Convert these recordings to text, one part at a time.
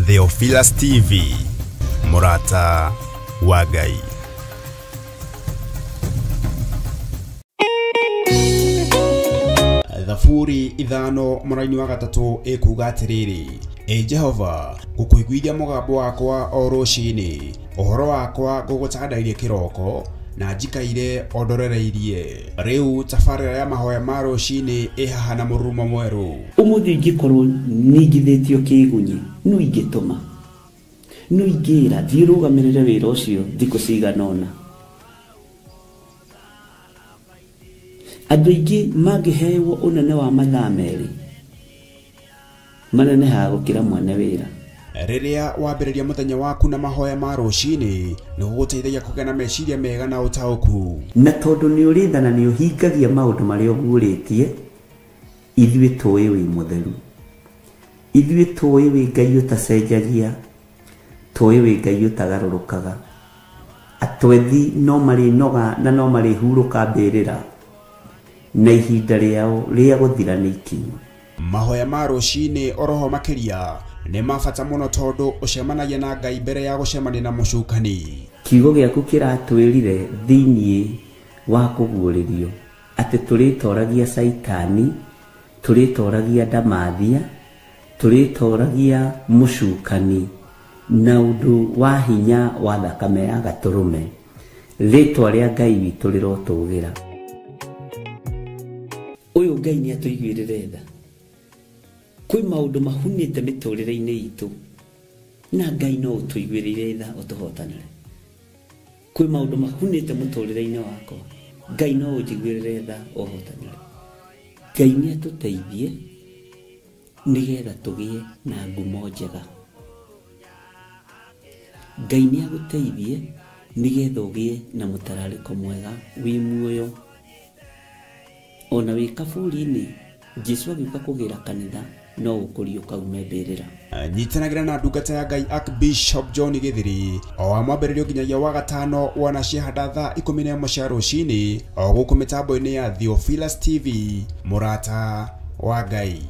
Theophilus TV, Mũrata wa Ngai. Thaburi 5 mũraini wa 3 ĩkuga atĩrĩrĩ, Ĩ Jehova, ngũkũiguithia mũgambo wakwa o rũcinĩ, ũhoro wakwa ngũgũtandairie kĩroko, na njikaire o ndorereirie. Rĩu tabarĩra ya mahoya ma rũcinĩ ĩ haha na mũrurumo mwerũ. Ũmũthĩ ingĩkorwo ningithĩtio kĩgunyi, no ingĩtũma, no ingĩra thiĩ rũgamĩrĩre wĩra ũcio thikũ cigana ũna. Andũ aingĩ mangĩhewo ũnene wa mathaa 2 manenehaga gũkĩra mwene wĩra. Rĩrĩa wambĩrĩria mũthenya waku na mahoya ma rũcinĩ, nĩ gũgũteithagia kũgĩa na meciria mega na ũtaũku. Na tondũ nĩ ũrĩ tha na nĩ ũhingagia maũndũ marĩa ũguũrĩtie, ithuĩ tũĩ wĩ mũtheru, ithuĩ tũĩ wĩ Ngai ũtacenjagia, tũĩ wĩ Ngai ũtagarũrũkaga. Atwethi no marĩnoga na no marĩhurũka mbĩrĩra, na ihinda rĩao rĩa gũthira nĩ ikinyu. Mahoya ma rũcinĩ oroho makĩria nĩ ma bata mũno tondũ ũcemanagia na Ngai mbere ya gũcemania na mũcukani. Kiugo gĩaku kĩratwĩrire thĩiniĩ wa kũguũrĩrio atĩ tũrĩtoragia Caitani, tũrĩtoragia ndamathia, tũrĩtoragia mũcukani na ũndũ wa hinya wa thakame ya gatũrũme. Rĩtwa rĩa Ngai witũ rĩrotũgĩra. Ũyũ Ngai nĩ atũiguĩrĩre tha. Kwĩ maũndũ mahunĩte mĩtũrĩre-inĩ itũ na Ngai no ũtũiguĩrĩire tha ũtũhotanĩre. Kwĩ maũndũ mahunĩte mũtũrĩre-inĩ wakwa, Ngai no ũnjiguĩrĩre tha ũhotanĩre. Ngai nĩ atũteithie nĩgetha tũgĩe na ngumo njega. Ngai nĩ agũteithie nĩgetha ũgĩe na mũtararĩko mwega wĩ muoyo. Ona wĩ kaburi-inĩ, Jesũ agĩũka kũgĩra kanitha no ũkũriũka ume mbĩrĩra. Nyitanagĩra na ndungata ya Ngai Archbishop John Githiri o wa mwambĩrĩrio nginyagia wa gatano wana ciahanda thaa 11 cia rũcinĩ o gũkũ mĩtambo-inĩ ya Theophilus TV, Mũrata wa Ngai.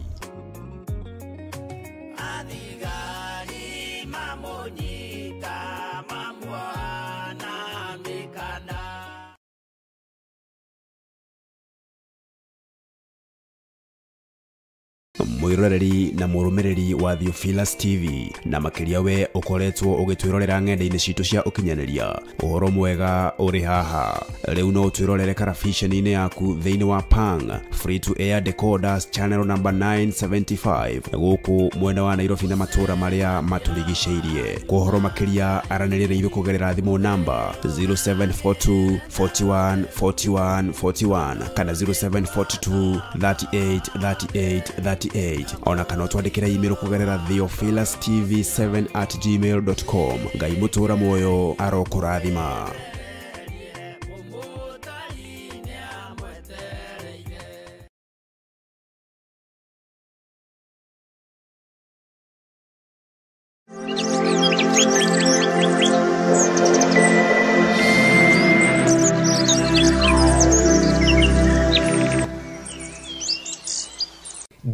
Mwiroreri na mũrũmĩrĩri wa Theophilus TV, na makĩria we ũkoretwo ũgĩtwĩrorera ng'enda-inĩ citũ cia ũkinyanĩria, ũhoro mwega ũrĩ haha. Rĩu no ũtwĩrorere karabiceni-inĩ yaku thĩinĩ wa Pang Free to Air Decoders channel number 975 gũkũ mwena wa Nairobi na matũũra marĩa matũrigicĩirie. Kwa ũhoro makĩria aranĩria na ithuĩ kũgerera thimũ namba 0742 41 41 41 kana 0742 38 38 38, ona kana ũtwandĩkĩre email kũgerera theophilustv7@gmail.com. Ngai mũtũũra muoyo arokũrathima.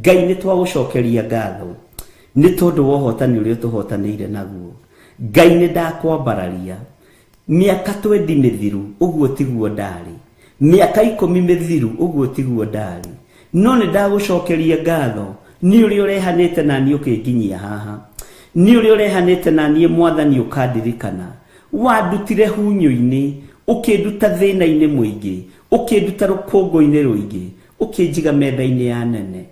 Ngai nĩ twagũcokeria ngatho nĩ tondũ wa ũhotani ũrĩa ũtũhotanĩire naguo. Ngai nĩ ndakwambararia. Mĩaka 20 mĩthiru ũguo tiguo ndarĩ, mĩaka 10 mĩthiru ũguo tiguo ndarĩ, no nĩ ndagũcokeria ngatho nĩ ũrĩa ũrehanĩte na niĩ ũkĩnginyia haha, nĩ ũrĩa ũrehanĩte na niĩ Mwathani ũkandirikana. Wandutire hunyũ-inĩ, ũkĩnduta thĩna-inĩ mũingĩ, ũkĩnduta rũkũngũ-inĩ rũingĩ, ũkĩnjiga metha-inĩ ya nene,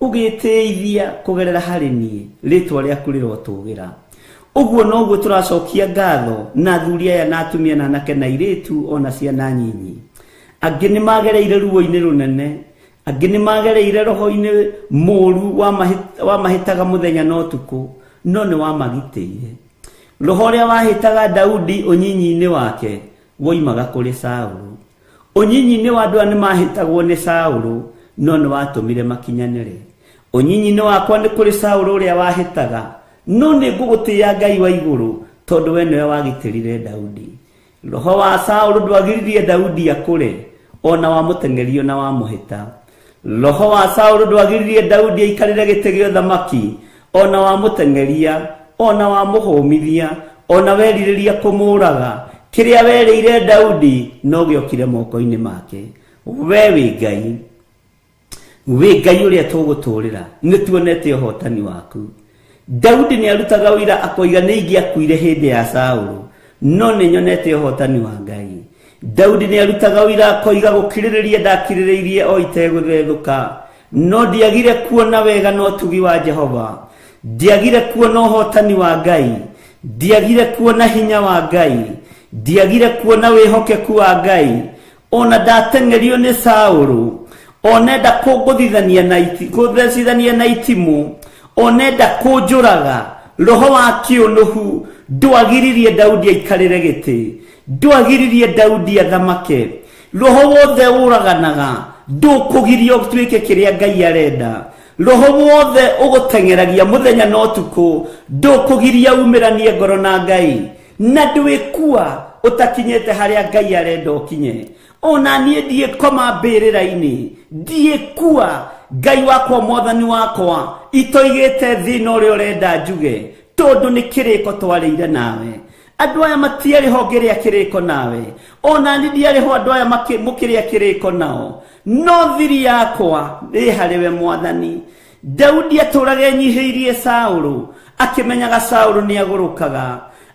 ũgĩtĩithia kũgerera harĩ niĩ, rĩtwa rĩaku rĩrotũgĩra. Ũguo noguo tũracokia ngatho na athuri aya na atumia na anake na airĩtu ona ciana nyinyi. Angĩ nĩ magereire ruo-inĩ rũnene, angĩ nĩ magereire roho-inĩ mũũru wa mahĩtaga mũthenya na ũtukũ, no nĩ wamagitĩire. Roho ũrĩa wahĩtaga Daudi ũnyinyi-inĩ wake woimaga kũrĩ Saũlũ. Ũnyinyi-inĩ wa andũ aya nĩ mahĩtagwo nĩ Saũlũ, no nĩ watũmire makinyanĩre. Ũnyinyi-inĩ wakwa nĩ kũrĩ Saũlũ ũrĩa wahĩtaga, no nĩ ngũgũtĩĩa Ngai wa igũrũ tondũ we nĩwe wagitĩrire Daudi. Roho wa Saũlũ ndwagiririe Daudi akũre, ona wamũteng'erio na wamũhĩta. Roho wa Saũlũ ndwagiririe Daudi aikarĩre gĩtĩ gĩa ũthamaki, ona wamũteng'eria Ona wamũhũmithia, ona werirĩria kũmũraga, kĩrĩa werĩire Daudi no gĩokire moko-inĩ make. We wĩ Ngai, wĩ Ngai ũrĩa tũgũtũrĩra, nĩ tuonete ũhotani waku. Daudi nĩ arutaga ũira akoiga nĩ ingĩakuire hĩndĩ ya Saũlũ, no nĩ nyonete ũhotani wa Ngai. Daudi nĩ arutaga ũira akoiga gũkirĩrĩria ndakirĩrĩirie o itegũthethũka, no ndiagire kuona wega na ũtugi wa Jehova, ndiagire kuona ũhotani wa Ngai, ndiagire kuona hinya wa Ngai, ndiagire kuona wĩhokeku wa Ngai. Ona ndateng'erio nĩ Saũlũ, onenda kũngũthithania na kũthecithania na itimũ, onenda kũnjũraga, roho wa kĩũnũhu ndwagiririe Daudi aikarĩre gĩtĩ, ndwagiririe Daudi athamake. Roho wothe ũraganaga ndũkũgiria ũtuĩke kĩrĩa Ngai arenda. Roho wothe ũgũteng'eragia mũthenya na ũtukũ ndũkũgiria umĩranie ngoro na Ngai, na ndwĩkua ũtakinyĩte harĩa Ngai arenda ũkinye. Ona niĩ ndiĩkoma mbĩrĩra-inĩ, ndiĩkua, Ngai wakwa mwathani wakwa itoigĩte thĩna ũrĩa ũrenda njuge, tondũ nĩ kĩrĩko twarĩire nawe. Andũ aya matiarĩ ho ngĩrĩa kĩrĩko nawe, ona niĩ ndiarĩ ho andũ aya mũkĩrĩa kĩrĩko nao, no thiri yakwa ĩ harĩwe mwathani. Daudi atũraga enyihĩirie Saũlũ, akĩmenyaga Saũlũ nĩ agũrũkaga,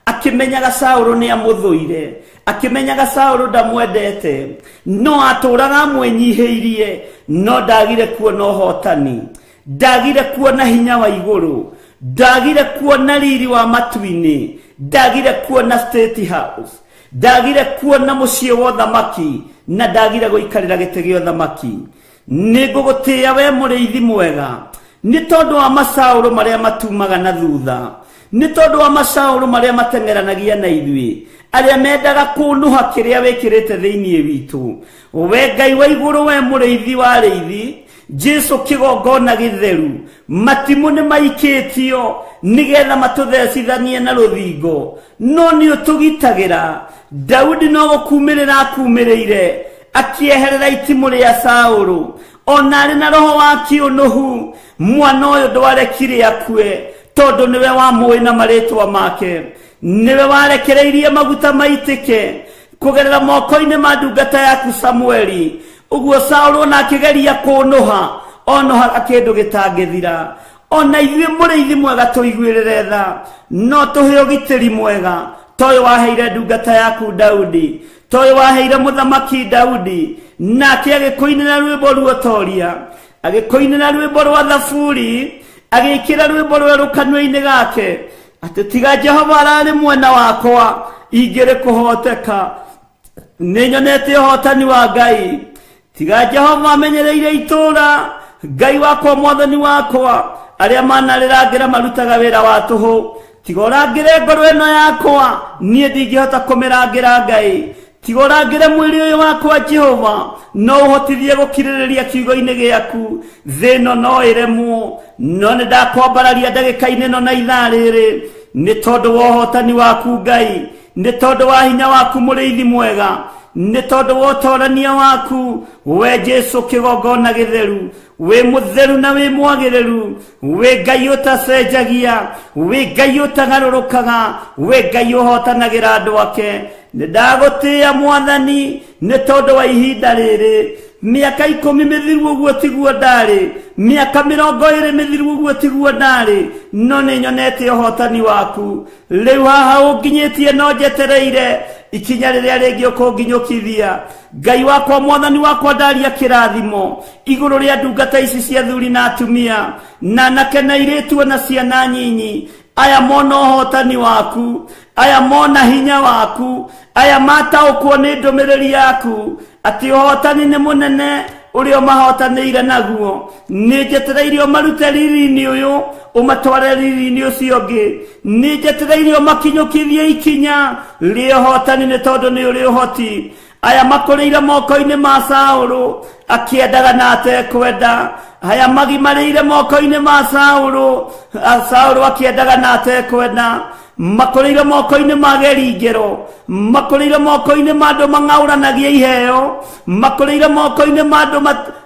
akĩmenyaga Saũlũ nĩ amũthũire, akĩmenyaga Saũlũ ndamwendete, no atũraga amwĩnyihĩirie, no ndagire kuona ũhotani, ndagire kuona hinya wa igũrũ, ndagire kuona riri wa matu-inĩ, ndagire kuona State House, ndagire kuona mũciĩ wa ũthamaki, na ndagire gũikarĩra gĩtĩ gĩa ũthamaki. Nĩ ngũgũtĩĩa we mũrĩithi mwega, nĩ tondũ wa macaũrũ marĩa matumaga na thutha, nĩ tondũ wa macaũrũ marĩa mateng'eranagia na ithuĩ, arĩa mendaga kũnũha kĩrĩa wĩkĩrĩte thĩinĩ witũ. We Ngai wa igũrũ, we mũrĩithi wa arĩithi, Jesu kĩgongona gĩtheru, matimũ nĩ maikĩtio nĩgetha matũthecithanie na rũthingo, no nĩ ũtũgitagĩra. Daudi no gũkumĩrĩra akumĩrĩire, akĩeherera itimũ rĩa Saũlũ, ona arĩ na roho wa kĩũnũhu. Mwana ũyũ ndwarekire akue, tondũ nĩwe wamũĩ na marĩtwa make, nĩwe warekereirie maguta maitĩke kũgerera moko-inĩ ma ndungata yaku Samueli. Ũguo Saũlũ ona akĩgeria kũnũha, onohaga kĩndũ gĩtangĩthira. Ona ithuĩ mũrĩithi mwega tũiguĩrĩre tha, no tũhe ũgitĩri mwega ta ũyũ waheire ndungata yaku Daudi, ta ũyũ waheire mũthamaki Daudi, nake agĩkũinĩra rwĩmbo ruotoria, agĩkũinĩra rwĩmbo rwa thaburi, agĩkĩra rwĩmbo rwerũ kanua-inĩ gake, atĩ tiga Jehova ararĩ mwena wakwa ingĩrĩ kũhoteka. Nĩ nyonete ũhotani wa Ngai. Tiga Jehova amenyereire itũũra, Ngai wakwa mwathani wakwa, arĩa manarĩrangĩra marutaga wĩra wa tũhũ. Tiga ũrangĩre ngoro ĩno yakwa, niĩ ndingĩhota kũmĩrangĩra Ngai. Tiga ũrangĩre mwĩrĩ ũyũ wakwa Jehova, no ũhotithie gũkirĩrĩria kiugo-inĩ gĩaku. Thĩ ĩno no ĩremwo, no nĩ ndakwambararia ndagĩka-inĩ ĩno na ithaa rĩrĩ, nĩ tondũ wa ũhotani waku Ngai, nĩ tondũ wa hinya waku mũrĩithi mwega, nĩ tondũ wa ũtorania waku we Jesu kĩgongona gĩtheru. Wĩ mũtheru na wĩ mwagĩrĩru, wĩ Ngai ũtacenjagia, wĩ Ngai ũtagarũrũkaga, wĩ Ngai ũhotanagĩra andũ ake. Nĩ ndagũtĩĩa mwathani nĩ tondũ wa ihinda rĩrĩ. Mĩaka 10 mĩthiru ũguo tiguo ndarĩ, mĩaka 20 mĩthiru ũguo tiguo ndarĩ, no nĩ nyonete ũhotani waku. Rĩu haha ũnginyĩtie no njetereire ikinya rĩrĩa rĩngĩ ũkũnginyũkithia. Ngai wakwa mwathani wakwa, ndaria kĩrathimo igũrũ rĩa ndungata ici cia athuri na atumia, na anake na airĩtu na ciana nyinyi. Aya mona ũhotani waku, aya mona hinya waku, aya mataũkwo nĩ ndũmĩrĩri yaku atĩ ũhotani nĩ mũnene ũrĩa ũmahotanĩire naguo. Nĩ njetereire ũmarute riri-inĩ ũyũ ũmatware riri-inĩ ũcio ũngĩ. Nĩ njetereire ũmakinyũkithie ikinya rĩa ũhotani, nĩ tondũ nĩ ũrĩ ũhoti. Aya makũrĩire moko-inĩ ma Saũlũ akĩendaga na atekwenda, aya magimarĩire moko-inĩ ma Saũlũ, Saũlũ akĩendaga na atekwenda, makũrĩire moko-inĩ ma geringĩro, makũrĩire moko-inĩ ma andũ mang'aũranagia iheo, makũrĩire moko-inĩ ma andũ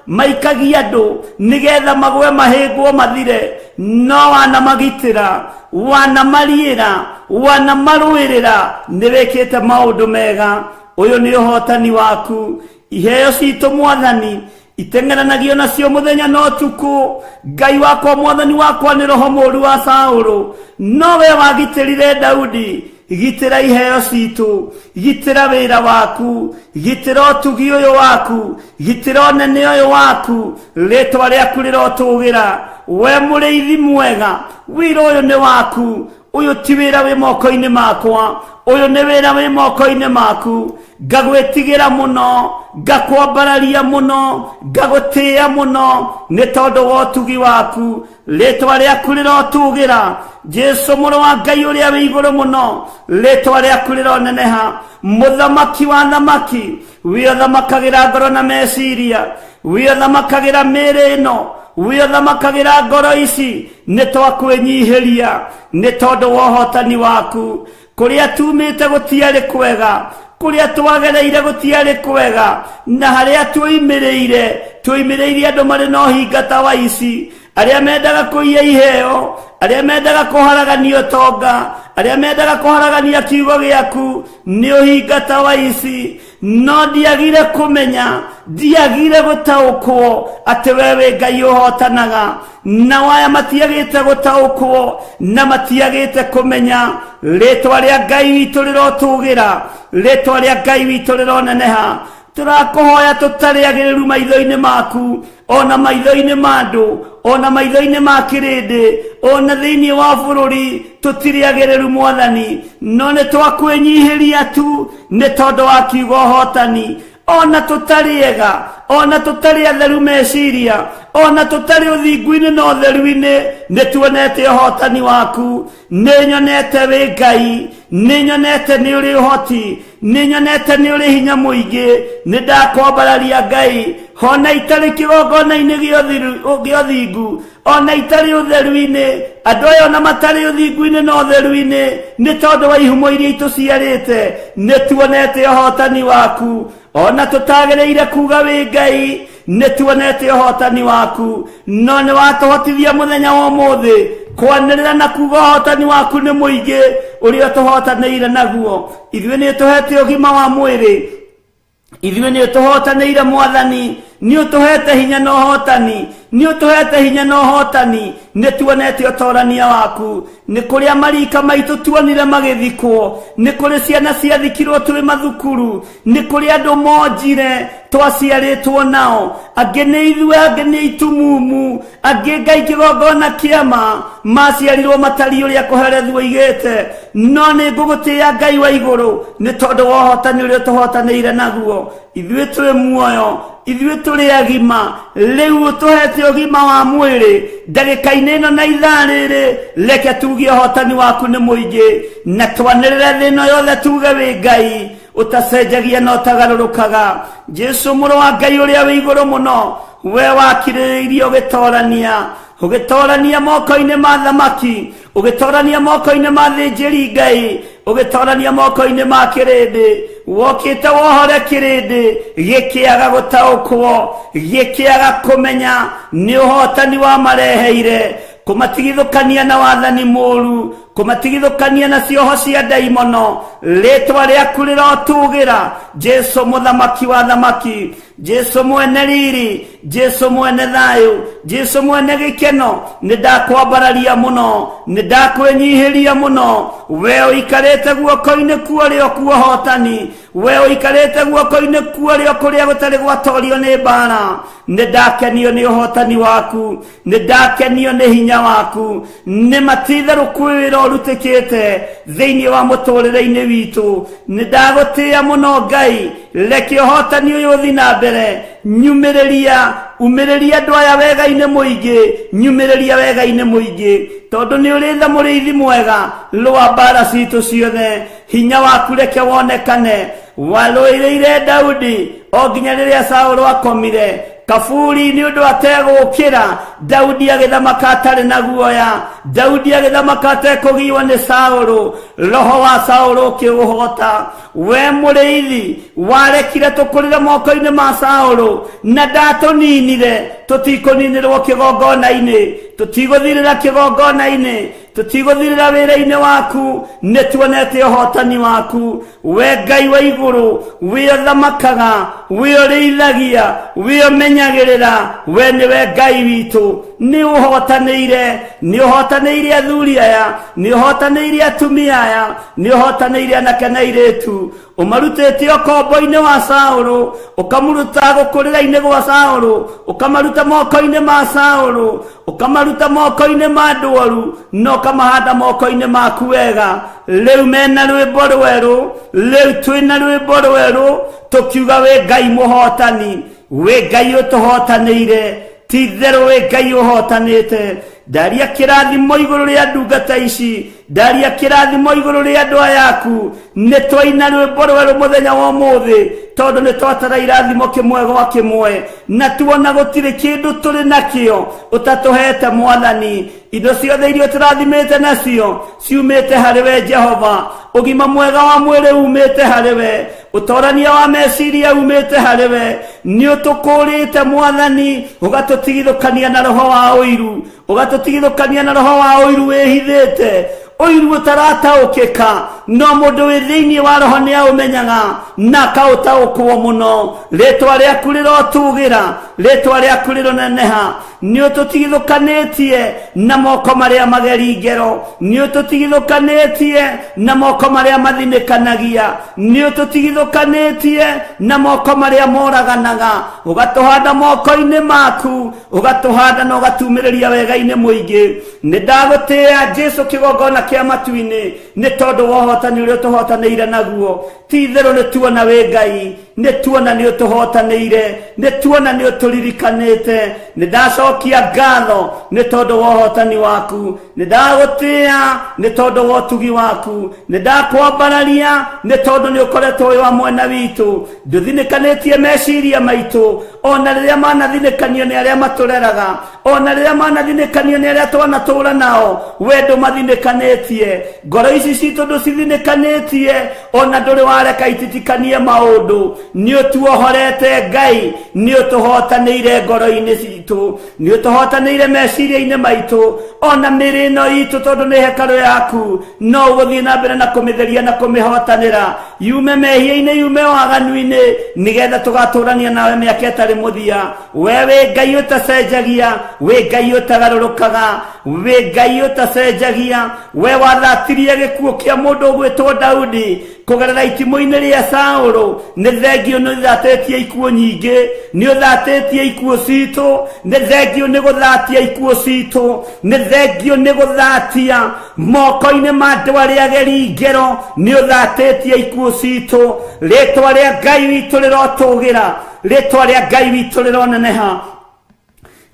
maikagia andũ nĩgetha magwe mahĩngwo mathire. No wanamagitĩra, wanamariĩra, wanamarũĩrĩra, nĩ wĩkĩte maũndũ mega. Ũyũ nĩ ũhotani waku. Iheo citũ Mwathani iteng'eranagio nacio mũthenya na ũtukũ. Ngai wakwa, Mwathani wakwa, nĩ roho mũũru wa Saũlũ, no we wagitĩrire Daudi. Gitĩra iheo citũ, gitĩra wĩra waku, gitĩra ũtugi ũyũ waku, gitĩra ũnene ũyũ waku. Rĩtwa rĩaku rĩrotũgĩra. We mũrĩithi mwega, wĩra ũyũ nĩ waku. Ũyũ ti wĩra wĩ moko-inĩ makwa, ũyũ nĩ wĩra wĩ moko-inĩ maku. Ngagwĩtigĩra mũno, ngakwambararia mũno, ngagũtĩĩa mũno, nĩ tondũ wa ũtugi waku. Rĩtwa rĩaku rĩrotũgĩra. Jesu mũrũ wa Ngai ũrĩa wĩ igũrũ mũno, rĩtwa rĩaku rĩroneneha. Mũthamaki wa thamaki, wĩothamakagĩra ngoro na meciria, wĩothamakagĩra mĩĩrĩ ĩno, wĩothamakagĩra ngoro ici. Nĩ twakwĩnyihĩria nĩ tondũ wa ũhotani waku. Kũrĩa tumĩte gũtiarĩ kwega, kũrĩa twagereire gũtiarĩ kwega, na harĩa tuoimĩrĩire tuoimĩrĩire andũ marĩ na ũhinga ta wa ici, arĩa mendaga kũiya iheo, arĩa mendaga kũharagania ũtonga, arĩa mendaga kũharagania kiugo gĩaku, nĩ ũhinga ta wa ici. No ndiagire kũmenya, ndiagire gũtaũkwo atĩ we wĩ Ngai ũhotanaga. Na waya matiagĩte gũtaũkwo na matiagĩte kũmenya. Rĩtwa rĩa Ngai witũ rĩrotũgĩra, rĩtwa rĩa Ngai witũ rĩroneneha. Tũrakũhoya tũtarĩ agĩrĩru maitho-inĩ maku, ona maitho-inĩ ma andũ, ona maitho-inĩ ma kĩrĩndĩ, ona thĩinĩ wa bũrũri, tũtirĩ agĩrĩru Mwathani, no nĩ twakwĩnyihĩria tu nĩ tondũ wa kiugo ũhotani. Ona tũtarĩ ega, ona tũtarĩ atheru meciria, ona tũtarĩ ũthingu-inĩ na ũtheru-inĩ, nĩ tuonete ũhotani waku. Nĩ nyonete wĩ Ngai, nĩ nyonete nĩ ũrĩ ũhoti, nĩ nyonete nĩ ũrĩ hinya mũingĩ. Nĩ ndakwambararia Ngai, ona itarĩ kĩgongona-inĩ gĩa ũthingu, ona itarĩ ũtheru-inĩ, andũ aya ona matarĩ ũthingu-inĩ na ũtheru-inĩ, nĩ tondũ wa ihumo iria itũciarĩte, nĩ tuonete ũhotani waku. Ona tũtagĩrĩire kuga wĩ Ngai, nĩ tuonete ũhotani waku. No nĩ watũhotithia mũthenya wa ũmũthĩ kwanĩrĩra na kuga ũhotani waku nĩ mũingĩ ũrĩa tũhotanĩire naguo. Ithuĩ nĩ ũtũhete ũgima wa mwĩrĩ, ithuĩ nĩ ũtũhotanĩire Mwathani, nĩ ũtũhete hinya na ũhotani, nĩ ũtũhete hinya na ũhotani. Nĩ tuonete ũtorania waku. Nĩ kũrĩa marika maitũ tuonire magĩthikwo, nĩ kũrĩ ciana ciathikirwo twĩ mathukuru, nĩ kũrĩ andũ monjire twaciarĩtwo nao, angĩ nĩ ithuĩ, angĩ nĩ itumumu, angĩ Ngai kĩgongona kĩama maciarirwo matariĩ ũrĩa kũherethwo oigĩte. No nĩ ngũgũtĩĩa Ngai wa igũrũ nĩ tondũ wa ũhotani ũrĩa tũhotanĩire naguo. Ithuĩ twĩ muoyo, ithuĩ tũrĩ agima, rĩu ũtũhete ũgima wa mwĩrĩ ndagĩka-inĩ ĩno na ithaa rĩrĩ. Reke tuge ũhotani waku nĩ mũingĩ, na twanĩrĩre thĩ ĩno yothe tuge wĩ Ngai ũtacenjagia na ũtagarũrũkaga. Jesu mũrũ wa Ngai ũrĩa wĩ igũrũ mũno, we wakirĩrĩirie ũgĩtorania, ũgĩtorania moko-inĩ ma thamaki, ũgĩtorania moko-inĩ ma thĩnjĩri Ngai, ũgĩtorania moko-inĩ ma kĩrĩndĩ. Wokĩte wohore kĩrĩndĩ gĩkĩaga gũtaũkwo, gĩkĩaga kũmenya nĩ ũhotani wamareheire, kũmatigithũkania na wathani mũũru, kũmatigithũkania na cioho cia ndaimono. Rĩtwa rĩaku rĩrotũgĩra, Jesu mũthamaki wa thamaki, Jesu mwene riri, Jesu mwene thayũ, Jesu mwene gĩkeno. Nĩ ndakwambararia mũno, nĩ ndakwĩnyihĩria mũno. We ũikarĩte guoko-inĩ kwa ũrĩo kwa ũhotani, we ũikarĩte guoko-inĩ kwa ũrĩo kũrĩa gũtarĩ gwatorio nĩ mbara. Nĩ ndakenio nĩ ũhotani waku, nĩ ndakenio nĩ hinya waku. Nĩ matitherũ kwĩ wĩra ũrutĩkĩte thĩinĩ wa mũtũrĩre-inĩ witũ. Nĩ ndagũtĩĩa mũno Ngai, reke ũhotani ũyũ ũthiĩ na mbere. Nyumĩrĩria, umĩrĩria andũ aya wega-inĩ mũingĩ, nyumĩrĩria wega-inĩ mũingĩ, tondũ nĩ ũrĩ tha mũrĩithi mwega. Rũa mbara citũ ciothe, hinya waku reke wonekane. Warũĩrĩire Daudi o nginya rĩrĩa Saũlũ akomire kaburi nĩ ũndũ ategũkĩra. Daudi agĩthamaka atarĩ na guoya, Daudi agĩthamaka atekũgiwa nĩ Saũlũ. Roho wa Saũlũ ũkĩũhota. We mũrĩithi warekire tũkũrĩre moko-inĩ ma Saũlũ na ndatũninire. Tũtikũninĩrwo kĩgongona-inĩ, tũtigũthirĩra kĩgongona-inĩ, tũtigũthirĩra wĩra-inĩ waku. Nĩ tuonete ũhotani waku we Ngai wa igũrũ, we ũthamakaga, we ũrĩithagia, we ũmenyagĩrĩra, we nĩwe Ngai witũ. Nĩ ũhotanĩire, nĩ ũhotanĩire athuri aya, nĩ ũhotanĩire atumia aya, nĩ ũhotanĩire anake na airĩtu. Ũmarutĩte ũkombo-inĩ wa Saũlũ, ũkamũruta gũkũrĩra-inĩ gwa Saũlũ, ũkamaruta moko-inĩ ma Saũlũ, ũkamaruta moko-inĩ ma andũ oru, na ũkamahanda moko-inĩ maku wega. Rĩu mena rwĩmbo rwerũ, rĩu twĩna rwĩmbo rwerũ, tũkiuga wĩ Ngai mũhotani, wĩ Ngai ũtũhotanĩire, ti itherũ wĩ Ngai ũhotanĩte. Ndaria kĩrathimo igũrũ rĩa ndungata ici, ndaria kĩrathimo igũrũ rĩa andũ aya aku. Nĩ twaina rwĩmbo rwerũ mũthenya wa ũmũthĩ, tondũ nĩ twatara irathimo kĩmwe gwa kĩmwe, na tuona gũtirĩ kĩndũ tũrĩ nakĩo ũtatũhete Mwathani. Indo ciothe iria ũtũrathimĩte nacio ciumĩte harĩ we Jehova. Ũgima mwega wa mwĩrĩ umĩte harĩ we, ũtorania wa meciria umĩte harĩ we. Nĩ ũtũkũrĩte Mwathani, ũgatũtigithũkania na roho wa ũiru, ũgatũtigithũkania na roho wa ũiru wĩhithĩte, ũiru ũtarataũkĩka, no mũndũ wĩ thĩinĩ wa roho nĩ aũmenyaga na akaũtaũkwo mũno. Rĩtwa rĩaku rĩrotũgĩra, rĩtwa rĩaku rĩroneneha. Nĩ ũtũtigithũkanĩtie na moko marĩa mageri ngero, nĩ ũtũtigithũkanĩtie na moko marĩa mathinĩkanagia, nĩ ũtũtigithũkanĩtie na moko marĩa moraganaga, ũgatũhanda moko-inĩ maku, ũgatũhanda na ũgatumĩrĩria wega-inĩ mũingĩ. Nĩ ndagũtĩĩa Jesũ kĩgongona kĩa matu-inĩ, nĩ tondũ wa ũhotani ũrĩa ũtũhotanĩire naguo. Ti itherũ nĩ tuona wĩ Ngai, nĩ tuona nĩ ũtũhotanĩire, nĩ tuona nĩ ũtũririkanĩte. Nĩ ndacokia ngatho nĩ tondũ wa ũhotani waku, nĩ ndagũtĩĩa nĩ tondũ wa ũtugi waku, nĩ ndakwambararia nĩ tondũ nĩ ũkoretwo wĩ wa mwena witũ. Ndũthinĩkanĩtie meciria maitũ, ona rĩrĩa manathinĩkanio nĩ arĩa matũreraga, ona rĩrĩa manathinĩkanio nĩ arĩa twanatũũra nao, we ndũmathinĩkanĩtie. Ngoro ici citũ ndũcithinĩkanĩtie, ona ndũrĩ wareka ititikanie maũndũ. Nĩ ũtuohorete Ngai, nĩ ũtũhotanĩire ngoro-inĩ citũ, nĩ ũtũhotanĩire meciria-inĩ maitũ, ona mĩrĩ ĩno itũ, tondũ nĩ hekarũ yaku, no ũgũthiĩ na mbere na kũmĩtheria na kũmĩhotanĩra, yume mehia-inĩ, yume waganu-inĩ, nĩgetha tũgatũrania nawe mĩaka ĩtarĩ mũthia. We wĩ Ngai ũtacenjagia, wĩ Ngai ũtagarũrũkaga, wĩ Ngai ũtacenjagia. We wathatirie gĩkuũ kĩa mũndũ ũgwĩtwo Daudi kũgerera itimũ-inĩ rĩa Saũlũ. Nĩ thengio nĩ ũthatĩtie ikuũ nyingĩ, nĩ ũthatĩtie ikuũ citũ, nĩ thengio nĩ gũthatia ikuũ citũ, nĩ thengio nĩ gũthatia moko-inĩ ma andũ arĩa ageri ngero, nĩ ũthatĩtie ikuũ citũ. Rĩtwa rĩa Ngai witũ rĩrotũgĩra, rĩtwa rĩa Ngai witũ rĩroneneha,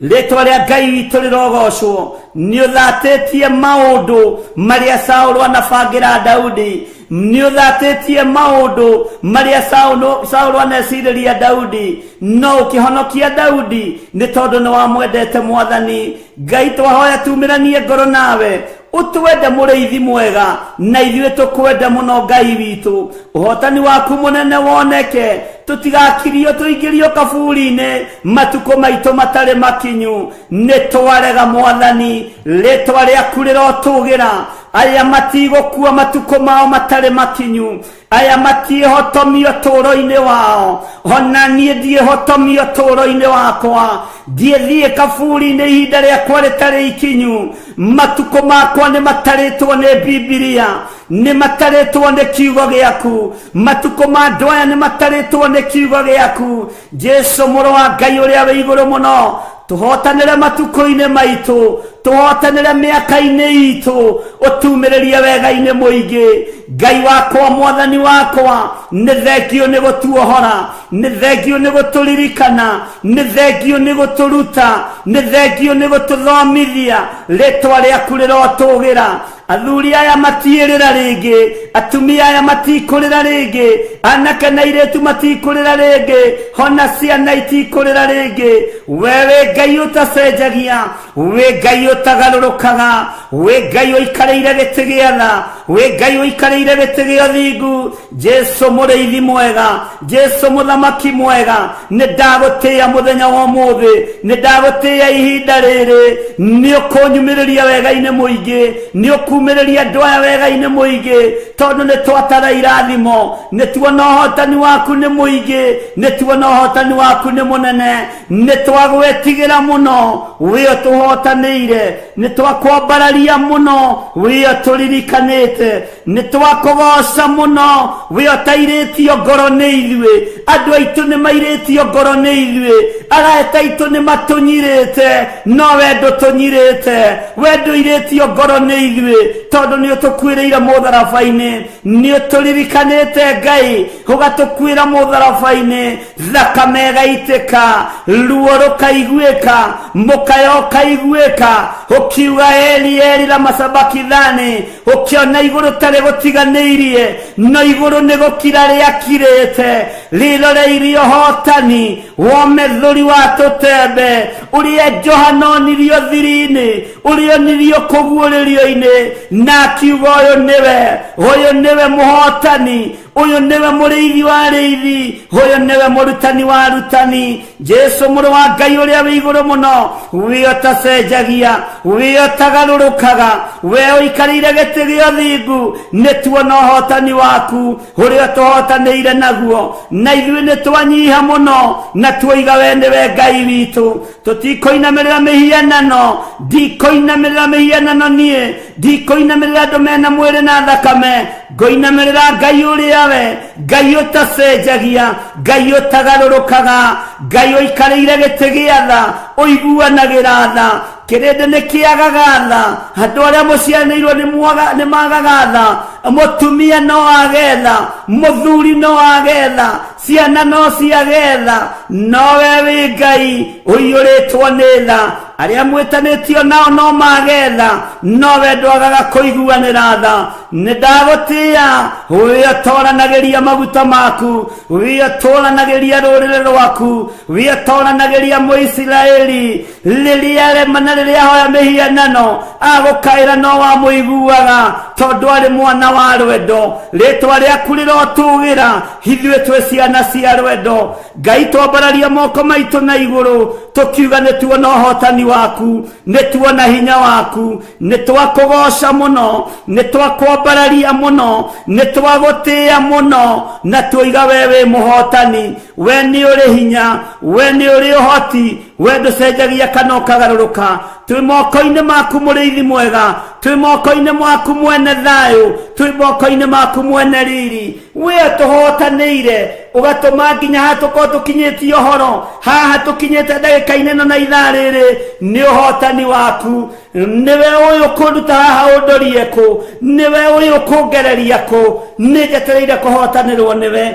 rĩtwa rĩa Ngai witũ rĩrogocwo. Nĩ ũthatĩtie maũndũ marĩa Saũlũ anabangĩra Daudi, nĩ ũthatĩtie maũndũ marĩa Saũlũ anecirĩria Daudi, no ũkĩhonokia Daudi nĩ tondũ nĩ wamwendete Mwathani. Ngai twahoya tumĩranie ngoro nawe, ũtwende mũrĩithi mwega, na ithuĩ tũkwende mũno Ngai witũ. Ũhotani waku mũnene woneke, tũtigakirio tũingĩrio kaburi-inĩ matukũ maitũ matarĩ makinyu. Nĩ twarega Mwathani, rĩtwa rĩaku rĩrotũgĩra. Aya matigũkua matukũ mao matarĩ makinyu, aya matiĩhotomio tũũro-inĩ wao, ona niĩ ndiĩhotomio tũũro-inĩ wakwa. Ndiĩthiĩ kaburi-inĩ ihinda rĩakwa rĩtarĩ ikinyu. Matukũ makwa nĩ matarĩtwo nĩ Bibilia, nĩ matarĩtwo nĩ kiugo gĩaku. Matukũ ma andũ aya nĩ matarĩtwo nĩ kiugo gĩaku. Jesũ mũrũ wa Ngai ũrĩa wĩ igũrũ mũno, tũhotanĩre matukũ-inĩ maitũ, tũhotanĩre mĩaka-inĩ itũ, ũtumĩrĩrie wega-inĩ mũingĩ. Ngai wakwa, Mwathani wakwa, nĩ thengio nĩ gũtuohora, nĩ thengio nĩ gũtũririkana, nĩ thengio nĩ gũtũruta, nĩ thengio nĩ gũtũthomithia. Rĩtwa rĩaku rĩrotũgĩra. Athuri aya matiĩrĩra rĩngĩ, Atumia aya matikurira ringi, anake na airĩtu matikurira ringi, hona ciana itikurira ringi. Wewe Ngai utacenjagia, we Ngai utagarũrũkaga, we Ngai ũikarĩire gĩtĩ gĩa tha, we Ngai ũikarĩire gĩtĩ gĩa ũthingu. Jesu mũrĩithi mwega, Jesu mũthamaki mwega, nĩ ndagũtĩĩa mũthenya wa ũmũthĩ, nĩ ndagũtĩĩa ihinda rĩrĩ. Nĩ ũkũnyumĩrĩria wega-inĩ mũingĩ, nĩ ũkumĩrĩria andũ aya wega-inĩ mũingĩ, tondũ nĩ twatara irathimo, nĩ tuona ũhotani waku nĩ mũingĩ, nĩ tuona ũhotani waku nĩ mũnene. Nĩ twagwĩtigĩra mũno, wĩ ũtũhotanĩire, nĩ twakwambararia mũno, wĩ ũtũririkanĩte, nĩ twakũgoca mũno, wĩ ũtairĩtio ngoro nĩ ithuĩ. Andũ aitũ nĩ mairĩtio ngoro nĩ ithuĩ, arata aitũ nĩ matũnyirĩte, no we ndũtũnyirĩte, we ndũirĩtio ngoro nĩ ithuĩ, tondũ nĩ ũtũkuĩrĩire mũtharaba-inĩ, nĩ ũtũririkanĩte Ngai, ũgatũkuĩra mũtharaba-inĩ, thakame ĩgaitĩka, ruo rũkaiguĩka, mũkayo ũkaiguĩka, ũkiuga Eli Eli lama sabakithani, ũkĩona igũrũ tarĩ gũtiganĩirie, no igũrũ nĩ gũkira rĩakirĩte, rĩroreirie ũhotani womethũri wa tũtembe, ũrĩa Johana onirio thiri-inĩ, ũrĩa onirio kũguũrĩrio-inĩ, na akiuga ũyũ nĩwe, ũyũ nĩwe mũhotani, ũyũ nĩwe mũrĩithi wa arĩithi, ũyũ nĩwe mũrutani wa arutani. Jesu mũrũ wa Ngai ũrĩa wĩ igũrũ mũno, wĩ ũtacenjagia, wĩ ũtagarũrũkaga, we ũikarĩire gĩtĩ gĩa ũthingu, nĩ tuona ũhotani waku ũrĩa ũtũhotanĩire naguo, na ithuĩ nĩ twanyiha mũno, na tuoiga we nĩwe Ngai witũ. Tũtikũinamĩrĩra mĩhianano, ndikũinamĩrĩra mĩhianano niĩ, ndikũinamĩrĩra andũ mena mwĩrĩ na thakame, ngũinamĩrĩra Ngai ũrĩa we, Ngai ũtacenjagia, Ngai ũtagarũrũkaga, Ngai ũikarĩire gĩtĩ gĩa tha, ũiguanagĩra tha. Kĩrĩndĩ nĩ kĩagaga tha, andũ arĩa mũcianĩirwo nĩ magaga tha, mũtumia no age tha, mũthuri no age tha, ciana no ciage tha, no we wĩ Ngai ũiyũrĩtwo nĩ tha. Arĩa mwĩtanĩtio nao no mage tha, no we ndwagaga kũiguanĩra tha. Nĩ ndagũtĩĩa, wĩ ũtoranagĩria maguta maku, wĩ ũtũranagĩria rũrĩrĩ rwaku, wĩ ũtoranagĩria Mũisiraeli. Rĩrĩa arema na rĩrĩa ahoya mĩhianano, agũkaĩra no wamũiguaga, tondũ arĩ mwana wa rwendo. Rĩtwa rĩaku rĩrotũgĩra, ithuĩ twĩ ciana cia rwendo. Ngai twambararia moko maitũ na igũrũ, tũkiuga nĩ tuona ũhotani waku, nĩ tuona hinya waku, nĩ twakũgoca mũno, nĩ twakwambararia mũno, nĩ twagũtĩĩa mũno, na tuoiga we wĩ mũhotani, we nĩ ũrĩ hinya, we nĩ ũrĩ ũhoti, we ndũcenjagia kana ũkagarũrũka. Twĩ moko-inĩ maku mũrĩithi mwega, twĩ moko-inĩ maku mwene thayũ, twĩ moko-inĩ maku mwene riri. We ũtũhotanĩire, ũgatũma nginya haha tũkorwo tũkinyĩtie ũhoro, haha tũkinyĩte ndagĩka-inĩ ĩno na ithaa rĩrĩ, nĩ ũhotani waku. Nĩwe ũyũ kũnduta haha ũndorie kũ, nĩwe ũyũ kũngereria kũ, nĩ njetereire kũhotanĩrwo nĩwe,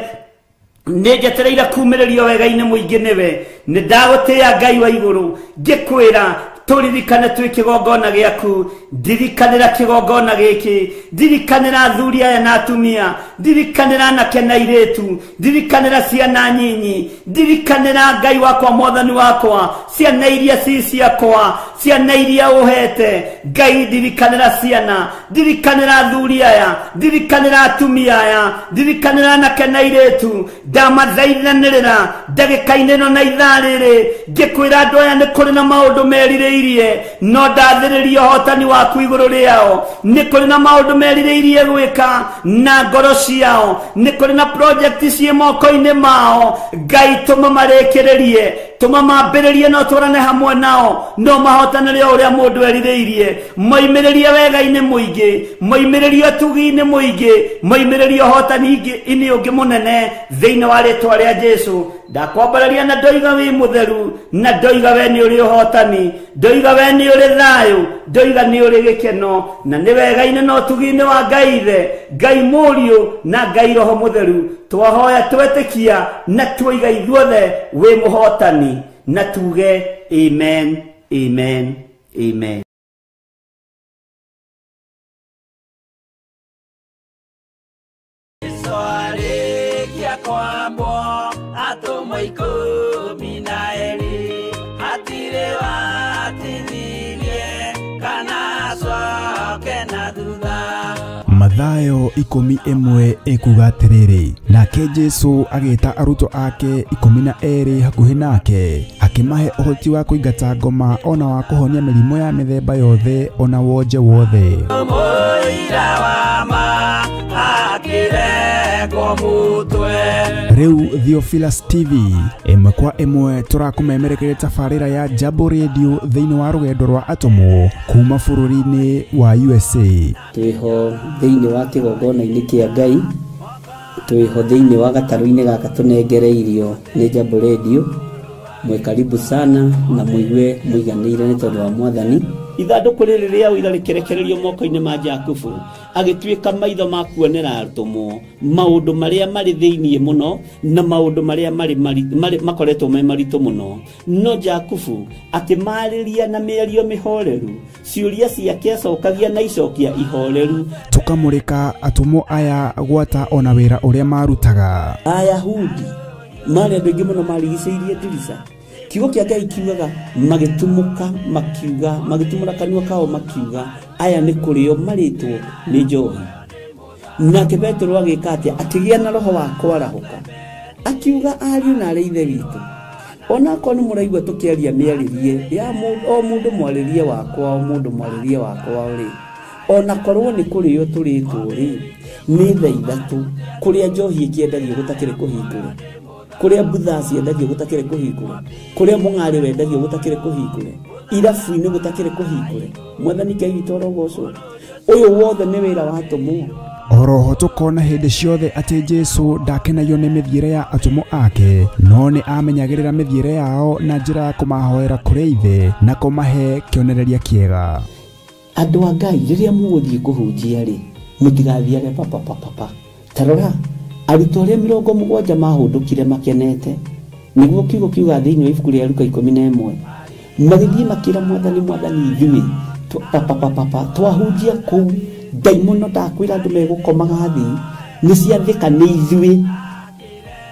nĩ njetereire kumĩrĩrio wega-inĩ mũingĩ nĩwe. Nĩ ndagũtĩĩa Ngai wa igũrũ, ngĩkwĩra tũririkane twĩ kĩgongona gĩaku, ndirikanĩra kĩgongona gĩkĩ, ndirikanĩra athuri aya na atumia, ndirikanĩra anake na airĩtu, ndirikanĩra ciana nyinyi, ndirikanĩra Ngai wakwa mwathani wakwa, ciana iria ci ciakwa, ciana iria ũhete Ngai, ndirikanĩra ciana, ndirikanĩra athuri aya, ndirikanĩra atumia aya, ndirikanĩra anake na airĩtu. Ndamathaithanĩrĩra ndagĩka-inĩ ĩno na ithaa rĩrĩ, ngĩkwĩra andũ aya nĩ kũrĩ na maũndũ merirĩirie, no ndathĩrĩria ũhotani waku igũrũ rĩao. Nĩ kũrĩ na maũndũ merirĩirie gwĩka na ngoro ciao, nĩ kũrĩ na project ciĩ moko-inĩ mao. Ngai tũma marĩkĩrĩrie, tũma mambĩrĩrie no twarane hamwe nao, no mahotanĩre o ũrĩa mũndũ erirĩirie. Moimĩrĩrie wega-inĩ mũingĩ, moimĩrĩrie ũtugi-inĩ mũingĩ, moimĩrĩrie ũhotani-inĩ ũngĩ mũnene thĩinĩ wa rĩtwa rĩa Jesu. Ndakwambararia na ndoiga wĩ mũtheru, na ndoiga we nĩ ũrĩ ũhotani, ndoiga we nĩ ũrĩ thayũ, ndoiga nĩ ũrĩ gĩkeno, na nĩ wega-inĩ na ũtugi-inĩ wa Ngai Ithe, Ngai Mũriũ na Ngai Roho Mũtheru. Twahoya twetĩkia na tuoiga ithuothe wĩ mũhotani, na tuge amen, amen, amen. Mathayo 11 ĩkuga atĩrĩrĩ, nake Jesu agĩta arutwo ake 12 hakuhĩ nake, akĩmahe ũhoti wa kũingata ngoma ona wa kũhonia mĩrimũ ya mĩthemba yothe ona wonje wothe. Rĩu Theophilus TV ĩmwe kwa ĩmwe tũrakũmemerekeria tabarĩra ya Jambo Radio thĩinĩ wa rũgendo rwa atũmwo kuma bũrũri-inĩ wa USA. Twĩho thĩinĩ wa kĩgongona-inĩ kĩa Ngai, twĩho thĩinĩ wa gatarũ-inĩ gaka tũnengereirio nĩ Jambo Radio. Mwe karibu sana na muigue muiganĩire nĩ tondũ wa Mwathani. Ithandũkũ rĩrĩ rĩa ũira rĩkĩrekererio moko-inĩ ma Jakubu, agĩtuĩka maitho ma kuonera atũmwo maũndũ marĩa marĩ thĩinĩ mũno na maũndũ marĩa marĩ makoretwo me maritũ mũno. No Jakubu akĩmarĩria na mĩario mĩhoreru, ciũria ciake acokagia na icokia ihoreru. Tũkamũrĩka atũmwo aya gwata ona wĩra ũrĩa marutaga. Ayahudi marĩ andũ aingĩ mũno marigicĩirie ndirica. Kiugo kĩa Ngai kiugaga magĩtumũka makiuga, magĩtumũra kanua kao makiuga, aya nĩ kũrĩo marĩtwo nĩ njohi. Nake Petero agĩka atĩa? Akĩgĩa na roho wa kwarahũka, akiuga ariũ na arĩ ithe witũ, onakorwo nĩ mũraigua tũkĩaria mĩarĩrie ya o mũndũ mwarĩrie wakwa, o mũndũ mwarĩrie wakwa rĩ, onakorwo nĩ kũrĩo tũrĩtwo rĩ, nĩ thaa ithatũ kũrĩa njohi ĩkĩendagio gũtakĩrĩ kũhingũre, kũrĩa mbutha ciendagio gũtakĩrĩ kũhingũre, kũrĩa mũng'arĩ wendagio gũtakĩrĩ kũhingũre, irabu-inĩ gũtakĩrĩ kũhingũre. Mwathani Ngai witũ arogocwo. Ũyũ wothe nĩ wĩra wa atũmwo. Oroho tũkona hĩndĩ ciothe atĩ Jesu ndakenagio nĩ mĩthiĩre ya atũmwo ake, no nĩ amenyagĩrĩra mĩthiĩre yao na njĩra ya kũmahoera kũrĩ Ithe na kũmahe kĩonereria kĩega. Andũ a Ngai, rĩrĩa mũgũthiĩ kũhunjia rĩ, mũtigathiage papapapapa. Ta rora arutwo arĩa 70 mahũndũkire makenete, nĩguo kiugo kiuga thĩinĩ wa ibuku rĩa Luka 11, magĩthiĩ makĩra Mwathani, Mwathani ithuĩ papapapapa twahunjia kũu ndaimono ndakwĩra andũ megũkomaga thĩ, nĩ ciathĩka nĩ ithuĩ,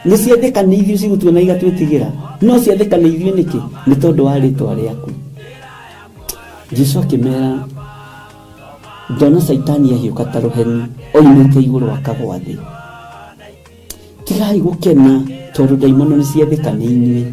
nĩ ciathĩka nĩ ithuĩ cigũtuona igatwĩtigĩra. No ciathĩka nĩ ithuĩ nĩkĩ? Nĩ tondũ wa rĩtwa rĩaku. Jesu akĩmera, ndona Caitani ahiũka ta rũheni oimĩte igũrũ akagwa thĩ. Tigai gũkena tondũ ndaimono nĩ ciathĩka nĩ inyuĩ,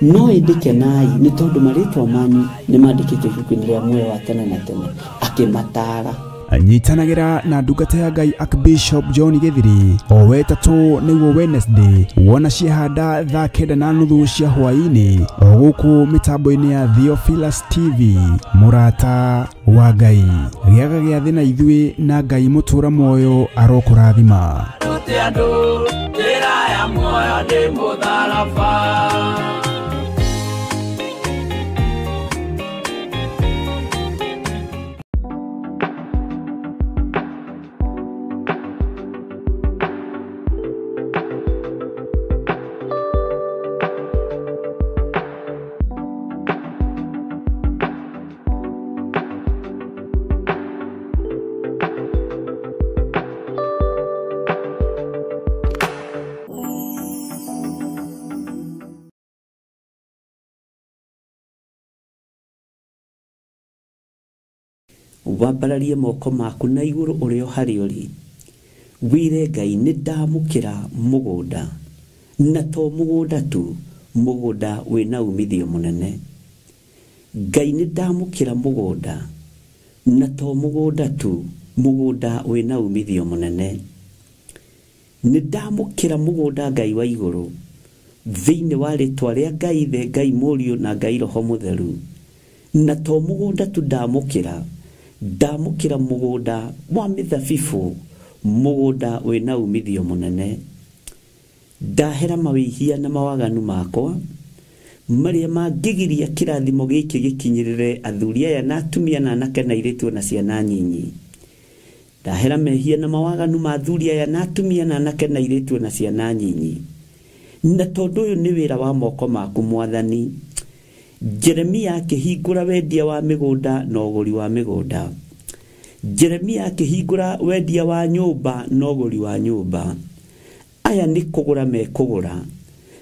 no ĩndĩ kenai nĩ tondũ marĩtwa manyu nĩ mandĩkĩtwo ibuku-inĩ rĩa muoyo wa tene na tene. Akĩmataara. Nyitanagĩra na ndungata ya Ngai Archbishop John Githiri o wetatũ nĩguo Wednesday, wona ciehanda thaa 9:30 cia hwaĩ-inĩ o gũkũ mĩtambo-inĩ ya Theophilus TV. Mũrata wa Ngai, gĩaga gĩathĩ na ithuĩ na Ngai mũtũra muoyo arokũrathima. Wambararie moko maku na igũrũ ũrĩa harĩ ũrĩ, wĩre Ngai nĩ ndamũkĩra mũgũnda, na to mũgũnda tu, mũgũnda wĩna umithio mũnene. Ngai nĩ ndamũkĩra mũgũnda, na to mũgũnda tu, mũgũnda wĩna umithio mũnene. Nĩ ndamũkĩra mũgũnda Ngai wa igũrũ, thĩinĩ wa rĩtwa rĩa Ngai Ithe, Ngai Mũriũ na Ngai Roho Mũtheru. Na to mũgũnda tu ndamũkĩra, ndamũkĩra mũgũnda wa mĩthabibũ, mũgũnda wĩna umithio mũnene. Ndahera mawĩhia na mawaganu makwa marĩa mangĩgiria kĩrathimo gĩkĩ gĩkinyĩrĩre athuri aya na atumia na anake na airĩtu na ciana nyinyi. Ndahera mehia na mawaganu ma athuri aya na atumia na anake na airĩtu na ciana nyinyi. Na tondũ ũyũ nĩ wĩra wa moko maku Mwathani, Jeremia akĩhingũra wendia wa mĩgũnda na ũgũri wa mĩgũnda. Jeremia akĩhingũra wendia wa nyũmba na ũgũri wa nyũmba. Aya nĩ kũgũra mekũgũra,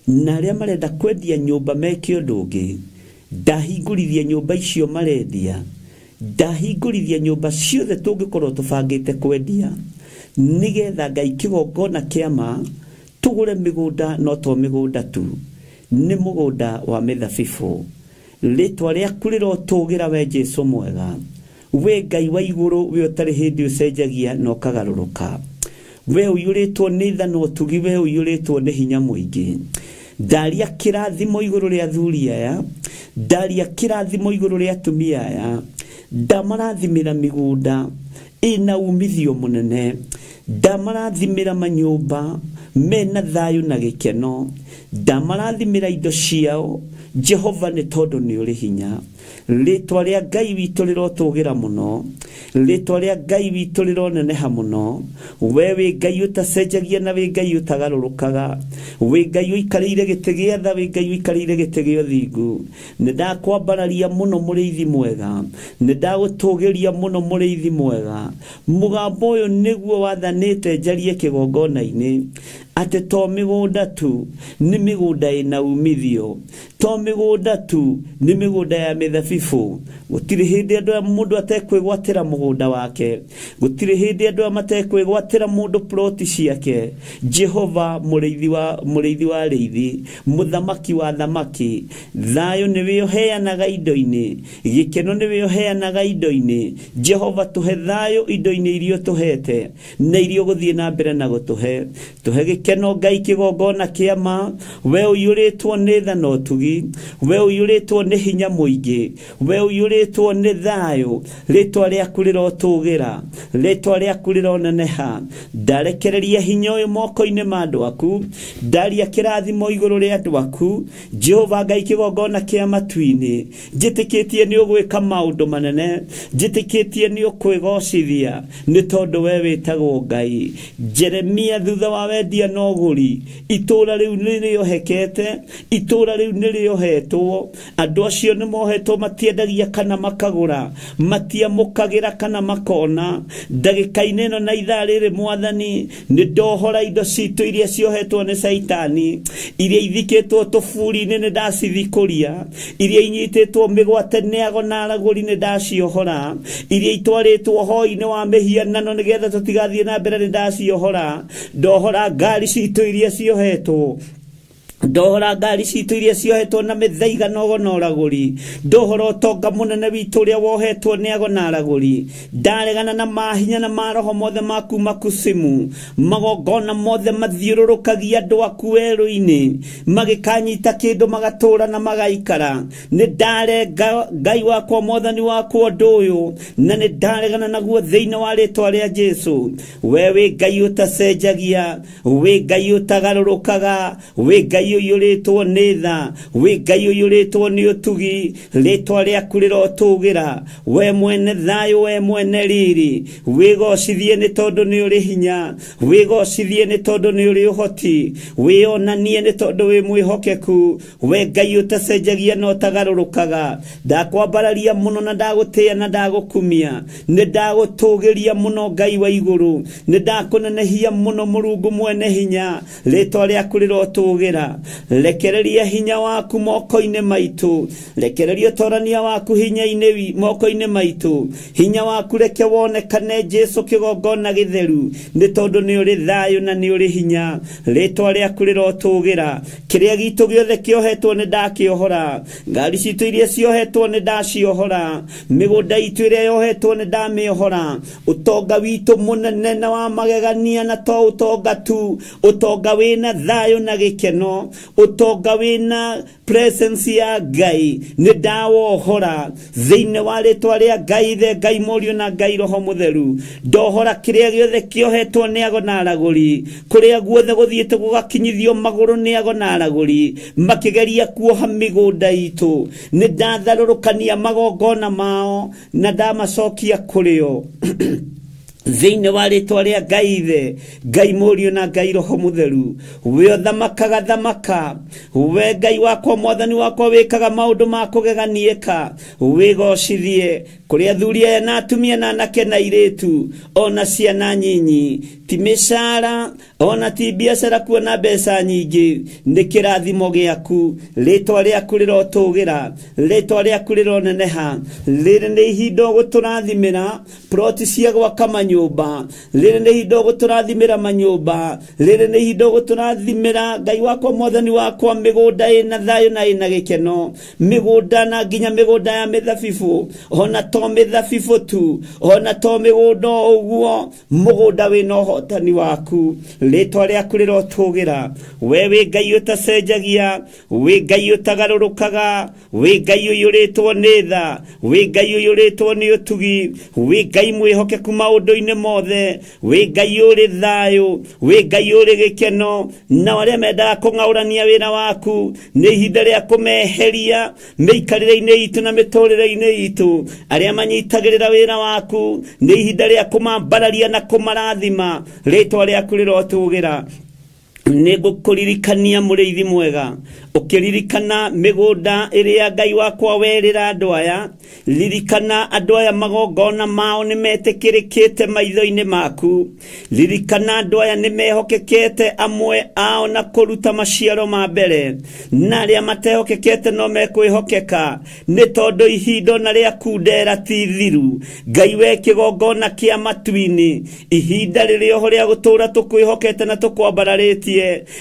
na arĩa marenda kwendia nyũmba meke ũndũ ũngĩ. Ndahingũrithia nyũmba icio marendia, ndahingũrithia nyũmba ciothe tũngĩkorwo tũbangĩte kwendia. Nĩgetha Ngai kĩgongona kĩama tũgũre mĩgũnda no to mĩgũnda tu, nĩ mũgũnda wa mĩthabibũ. Rĩtwa rĩaku rĩrotũgĩra we Jesũ mwega, we Ngai wa igũrũ, we ũtarĩ hĩndĩ ũcenjagia na ũkagarũrũka, we ũiyũrĩtwo nĩ tha na ũtugi, we ũiyũrĩtwo nĩ hinya mũingĩ. Ndaria kĩrathimo igũrũ rĩa athuri aya, ndaria kĩrathimo igũrũ rĩa atumia aya, ndamarathimĩra mĩgũnda ĩna umithio mũnene, ndamarathimĩra manyũmba mena thayũ na gĩkeno, ndamarathimĩra indo ciao Jehova, nĩ tondũ nĩ ũrĩ hinya. Rĩtwa rĩa Ngai witũ rĩrotũgĩra mũno, rĩtwa rĩa Ngai witũ rĩroneneha mũno. We wĩ Ngai ũtacenjagia na wĩ Ngai ũtagarũrũkaga, wĩ Ngai ũikarĩire gĩtĩ gĩa tha, wĩ Ngai ũikarĩire gĩtĩ gĩa ũthingu. Nĩ ndakwambararia mũno mũrĩithi mwega, nĩ ndagũtũgĩria mũno mũrĩithi mwega. Mũgambo ũyũ nĩguo wathanĩte njarie kĩgongona-inĩ, atĩ to mĩgũnda tu nĩ mĩgũnda ĩna umithio, to mĩgũnda tu nĩ mĩgũnda ya mĩthabibũ. Gũtirĩ hĩndĩ andũ aya mũndũ atekwĩgwatĩra mũgũnda wake, gũtirĩ hĩndĩ andũ aya matekwĩgwatĩra mũndũ ploti ciake. Jehova mũrĩithi wa arĩithi, mũthamaki wa thamaki, thayũ nĩwe ũheanaga indo-inĩ, gĩkeno nĩwe ũheanaga indo-inĩ. Jehova tũhe thayũ indo-inĩ iria ũtũhete na iria ũgũthiĩ na mbere na gũtũhe. Tũhe gĩkeno Ngai kĩgongona kĩama, we ũiyũrĩtwo nĩ tha na ũtugi, we ũiyũrĩtwo nĩ hinya mũingĩ, we ũiyũrĩtwo nĩ thayũ. Rĩtwa rĩaku rĩrotũgĩra, rĩtwa rĩaku rĩroneneha. Ndarekereria hinya ũyũ moko-inĩ ma andũ aku, ndaria kĩrathimo igũrũ rĩa andũ aku. Jehova Ngai kĩgongona kĩa matu-inĩ, njĩtĩkĩtie nĩ ũgwĩka maũndũ manene, njĩtĩkĩtie nĩ ũkwĩgocithia, nĩ tondũ we wĩtagwo Ngai. Jeremia thutha wa wendia na ũgũri, itũũra rĩu nĩ rĩohekete, itũũra rĩu nĩ rĩohetwo, andũ acio nĩ mohetwo, matiendagia kana makagũra, matiamũkagĩra kana makona. Ndagĩka-inĩ ĩno na ithaa rĩrĩ Mwathani, nĩ ndohora indo citũ iria ciohetwo nĩ Caitani, iria ithikĩtwo tũburi-inĩ nĩ ndacithikũria, iria inyitĩtwo mĩgwate nĩ ago na aragũri nĩ ndaciohora, iria itwarĩtwo hoi-inĩ wa mĩhianano nĩgetha tũtigathiĩ na mbere nĩ ndaciohora. Ndohora ngari citũ iria ciohetwo, ndohora ngari citũ iria ciohetwo na mĩthaiga na ũgo na ũragũri, ndohora ũtonga mũnene witũ ũrĩa wohetwo nĩ ago na aragũri. Ndaregana na mahinya na maroho mothe ma kuma kusimu, magongona mothe mathiũrũrũkagia andũ aku werũ-inĩ, magĩkanyita kĩndũ magatũra na magaikara. Nĩ ndarenga Ngai wakwa Mwathani wakwa ũndũ ũyũ, na nĩ ndaregana naguo thĩinĩ wa rĩtwa rĩa Jesũ. We wĩ Ngai ũtacenjagia, wĩ Ngai ũtagarũrũkaga, wĩ Ngai ũiyũrĩtwo nĩ tha, wĩ Ngai ũiyũrĩtwo nĩ ũtugi. Rĩtwa rĩaku rĩrotũgĩra, we mwene thayũ, we mwene riri. Wĩgocithie nĩ tondũ nĩ ũrĩ hinya, wĩgocithie nĩ tondũ nĩ ũrĩ ũhoti, wĩonanie nĩ tondũ wĩ mwĩhokeku. We Ngai ũtacenjagia na ũtagarũrũkaga, ndakwambararia mũno na ndagũtĩĩa na ndagũkumia, nĩ ndagũtũgĩria mũno Ngai wa igũrũ, nĩ ndakũnenehia mũno Mũrungu mwene hinya. Rĩtwa rĩaku rĩrotũgĩra. Rekereria hinya waku moko-inĩ maitũ, rekereria ũtorania waku hinya-inĩ moko-inĩ maitũ. Hinya waku reke wonekane Jesũ kĩgongona gĩtheru, nĩ tondũ nĩ ũrĩ thayũ na nĩ ũrĩ hinya. Rĩtwa rĩaku rĩrotũgĩra. Kĩrĩa gitũ gĩothe kĩohetwo nĩ ndakĩohora, ngari citũ iria ciohetwo nĩ ndaciohora, mĩgũnda itũ ĩrĩa yohetwo nĩ ndamĩohora, ũtonga witũ mũnene na wa magegania, na to ũtonga tu, ũtonga wĩna thayũ na gĩkeno, ũtonga wĩna presence ya Ngai, nĩ ndawohora thĩinĩ wa rĩtwa rĩa Ngai Ithe, Ngai Mũriũ na Ngai Roho Mũtheru. Ndohora kĩrĩa gĩothe kĩohetwo nĩ ago na aragũri, kũrĩa guothe gũthiĩte gũgakinyithio magũrũ nĩ ago na aragũri makĩgeria kuoha mĩgũnda itũ, nĩ ndatharũrũkania magongona mao na ndamacokia kũrĩ o thĩinĩ wa rĩtwa rĩa Ngai Ithe, Ngai Mũriũ na Ngai Roho Mũtheru. We ũthamakaga thamaka, we Ngai wakwa Mwathani wakwa wĩkaga maũndũ ma kũgeganiĩka, wĩgocithie kũrĩ athuri aya na atumia na anake na airĩtu ona ciana nyinyi. Ti mĩcara ona ti biacara kuona mbeca nyingĩ, nĩ kĩrathimo gĩaku. Rĩtwa rĩaku rĩrotũgĩra, rĩtwa rĩaku rĩroneneha. Rĩrĩ nĩ ihinda ũgũtũrathimĩra ploti cia gwaka manyũmba, rĩrĩ nĩ ihinda ũgũtũrathimĩra manyũmba, rĩrĩ nĩ ihinda ũgũtũrathimĩra Ngai wakwa mwathani wakwa mĩgũnda ĩna thayũ na ĩna gĩkeno, mĩgũnda na nginya mĩgũnda ya mĩthabibũ, ona to mĩthabibũ tu, ona to mĩgũnda ũguo, mũgũnda wĩna ũhotani waku. Rĩtwa rĩaku rĩrotũgĩra. We wĩ Ngai ũtacenjagia, wĩ Ngai ũtagarũrũkaga, wĩ Ngai ũiyũrĩtwo nĩ tha, wĩ Ngai ũiyũrĩtwo nĩ ũtugi, wĩ Ngai mwĩhokeku maũndũ-inĩ mothe, wĩ Ngai ũrĩ thayũ, wĩ Ngai ũrĩ gĩkeno. Na arĩa mendaga kũng'aũrania wĩra waku, nĩ ihinda rĩa kũmeheria mĩikarĩre-inĩ itũ na mĩtũrĩre-inĩ itũ. Arĩa manyitagĩrĩra wĩra waku, nĩ ihinda rĩa kũmambararia na kũmarathima. Rĩtwa rĩaku rĩrotũgĩra. Nĩ ngũkũririkania mũrĩithi mwega, ũkĩririkana mĩgũnda ĩrĩa Ngai wakwa werĩra andũ aya. Ririkana andũ aya magongona mao nĩ metĩkĩrĩkĩte maitho-inĩ maku. Ririkana andũ aya nĩ mehokekete amwe ao na kũruta maciaro ma mbere, na arĩa matehokekete no mekwĩhokeka, nĩ tondũ ihinda ona rĩaku ndera ti thiru. Ngai we kĩgongona kĩa matu-inĩ, ihinda rĩrĩ oho rĩa gũtũũra tũkwĩhokete na tũkwambararĩtie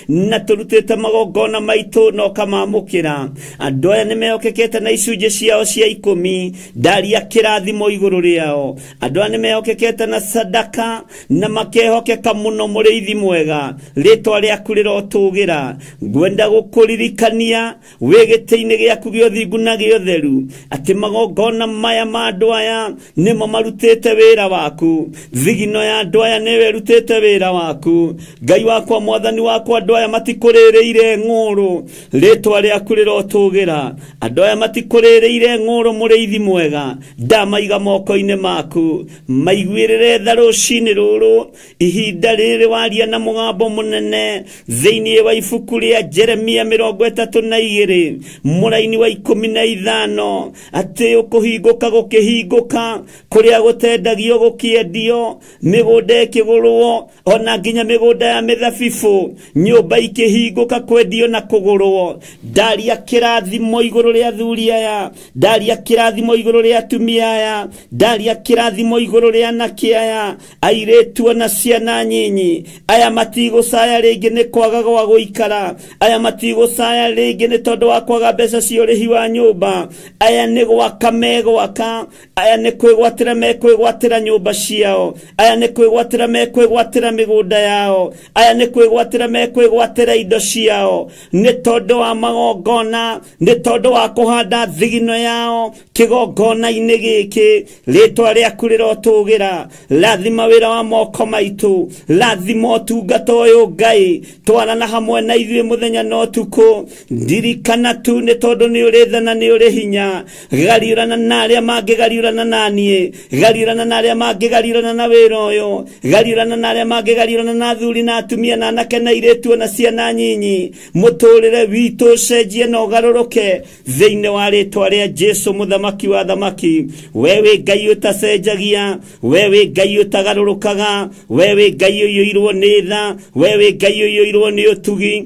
na tũrutĩte magongona maitũ na ũkamamũkĩra. Andũ aya nĩ mehokekete na icunjĩ ciao cia 10, ndaria kĩrathimo igũrũ rĩao. Andũ aya nĩ mehokekete na sadaka na makehokeka mũno mũrĩithi mwega. Rĩtwa rĩaku rĩrotũgĩra. Ngwenda gũkũririkania wĩ gĩtĩ-inĩ gĩaku gĩa ũthingu na gĩa ũtheru, atĩ magongona maya ma andũ aya nĩmo marutĩte wĩra waku. Thigino ya andũ aya nĩwe ĩrutĩte wĩra waku. Ngai wakwa mwathani wakwa, andũ aya matikũrĩrĩire ng'ũrũ. Rĩtwa rĩaku rĩrotũgĩra. Andũ aya matikũrĩrĩire ng'ũrũ mũrĩithi mwega, ndamaiga moko-inĩ maku. Maiguĩrĩre tha rũcinĩ rũrũ, ihinda rĩrĩ waria na mũgambo mũnene thĩinĩ wa ibuku rĩa Jeremia 32 mũraini wa 15, atĩ ũkũhingũka gũkĩhingũka, kũrĩa gũtendagio gũkĩendio, mĩgũnda ĩkĩgũrwo, ona nginya mĩgũnda ya mĩthabibũ, nyũmba ikĩhingũka kwendio na kũgũrwo. Ndaria kĩrathimo igũrũ rĩa athuri aya, ndaria kĩrathimo igũrũ rĩa atumia aya, ndaria kĩrathimo igũrũ rĩa anake aya, airĩtu ona ciana nyinyi. Aya matigũcaya rĩngĩ nĩ kwaga gwa gũikara, aya matigũcaya rĩngĩ nĩ tondũ wa kwaga mbeca cia ũrĩhi wa nyũmba. Aya nĩ gwaka megwaka, aya nĩ kwĩgwatĩra mekwĩgwatĩra nyũmba ciao, aya nĩ kwĩgwatĩra mekwĩgwatĩra mĩgũnda yao, aya nĩ kwĩgwatĩra mekwĩgwatĩra indo ciao, nĩ tondũ wa magongona, nĩ tondũ wa kũhanda thigino yao kĩgongona-inĩ gĩkĩ. Rĩtwa rĩaku rĩrotũgĩra. Rathima wĩra wa moko maitũ, rathima ũtungata ũyũ Ngai, twarana hamwe na ithuĩ mũthenya na ũtukũ. Ndirikana tu nĩ tondũ nĩ ũrĩ tha na nĩ ũrĩ hinya. Gariũrana na arĩa mangĩgariũrana na niĩ, gariũrana na arĩa mangĩgariũrana na wĩra ũyũ, gariũrana na arĩa mangĩgariũrana na athuri na atumia na anake na airĩtu na ciana nyinyi. Mũtũrĩre witũ ũcenjie na ũgarũrũke thĩinĩ wa rĩtwa rĩa Jesu mũthamaki wa thamaki. We wĩ Ngai ũtacenjagia, we wĩ Ngai ũtagarũrũkaga, we wĩ Ngai ũiyũirwo nĩ tha, we wĩ Ngai ũiyũirwo nĩ ũtugi,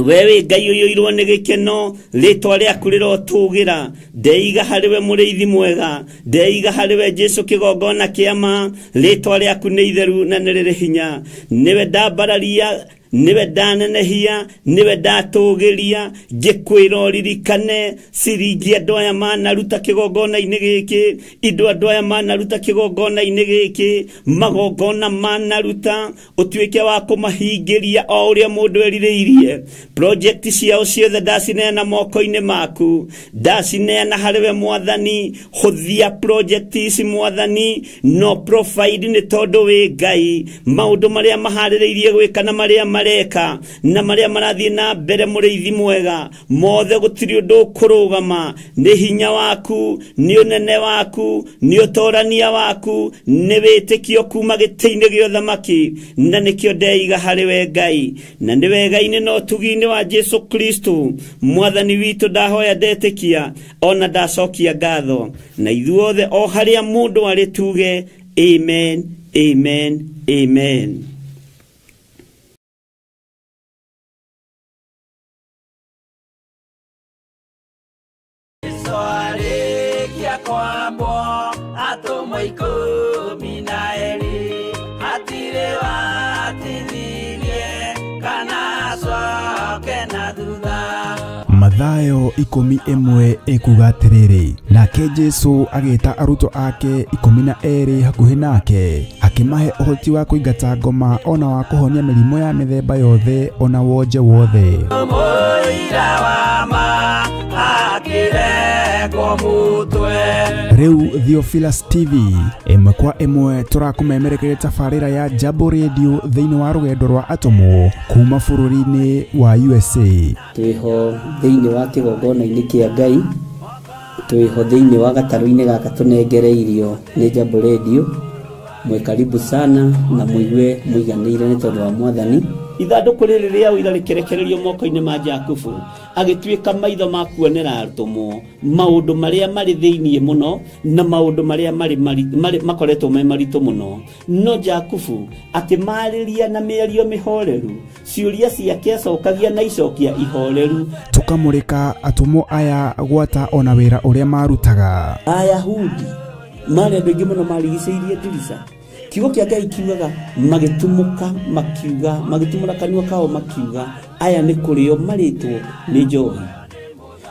we wĩ Ngai ũiyũirwo nĩ gĩkeno. Rĩtwa rĩaku rĩrotũgĩra. Ndeiga harĩ we mũrĩithi mwega, ndeiga harĩ we Jesu kĩgongona kĩa ma. Rĩtwa rĩaku nĩ itheru na nĩ rĩrĩ hinya. Nĩwe ndambararia, nĩwe ndanenehia, nĩwe ndatũgĩria. Ngĩkwĩra ũririkane ciringi andũ aya manaruta kĩgongona-inĩ gĩkĩ, indo andũ aya manaruta kĩgongona-inĩ gĩkĩ, magongona manaruta, ũtuĩke wa kũmahingĩria o ũrĩa mũndũ erirĩirie. Project ciao ciothe ndacineana moko-inĩ maku, ndacineana harĩ we mwathani. Hũthia project ici mwathani, no provide nĩ tondũ wĩ Ngai. Maũndũ marĩa maharĩrĩirie gwĩka na marĩa mareka na marĩa marathiĩ na mbere mũrĩithi mwega, mothe gũtirĩ ũndũ ũkũrũgama. Nĩ hinya waku, nĩ ũnene waku, nĩ ũtorania waku, nĩ wĩtĩkio kuma gĩtĩ-inĩ gĩa ũthamaki, na nĩkĩo ndeiga harĩ we Ngai. Na nĩ wega-inĩ na ũtugi-inĩ wa Jesu Kristo mwathani witũ ndahoya ndetĩkia ona ndacokia ngatho. Na ithuothe o harĩa mũndũ arĩ tuge amen, amen, amen. Jesu arĩkia kwambwo atũmwo 12 hatirĩ watithirie kana acoke na thutha. Mathayo 11 ekuga atĩrĩrĩ, nake Jesu agĩta arutwo ake 12 hakuhĩ nake, akĩmahe ũhoti wa kũingata ngoma ona wa kũhonia mĩrimũ ya mĩthemba yothe ona wonje wothe. Mũira wa ma akĩrengwo mũtwe. Rĩu Theophilus TV ĩmwe kwa ĩmwe tũrakũmemerekeria tabarĩra ya Jambo Radio thĩinĩ wa rũgendo rwa atũmwo kuma bũrũri-inĩ wa USA. Twĩho thĩinĩ wa kĩgongona-inĩ kĩa Ngai, twĩho thĩinĩ wa gatarũ-inĩ gaka tũnengereirio nĩ Jambo Radio. Mwĩ karibu sana na mũigue mũiganĩire nĩ tondũ wa Mwathani. Ithandũkũ rĩrĩ rĩa ũira rĩkĩrekererio moko-inĩ ma Jakubu, agĩtuĩka maitho ma kuonera atũmwo maũndũ marĩa marĩ thĩinĩ mũno na maũndũ marĩa marĩ makoretwo me maritũ mũno. No Jakubu akĩmarĩria na mĩario mĩhoreru, ciũria ciake acokagia na icokia ihoreru. Tũkamũrĩka atũmwo aya gwata ona wĩra ũrĩa marutaga. Ayahudi marĩ andũ aingĩ mũno marigicĩirie ndirica. Kiugo kĩa Ngai kiugaga magĩtumũka makiuga, magĩtumũra kanua kao makiuga, aya nĩ kũrĩo marĩtwo nĩ njohi.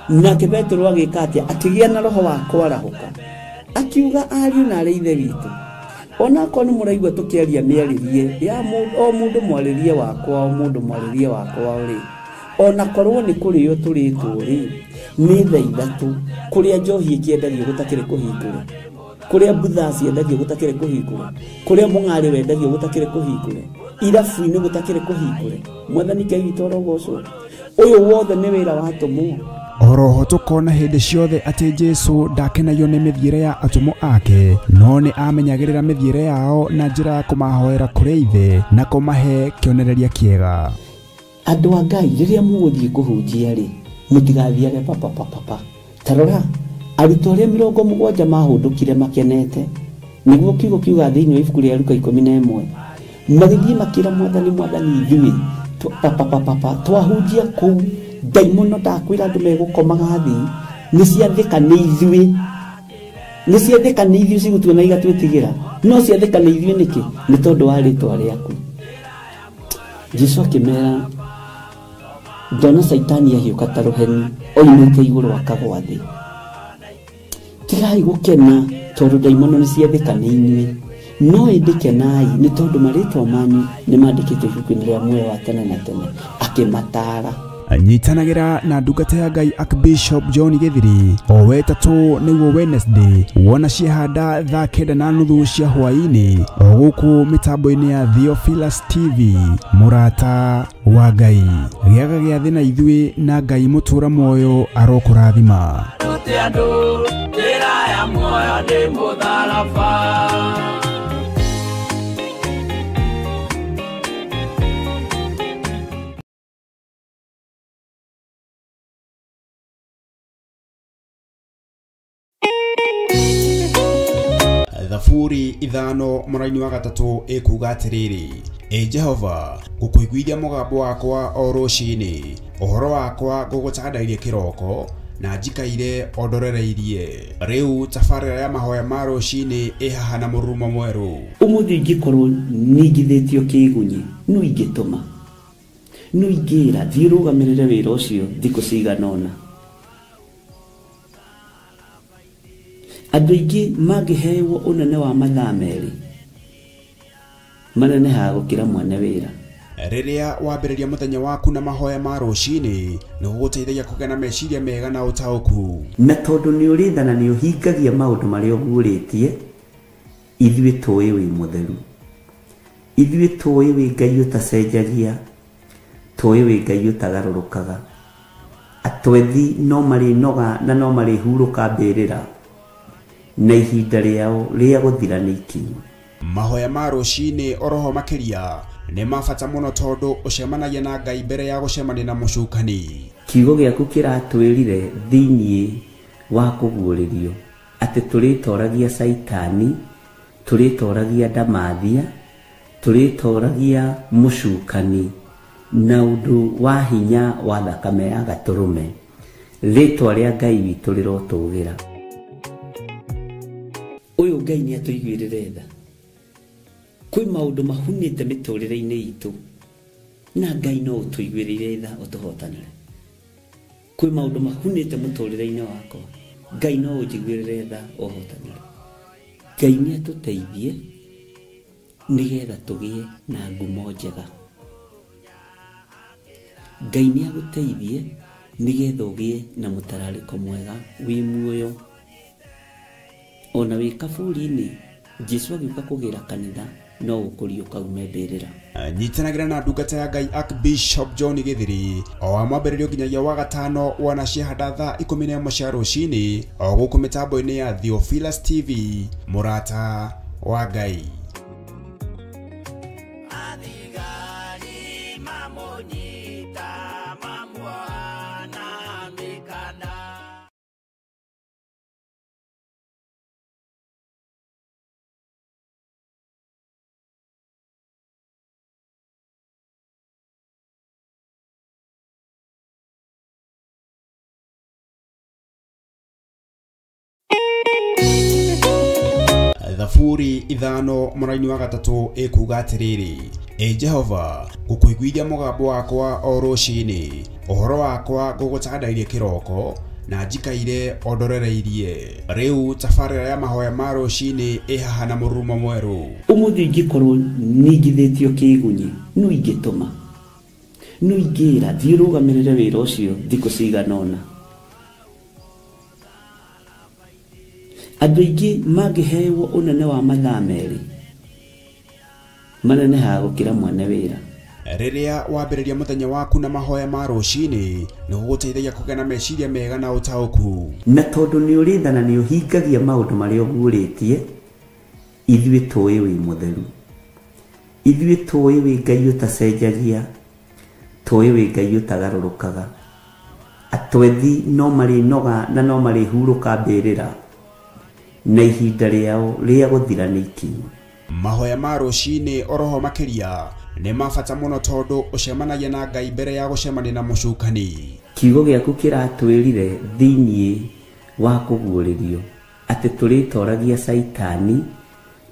Nake Petero agĩka atĩa? Akĩgĩa na roho wa kwarahũka, akiuga ariũ na arĩ ithe witũ, onakorwo nĩ mũraigua tũkĩaria mĩarĩrie ya o mũndũ mwarĩrie wakwa, o mũndũ mwarĩrie wakwa rĩ, onakorwo nĩ kũrĩo tũrĩtwo rĩ, nĩ thaa 3 kũrĩa njohi ĩkĩendagio gũtakĩrĩ kũhingũre, kũrĩa mbutha ciendagio gũtakĩrĩ kũhingũre, kũrĩa mũng'arĩ wendagio gũtakĩrĩ kũhingũre, irabu-inĩ gũtakĩrĩ kũhingũre. Mwathani Ngai witũ arogocwo. Ũyũ wothe nĩ wĩra wa atũmwo. Oroho tũkona hĩndĩ ciothe atĩ Jesu ndakenagio nĩ mĩthiĩre ya atũmwo ake, no nĩ amenyagĩrĩra mĩthiĩre yao na njĩra ya kũmahoera kũrĩ Ithe na kũmahe kĩonereria kĩega. Andũ a Ngai, rĩrĩa mũgũthiĩ kũhunjia rĩ, mũtigathiage papapapapa. Ta rora arutwo arĩa 70 mahũndũkire makenete, nĩguo kiugo kiuga thĩinĩ wa ibuku rĩa Luka 11, magĩthiĩ makĩra Mwathani, Mwathani ithuĩ papapapapa twahunjia kũu ndaimono ndakwĩra andũ megũkomaga thĩ, nĩ ciathĩka nĩ ithuĩ, nĩ ciathĩka nĩ ithuĩ cigũtuona igatwĩtigĩra, no ciathĩka nĩ ithuĩ nĩkĩ? Nĩ tondũ wa rĩtwa rĩaku. Jesu akĩmera, ndona Caitani ahiũka ta rũheni oimĩte igũrũ akagwa thĩ. Tigai gũkena tondũ ndaimono nĩ ciathĩka nĩ inyuĩ, no ĩndĩ kenai nĩ tondũ marĩtwa manyu nĩ mandĩkĩtwo ibuku-inĩ rĩa muoyo wa tene na tene. Akĩmataara. Nyitanagĩra na ndungata ya Ngai Archbishop John Gĩthiri o wetatũ nĩguo Wednesday, wona ciehanda thaa 9:30 cia hwaĩ-inĩ o gũkũ mĩtambo-inĩ ya Theophilus TV. Mũrata wa Ngai, gĩaga gĩathĩ na ithuĩ na Ngai mũtũra muoyo arokũrathima. Rute andũ njĩra ya muoyo nĩ mũtharaba. Thaburi 5 mũraini wa 3 ĩkuga atĩrĩrĩ, ĩ Jehova, ngũkũiguithia mũgambo wakwa o rũcinĩ, ũhoro wakwa ngũgũtandairie kĩroko na njikaire o ndorereirie. Rĩu tabarĩra ya mahoya ma rũcinĩ ĩ haha na mũrurumo mwerũ. Ũmũthĩ ingĩkorwo ningithĩtio kĩgunyi, no ingĩtũma, no ingĩra thiĩ rũgamĩrĩre wĩra ũcio thikũ cigana ũna. Andũ aingĩ mangĩhewo ũnene wa mathaa 2 manenehaga gũkĩra mwene wĩra. Rĩrĩa wambĩrĩria mũthenya waku na mahoya ma rũcinĩ, nĩ gũgũteithagia kũgĩa na meciria mega na ũtaũku. Na tondũ nĩ ũrĩ tha na nĩ ũhingagia maũndũ marĩa ũguũrĩtie, ithuĩ tũĩ wĩ mũtheru, ithuĩ tũĩ wĩ Ngai ũtacenjagia, tũĩ wĩ Ngai ũtagarũrũkaga. Atwethi no marĩnoga na no marĩhurũka mbĩrĩra, na ihinda rĩao rĩa gũthira nĩ ikinyu. Mahoya ma rũcinĩ oroho makĩria nĩ ma bata mũno tondũ ũcemanagia na Ngai mbere ya gũcemania na mũcukani. Kiugo gĩaku kĩratwĩrire thĩinĩ wa kũguũrĩrio atĩ tũrĩtoragia Caitani, tũrĩtoragia ndamathia, tũrĩtoragia mũcukani na ũndũ wa hinya wa thakame ya gatũrũme. Rĩtwa rĩa Ngai witũ rĩrotũgĩra. Ũyũ Ngai nĩ atũiguĩrĩre tha. Kwĩ maũndũ mahunĩte mĩtũrĩre-inĩ itũ na Ngai no ũtũiguĩrĩire tha ũtũhotanĩre. Kwĩ maũndũ mahunĩte mũtũrĩre-inĩ wakwa, Ngai no ũnjiguĩrĩre tha ũhotanĩre. Ngai nĩ atũteithie nĩgetha tũgĩe na ngumo njega. Ngai nĩ agũteithie nĩgetha ũgĩe na mũtararĩko mwega wĩ muoyo. Ona wĩ kaburi-inĩ, Jesu agĩũka kũgĩra kanitha no ũkũriũka ume mbĩrĩra. Nyitanagĩra na ndungata ya Ngai Archbishop John Githiri o wa mwambĩrĩrio nginyagia wa gatano wana ciahanda thaa 11 cia rũcinĩ o gũkũ mĩtambo-inĩ ya Theophilus TV, mũrata wa Ngai. Athigari mamũnyita mamuoha na mĩkanda. Thaburi 5 mũraini wa 3 ĩkuga atĩrĩrĩ, Ĩ Jehova, ngũkũiguithia mũgambo wakwa o rũcinĩ, ũhoro wakwa ngũgũtandairie kĩroko na njikaire o ndorereirie. Rĩu tabarĩra ya mahoya ma rũcinĩ ĩ haha na mũrurumo mwerũ. Ũmũthĩ ingĩkorwo ningithĩtio kĩgunyi, no ingĩtũma, no ingĩra thiĩ ũrũgamĩrĩre wĩra ũcio thikũ cigana ũna. Andũ aingĩ mangĩhewo ũnene wa mathaa 2 manenehaga gũkĩra mwene wĩra. Rĩrĩa wambĩrĩria mũthenya waku na mahoya ma rũcinĩ, nĩ gũgũteithagia kũgĩa na meciria mega na ũtaũku. Na tondũ nĩ ũrĩ tha na nĩ ũhingagia maũndũ marĩa ũguũrĩtie, ithuĩ tũĩ wĩ mũtheru, ithuĩ tũĩ wĩ Ngai ũtacenjagia, tũĩ wĩ Ngai ũtagarũrũkaga. Atwethi no marĩnoga na no marĩhurũka mbĩrĩra, na ihinda rĩao rĩa gũthira nĩ ikinyu. Mahoya ma rũcinĩ oroho makĩria nĩ ma bata mũno tondũ ũcemanagia na Ngai mbere ya gũcemania na mũcukani. Kiugo gĩaku kĩratwĩrire thĩiniĩ wa kũguũrĩrio atĩ tũrĩtoragia Caitani,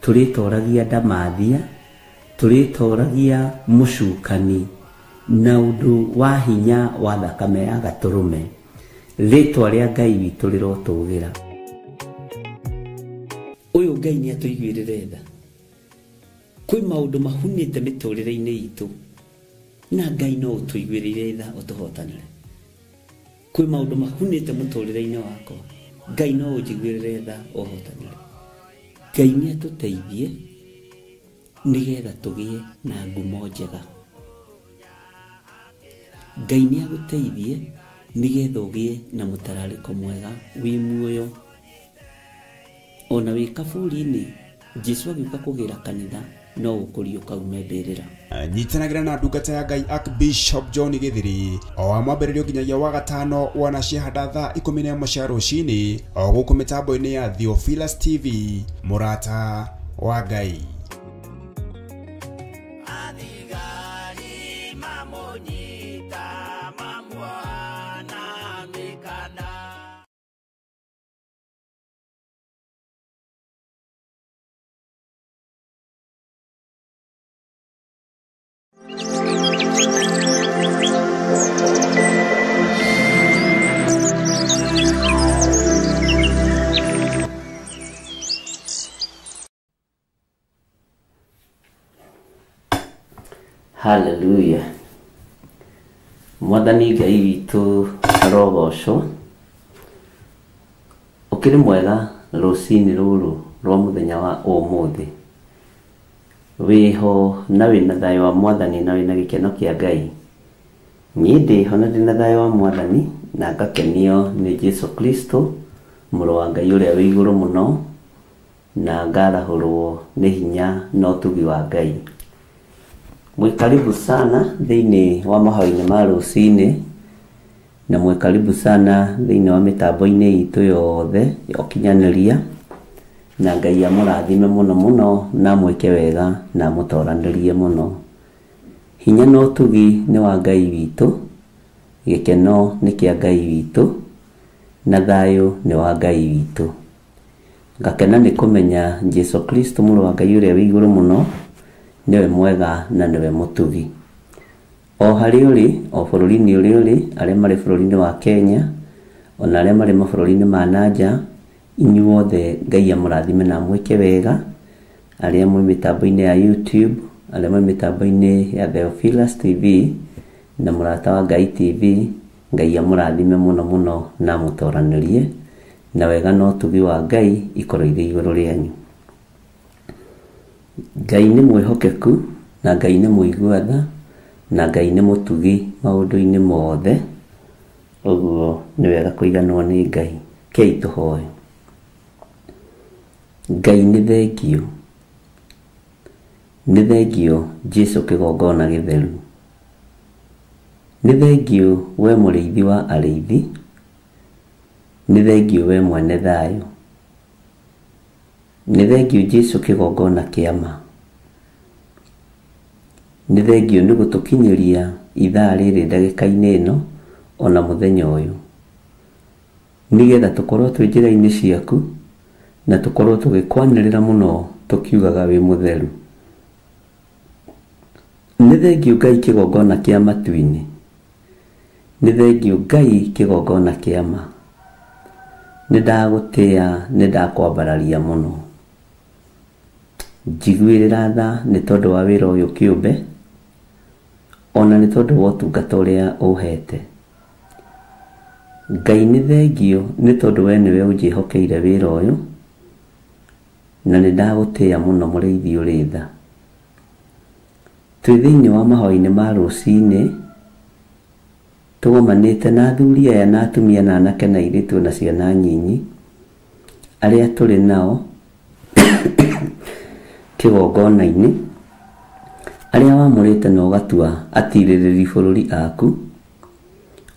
tũrĩtoragia ndamathia, tũrĩtoragia mũcukani na ũndũ wa hinya wa thakame ya gatũrũme. Rĩtwa rĩa Ngai witũ rĩrotũgĩra. Ũyũ Ngai nĩ atũiguĩrĩre tha. Kwĩ maũndũ mahunĩte mĩtũrĩre-inĩ itũ na Ngai no ũtũiguĩrĩire tha ũtũhotanĩre. Kwĩ maũndũ mahunĩte mũtũrĩre-inĩ wakwa, Ngai no ũnjiguĩrĩre tha ũhotanĩre. Ngai nĩ atũteithie nĩgetha tũgĩe na ngumo njega. Ngai nĩ agũteithie nĩgetha ũgĩe na mũtararĩko mwega wĩ muoyo. Ona wĩ kaburi-inĩ, Jesu agĩũka kũgĩra kanitha no ũkũriũka ume mbĩrĩra. Nyitanagĩra na ndungata ya Ngai Archbishop John Githiri o wa mwambĩrĩrio nginyagia wa gatano wana ciahanda thaa 11 cia rũcinĩ o gũkũ mĩtambo-inĩ ya Theophilus TV, mũrata wa Ngai. Athigari mamũnyita mamuoha na mĩkanda. Hallelujah. Mwathani Ngai witũ arogocwo. Ũkĩrĩ mwega rũcinĩ rũrũ rwa mũthenya wa ũmũthĩ. Wĩho na wĩna thayũ wa Mwathani na wĩna gĩkeno kĩa Ngai. Niĩ ndĩho na ndĩna thayũ wa Mwathani na ngakenio nĩ Jesu Kristo mũrũ wa Ngai ũrĩa wĩ igũrũ mũno, na ngarahũrwo nĩ hinya na ũtugi wa Ngai. Mwĩ karibu sana thĩinĩ wa mahoya-inĩ ma rũcinĩ, na mwĩ karibu sana thĩinĩ wa mĩtambo-inĩ itũ yothe ya ũkinyanĩria, na Ngai amũrathime mũno mũno na amwĩke wega na amũtoranĩrie mũno. Hinya na ũtugi nĩ wa Ngai witũ, gĩkeno nĩ kĩa Ngai witũ, Na thayũ nĩ wa Ngai witũ. Ngakena nĩ kũmenya Jesu Kristo mũrũ wa Ngai ũrĩa wĩ igũrũ mũno nĩwe mwega na nĩwe mũtugi. O harĩa ũrĩ, o bũrũri-inĩ ũrĩa ũrĩ, arĩa marĩ bũrũri-inĩ wa Kenya, ona arĩa marĩ mabũrũri-inĩ ma nanja, inyuothe Ngai amũrathime na amwĩke wega, arĩa mwĩ mĩtambo-inĩ ya YouTube, arĩa mwĩ mĩtambo-inĩ ya Theophilus TV na Mũrata wa Ngai TV, Ngai amũrathime mũno mũno na amũtoranĩrie, na wega na ũtugi wa Ngai ikorwo irĩ igũrũ rĩanyu. Ngai nĩ mwĩhokeku na Ngai nĩ mũigua tha na Ngai nĩ mũtugi maũndũ-inĩ mothe, ũguo nĩ wega kũiganwo nĩ Ngai. Kei tũhoe. Ngai nĩ thengio, nĩ thengio Jesu kĩgongona gĩtheru, nĩ thengio we mũrĩithi wa arĩithi, nĩ thengio we mwene thayũ, nĩ thengio Jesu kĩgongona kĩa ma, nĩ thengio nĩ gũtũkinyĩria ithaa rĩrĩ ndagĩka-inĩ ĩno ona mũthenya ũyũ, nĩgetha tũkorwo twĩ njĩra-inĩ ciaku na tũkorwo tũgĩkwanĩrĩra mũno tũkiugaga wĩ mũtheru. Nĩ thengio Ngai kĩgongona kĩa matu-inĩ, nĩ thengio Ngai kĩgongona kĩa ma, nĩ ndagũtĩa, nĩ ndakwambararia mũno. Njiguĩrĩra tha nĩ tondũ wa wĩra ũyũ kĩũmbe, ona nĩ tondũ wa ũtungata ũrĩa ũhete. Ngai nĩ thengio nĩ tondũ we nĩwe ũnjĩhokeire wĩra ũyũ, na nĩ ndagũtĩa mũno mũrĩithi ũrĩ tha. Twĩ thĩinĩ wa mahoya-inĩ ma rũcinĩ, tũgomanĩte na athuri aya na atumia na anake na airĩtu na ciana nyinyi, arĩa tũrĩ nao kĩgongona-inĩ, arĩa wamũrĩte na ũgatua atirĩrĩri bũrũri aku,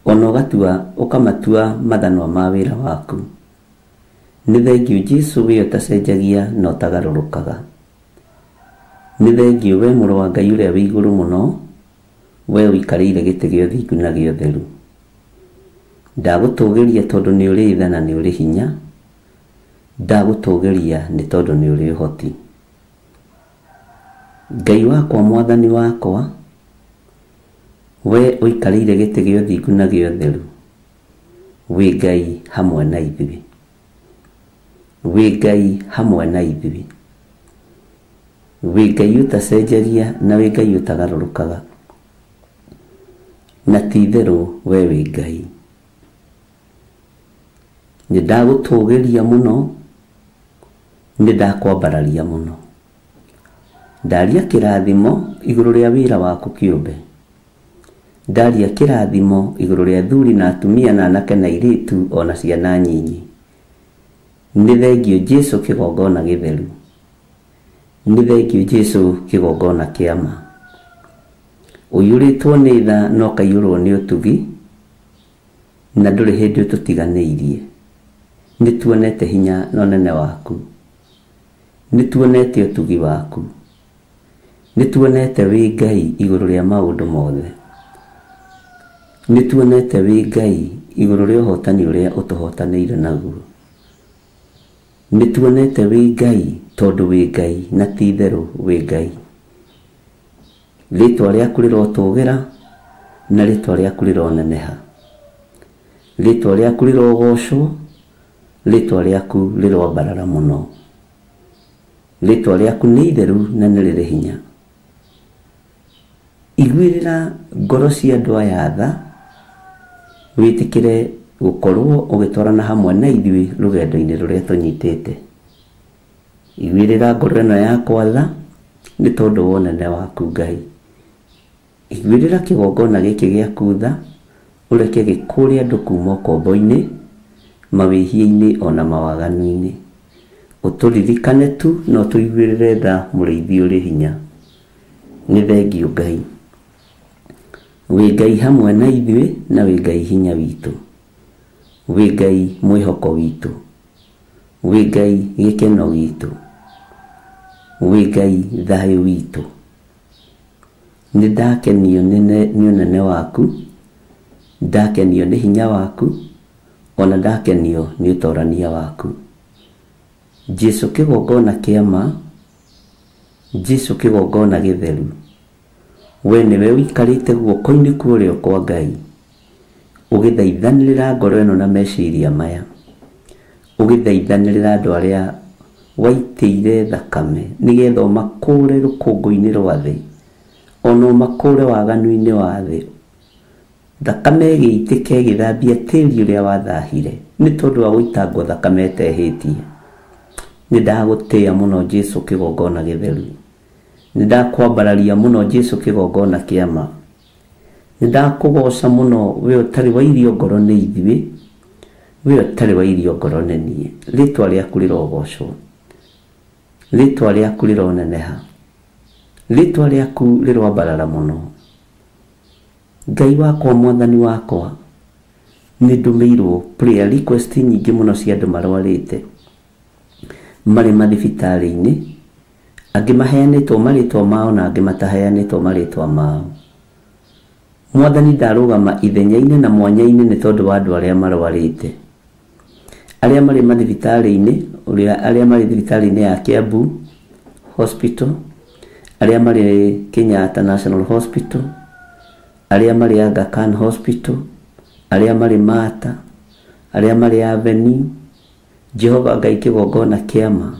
ona ũgatua ũkamatua mathanwa ma wĩra waku. Nĩ thengio Jesu we ũtacenjagia na ũtagarũrũkaga. Nĩ thengio we mũrũ wa Ngai ũrĩa wĩ igũrũ mũno, we ũikarĩire gĩtĩ gĩa ũthingu na gĩa ũtheru. Ndagũtũgĩria tondũ nĩ ũrĩ tha na nĩ ũrĩ hinya, ndagũtũgĩria nĩ tondũ nĩ ũrĩ ũhoti. Ngai wakwa, mwathani wakwa, we ũikarĩire gĩtĩ gĩa ũthingu na gĩa ũtheru, wĩ Ngai hamwe na ithuĩ, wĩ Ngai hamwe na ithuĩ, wĩ Ngai ũtacenjagia na wĩ Ngai ũtagarũrũkaga, na ti itherũ we wĩ Ngai. Nĩ ndagũtũgĩria mũno, nĩ ndakwambararia mũno. Ndaria kĩrathimo igũrũ rĩa wĩra waku kĩũmbe, ndaria kĩrathimo igũrũ rĩa athuri na atumia na anake na airĩtu ona ciana nyinyi. Nĩ thengio Jesu kĩgongona gĩtheru, nĩ thengio Jesu kĩgongona kĩa ma. Ũiyũrĩtwo nĩ tha na ũkaiyũrwo nĩ ũtugi, na ndũrĩ hĩndĩ ũtũtiganĩirie. Nĩ tuonete hinya na ũnene waku, nĩ tuonete ũtugi waku, nĩ tuonete wĩ Ngai igũrũ rĩa maũndũ mothe, nĩ tuonete wĩ Ngai igũrũ rĩa ũhotani ũrĩa ũtũhotanĩire naguo. Nĩ tuonete wĩ Ngai tondũ wĩ Ngai na ti itherũ wĩ Ngai. Rĩtwa rĩaku rĩrotũgĩra na rĩtwa rĩaku rĩroneneha, rĩtwa rĩaku rĩrogocwo, rĩtwa rĩaku rĩroambarara mũno. Rĩtwa rĩaku nĩ itheru na nĩ rĩrĩ hinya. Iguĩrĩra ngoro cia andũ aya tha, wĩtĩkĩre gũkorwo ũgĩtwarana hamwe na ithuĩ rũgendo-inĩ rũrĩa tũnyitĩte. Iguĩrĩra ngoro ĩno yakwa tha nĩ tondũ wa ũnene waku Ngai. Iguĩrĩra kĩgongona gĩkĩ gĩaku tha, ũreke gĩkũre andũ kuma ũkombo-inĩ, mawĩhia-inĩ ona mawaganu-inĩ. Ũtũririkane tu na ũtũiguĩrĩre tha mũrĩithi ũrĩ hinya. Nĩ thengio Ngai. Wĩ Ngai hamwe na ithuĩ na wĩ Ngai hinya witũ, wĩ Ngai mwĩhoko witũ, wĩ Ngai gĩkeno gitũ, wĩ Ngai thayũ witũ. Nĩ ndakenio nĩ ũnene waku, ndakenio nĩ hinya waku, Ona ndakenio nĩ ũtorania waku. Jesu kĩgongona kĩa ma, Jesu kĩgongona gĩtheru, we nĩwe ũikarĩte guoko-inĩ kwa ũrĩo kwa Ngai, ũgĩthaithanĩrĩra ngoro ĩno na meciria maya, ũgĩthaithanĩrĩra andũ arĩa waitĩire thakame nĩgetha ũmakũũre rũkũngũ-inĩ rwa thĩ, ona ũmakũũre waganu-inĩ wa thĩ. Thakame ĩgĩitĩka ĩgĩthambia tĩri ũrĩa wathahire nĩ tondũ wa gũitangwo thakame ĩtehĩtie. Nĩ ndagũtĩĩa mũno Jesu kĩgongona gĩtheru, nĩ ndakwambararia mũno Jesu kĩgongona kĩa ma, nĩ ndakũgoca mũno we ũtarĩ wa irio ngoro nĩ ithuĩ, we ũtarĩ wa irio ngoro nĩ niĩ. Rĩtwa rĩaku rĩrogocwo, rĩtwa rĩaku rĩroneneha, rĩtwa rĩaku rĩroambarara mũno. Ngai wakwa, mwathani wakwa, nĩ ndũmĩirwo prayer request nyingĩ mũno cia andũ marwarĩte marĩ mathibitarĩ-inĩ, angĩ maheanĩtwo marĩtwa mao na angĩ mataheanĩtwo marĩtwa mao. Mwathani, ndarũgama ithenya-inĩ na mwanya-inĩ nĩ tondũ wa andũ arĩa marwarĩte, arĩa marĩ mathibitarĩ-inĩ, arĩa marĩ thibitarĩ-inĩ ya Kiambu Hospital, arĩa marĩ Kenyatta National Hospital, arĩa marĩ Aga Khan Hospital, arĩa marĩ Mata, arĩa marĩ Avenue. Jehova Ngai kĩgongona kĩa ma,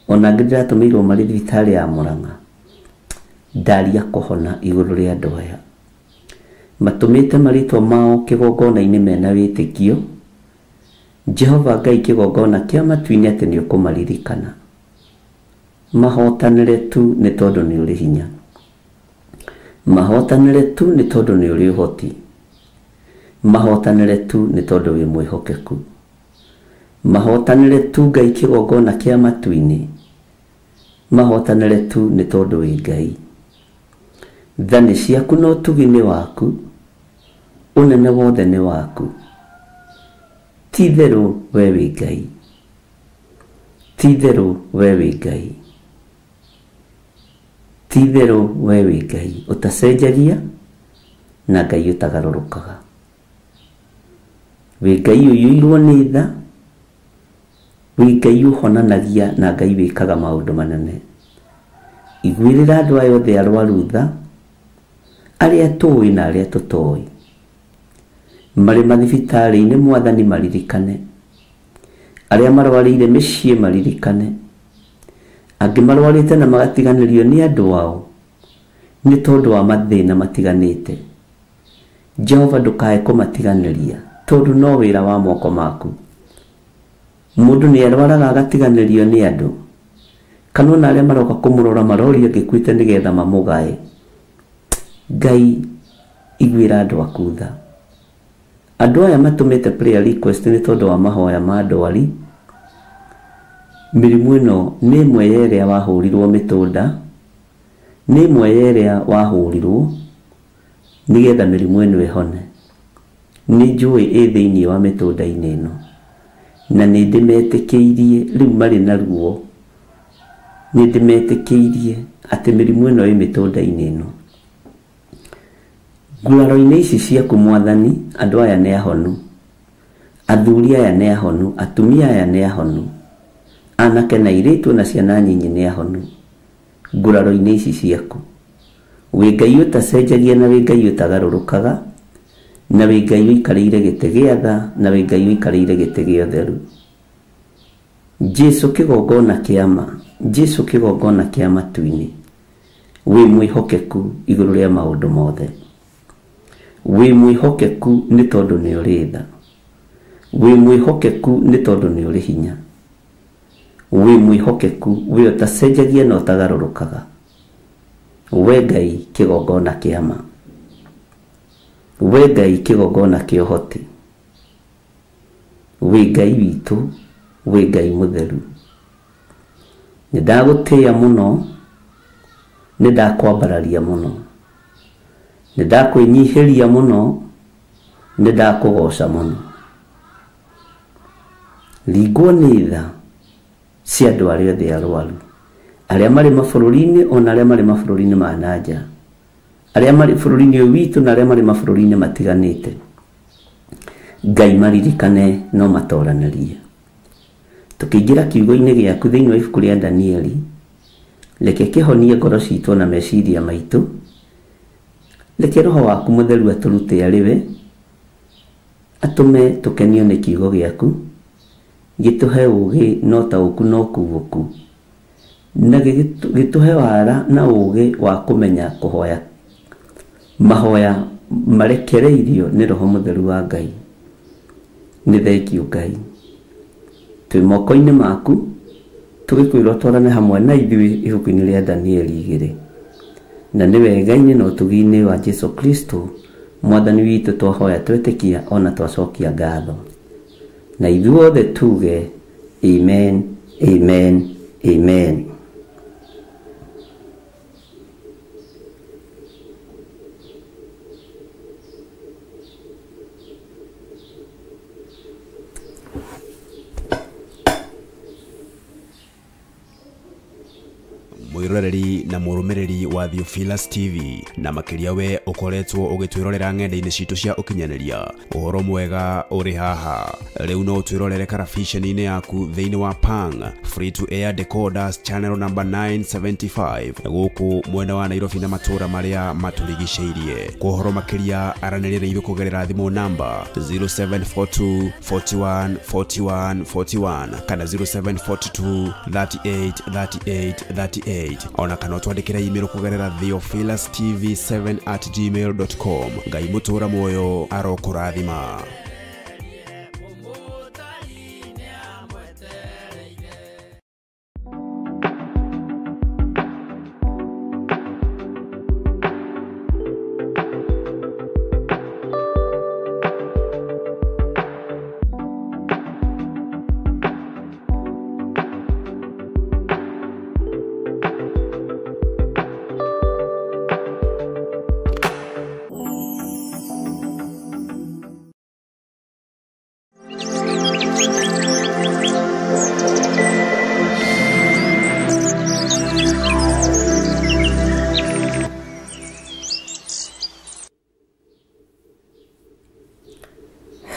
ona angĩ ndĩratũmĩirwo marĩ thibitarĩ ya Murang'a. Ndaria kũhona igũrũ rĩa andũ aya matũmĩte marĩtwa mao kĩgongona-inĩ mena wĩtĩkio. Jehova Ngai kĩgongona kĩa matu-inĩ atĩ nĩ ũkũmaririkana, mahotanĩre tu nĩ tondũ nĩ ũrĩ hinya, mahotanĩre tu nĩ tondũ nĩ ũrĩ ũhoti, mahotanĩre tu nĩ tondũ wĩ mwĩhokeku, mahotanĩre tu Ngai kĩgongona kĩa matu-inĩ, mahotanĩre tu nĩ tondũ wĩ Ngai. Tha nĩ ciaku na ũtugi nĩ waku, ũnene wothe nĩ waku. Ti itherũ we wĩ Ngai, ti itherũ we wĩ Ngai, ti itherũ we wĩ Ngai ũtacenjagia na Ngai ũtagarũrũkaga. Wĩ Ngai ũiyũirwo nĩ tha, wĩ Ngai ũhonanagia na Ngai wĩkaga maũndũ manene. Iguĩrĩra andũ aya othe arwaru tha, arĩa tũĩ na arĩa tũtoĩ, marĩ mathibitarĩ-inĩ mwathani maririkane, arĩa marwarĩire mĩciĩ maririkane, angĩ marwarĩte na magatiganĩrio nĩ andũ ao nĩ tondũ wa mathĩna matiganĩte. Jehova ndũkae kũmatiganĩria tondũ no wĩra wa moko maku. Mũndũ nĩ arwaraga agatiganĩrio nĩ andũ, kana ona arĩa maroka kũmũrora marorio angĩkuĩte nĩgetha mamũgae. Ngai iguĩra andũ aku tha. Andũ aya matũmĩte prayer request nĩ tondũ wa mahoya ma ndwari. Mĩrimũ ĩno nĩ ĩmwe ya ĩrĩa wahũrirwo mĩtũnda, nĩ ĩmwe ya ĩrĩa wahũrirwo nĩgetha mĩrimũ ĩno ĩhone. Nĩ njũĩ ĩ thĩinĩ wa mĩtũnda-inĩ ĩno, na nĩ ndĩmetĩkĩirie rĩu marĩ na ruo, nĩ ndĩmetĩkĩirie atĩ mĩrimũ ĩno ĩ mĩtũnda-inĩ ĩno. Nguraro-inĩ ici ciaku mwathani, andũ aya nĩ ahonu, athuri aya nĩ ahonu, atumia aya nĩ ahonu, anake na airĩtu na ciana nyinyi nĩ ahonu nguraro-inĩ ici ciaku. Wĩ Ngai ũtacenjagia na wĩ Ngai ũtagarũrũkaga, na wĩ Ngai ũikarĩire gĩtĩ gĩa tha, na wĩ Ngai ũikarĩire gĩtĩ gĩa ũtheru. Jesu kĩgongona kĩa ma, Jesu kĩgongona kĩa matu-inĩ, wĩ mwĩhokeku igũrũ rĩa maũndũ mothe. Wĩ mwĩhokeku nĩ tondũ nĩ ũrĩ tha, wĩ mwĩhokeku nĩ tondũ nĩ ũrĩ hinya, wĩ mwĩhokeku we ũtacenjagia na ũtagarũrũkaga. We Ngai kĩgongona kĩa ma, we Ngai kĩgongona kĩa ũhoti, wĩ Ngai witũ, wĩ Ngai mũtheru. Nĩ ndagũtĩĩa mũno, nĩ ndakwambararia mũno, nĩ ndakwĩnyihĩria mũno, nĩ ndakũgoca mũno. Ringwo nĩ tha cia andũ arĩa othe arwaru, arĩa marĩ mabũrũri-inĩ ona arĩa marĩ mabũrũri-inĩ ma na nja, arĩa marĩ bũrũri-inĩ ũyũ witũ na arĩa marĩ mabũrũri-inĩ matiganĩte, Ngai maririkane no matoranĩrie. Tũkĩingĩra kiugo-inĩ gĩaku thĩinĩ wa ibuku rĩa Danieli, reke kĩhonie ngoro citũ na meciria maitũ, reke roho waku mũtheru atũrute arĩ we, atũme tũkenio nĩ kiugo gĩaku, gĩtũhe ũũgĩ na ũtaũku na ũkuũku, na gĩtũhe wara na ũũgĩ wa kũmenya kũhoya mahoya marekereirio nĩ roho mũtheru wa Ngai. Nĩ thengio Ngai, twĩ moko-inĩ maku, tũgĩkwĩrwo twarane hamwe na ithuĩ ibuku-inĩ rĩa Danieli 2, na nĩ wega-inĩ na ũtugi-inĩ wa Jesu Kristo mwathani witũ twahoya twetĩkia ona twacokia ngatho, na ithuothe tuge amen, amen, amen. Mwiroreri na mũrũmĩrĩri wa Theophilus TV, na makĩria we ũkoretwo ũgĩtwĩrorera ng'enda-inĩ citũ cia ũkinyanĩria, ũhoro mwega ũrĩ haha. Rĩu no ũtwĩrorere karabiceni-inĩ yaku thĩinĩ wa Pang Free to Air Decoders channel number 975 gũkũ mwena wa Nairobi na matũũra marĩa matũrigicĩirie. Kwa ũhoro makĩria aranĩria na ithuĩ kũgerera thimũ namba 0742 41 41 41 kana 0742 38 38 38, ona kana ũtwandĩkĩre email kũgerera theophilustv7@gmail.com. Ngai mũtũũra muoyo arokũrathima.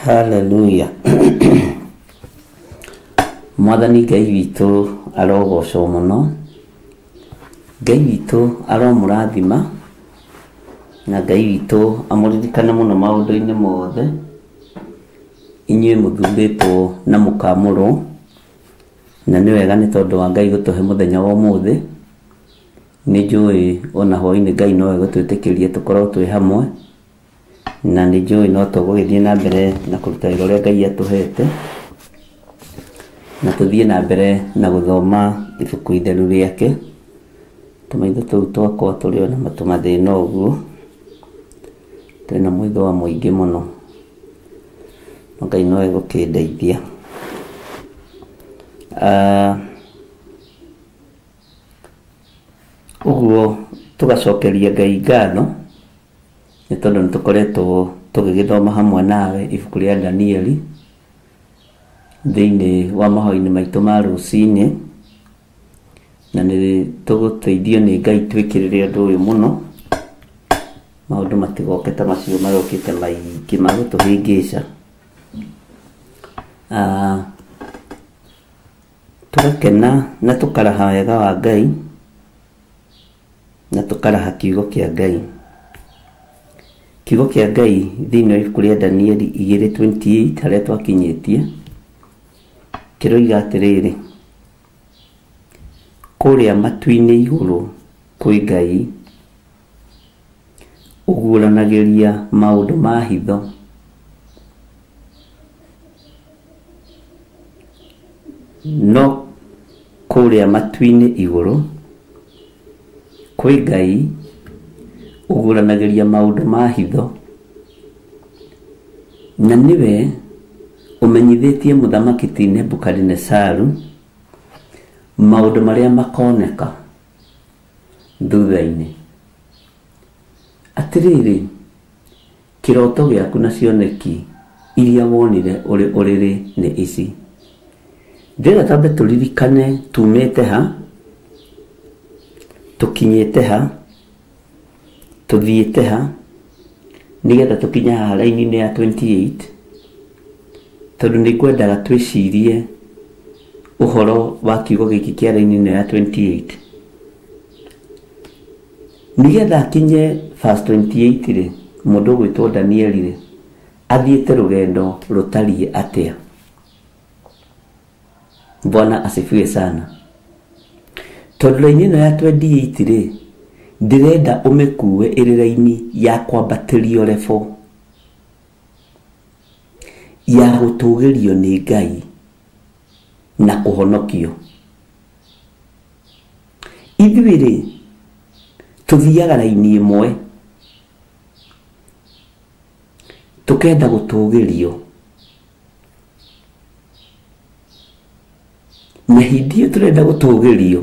Hallelujah. Mwathani Ngai witũ arogocwo mũno, Ngai witũ aromũrathima, na Ngai witũ amũririkane mũno maũndũ-inĩ mothe, inyuĩ mũthurĩtwo na mũkamũrwo, na nĩ wega nĩ tondũ wa Ngai gũtũhe mũthenya wa ũmũthĩ. Nĩ njũĩ ona hwaĩ-inĩ Ngai no egũtwĩtĩkĩria tũkorwo twĩ hamwe, na nĩ njũĩ no tũgũgĩthiĩ na mbere na kũruta wĩra ũrĩa Ngai atũhete, na tũthiĩ na mbere na gũthoma ibuku itheru rĩake. Tũmaitho tũu twakwa tũrĩ ona tũmathĩna ũguo, twĩna mwĩthũa mũingĩ mũno, no Ngai no egũkĩndeithia. Ũguo tũgacokeria Ngai ngatho nĩ tondũ nĩ tũkoretwo tũgĩgĩthoma hamwe nawe ibuku rĩa Danieli thĩinĩ wa mahoya-inĩ maitũ ma rũcinĩ, na nĩ tũgũteithio nĩ Ngai twĩkĩrĩre ũndũ ũyũ mũno, maũndũ matigoke ta macio marokĩte maingĩ ma gũtũhĩngĩca. Tũgakena na tũkaraha wega wa Ngai, na tũkaraha kiugo kĩa Ngai. Kiugo kĩa Ngai thĩinĩ wa ibuku rĩa Danieli 2:28 harĩa twakinyĩtie kĩroiga atĩrĩrĩ, kũrĩa matu-inĩ igũrũ kwĩ Ngai ũguũranagĩria maũndũ ma hitho, no kũrĩa matu-inĩ igũrũ kwĩ Ngai ũguũranagĩria maũndũ ma hitho, na nĩwe ũmenyithĩtie mũthamaki ti Nebukadinesaru maũndũ marĩa makoneka thutha-inĩ. Atĩrĩrĩ, kĩroto gĩaku na cioneki iria wonire ũrĩ ũrĩrĩ nĩ ici. Ndĩrenda twambe tũririkane tumĩte ha, tũkinyĩte ha, tũthiĩte ha, nĩgetha tũkinye haha raini-inĩ ya 28, Tondũ nĩ ngwendaga twĩcirie ũhoro wa kiugo gĩkĩ kĩa raini ĩno ya 28. Nĩgetha akinye verse 28 rĩ, mũndũ ũgwĩtwo Danieli rĩ, athiĩte rũgendo rũtariĩ atĩa? Bwana asifiwe sana. Tondũ raini ĩno ya 28 rĩ, ndĩrenda ũmĩkue ĩrĩ raini ya kwambatĩrio level ya gũtũgĩrio nĩ Ngai na kũhonokio. Ithuĩ rĩ, tũthiaga raini ĩmwe tũkenda gũtũgĩrio, na hĩndĩ ĩyo tũrenda gũtũgĩrio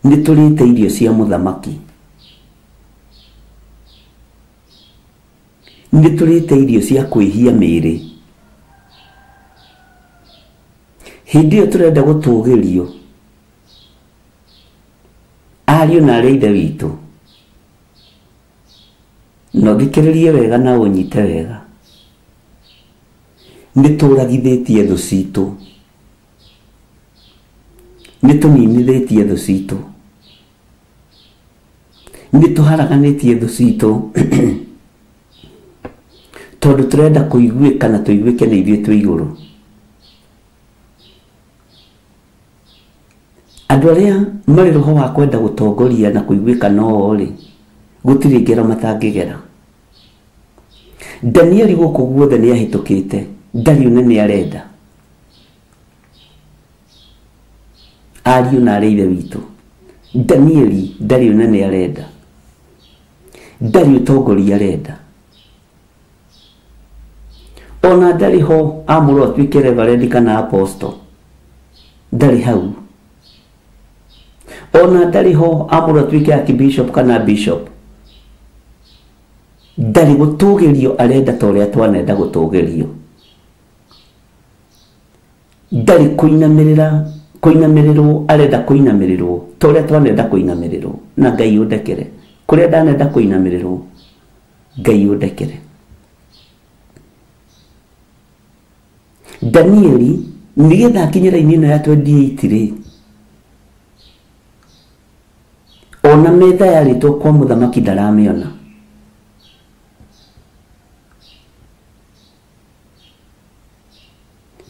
nĩ tũrĩte irio cia mũthamaki, nĩ tũrĩte irio cia kwĩhia mĩĩrĩ. Hĩndĩ ĩyo tũrenda gũtũgĩrio, ariũ na arĩ ithe witũ, no thikĩrĩrie wega na ũnyite wega, nĩ tũragithĩtie thũ citũ, nĩ tũninithĩtie thũ citũ, nĩ tũharaganĩtie thũ citũ, tondũ tũrenda kũiguĩka na tũiguĩke nĩ ithuĩ twĩ igũrũ. Andũ arĩa marĩ roho wa kwenda gũtongoria na kũiguĩka no rĩ, gũtirĩ ngero matangĩgera. Danieli gũkũ guothe nĩ ahĩtũkĩte, ndarĩ ũnene arenda. Ariũ na arĩ ithe witũ, Danieli ndarĩ ũnene arenda, ndarĩ ũtongoria arenda, ona ndarĩ ho amũrwo atuĩke reverend kana apostle, ndarĩ hau. Ona ndarĩ ho amũrwo atuĩke archbishop kana bishop, ndarĩ gũtũgĩrio arenda ta ũrĩa twanenda gũtũgĩrio. Ndarĩ kũinamĩrĩra kũinamĩrĩrwo arenda kũinamĩrĩrwo ta ũrĩa twanenda kũinamĩrĩrwo. Na Ngai ũndekere kũrĩa ndanenda kũinamĩrĩrwo, Ngai ũndekere. Danieli nĩgetha akinye raini ĩno ya 28 rĩ, ona metha yarĩtwo kwa mũthamaki ndaramĩona.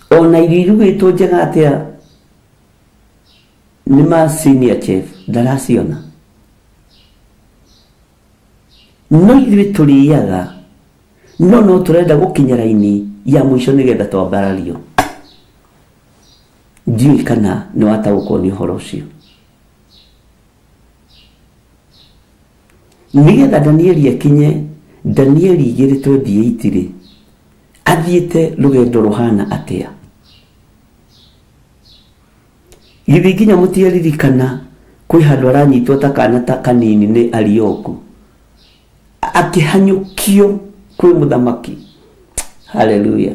Ona irio irugĩtwo njega atĩa nĩ ma senior chef ndaraciona. No ithuĩ tũrĩaga, no tũrenda gũkinya raini ya mũico nĩgetha twambarario. Ndiũĩ kana nĩ wataũkwo nĩ ũhoro ũcio. Nĩgetha Danieli akinye Danieli 2:28 rĩ, athiĩte rũgendo rũhana atĩa? Githĩ nginya mũtiaririkana kwĩ handũ aranyitwo ta kana ta kanini nĩ Arioku, akĩhanyũkio kwĩ mũthamaki. Haleluya.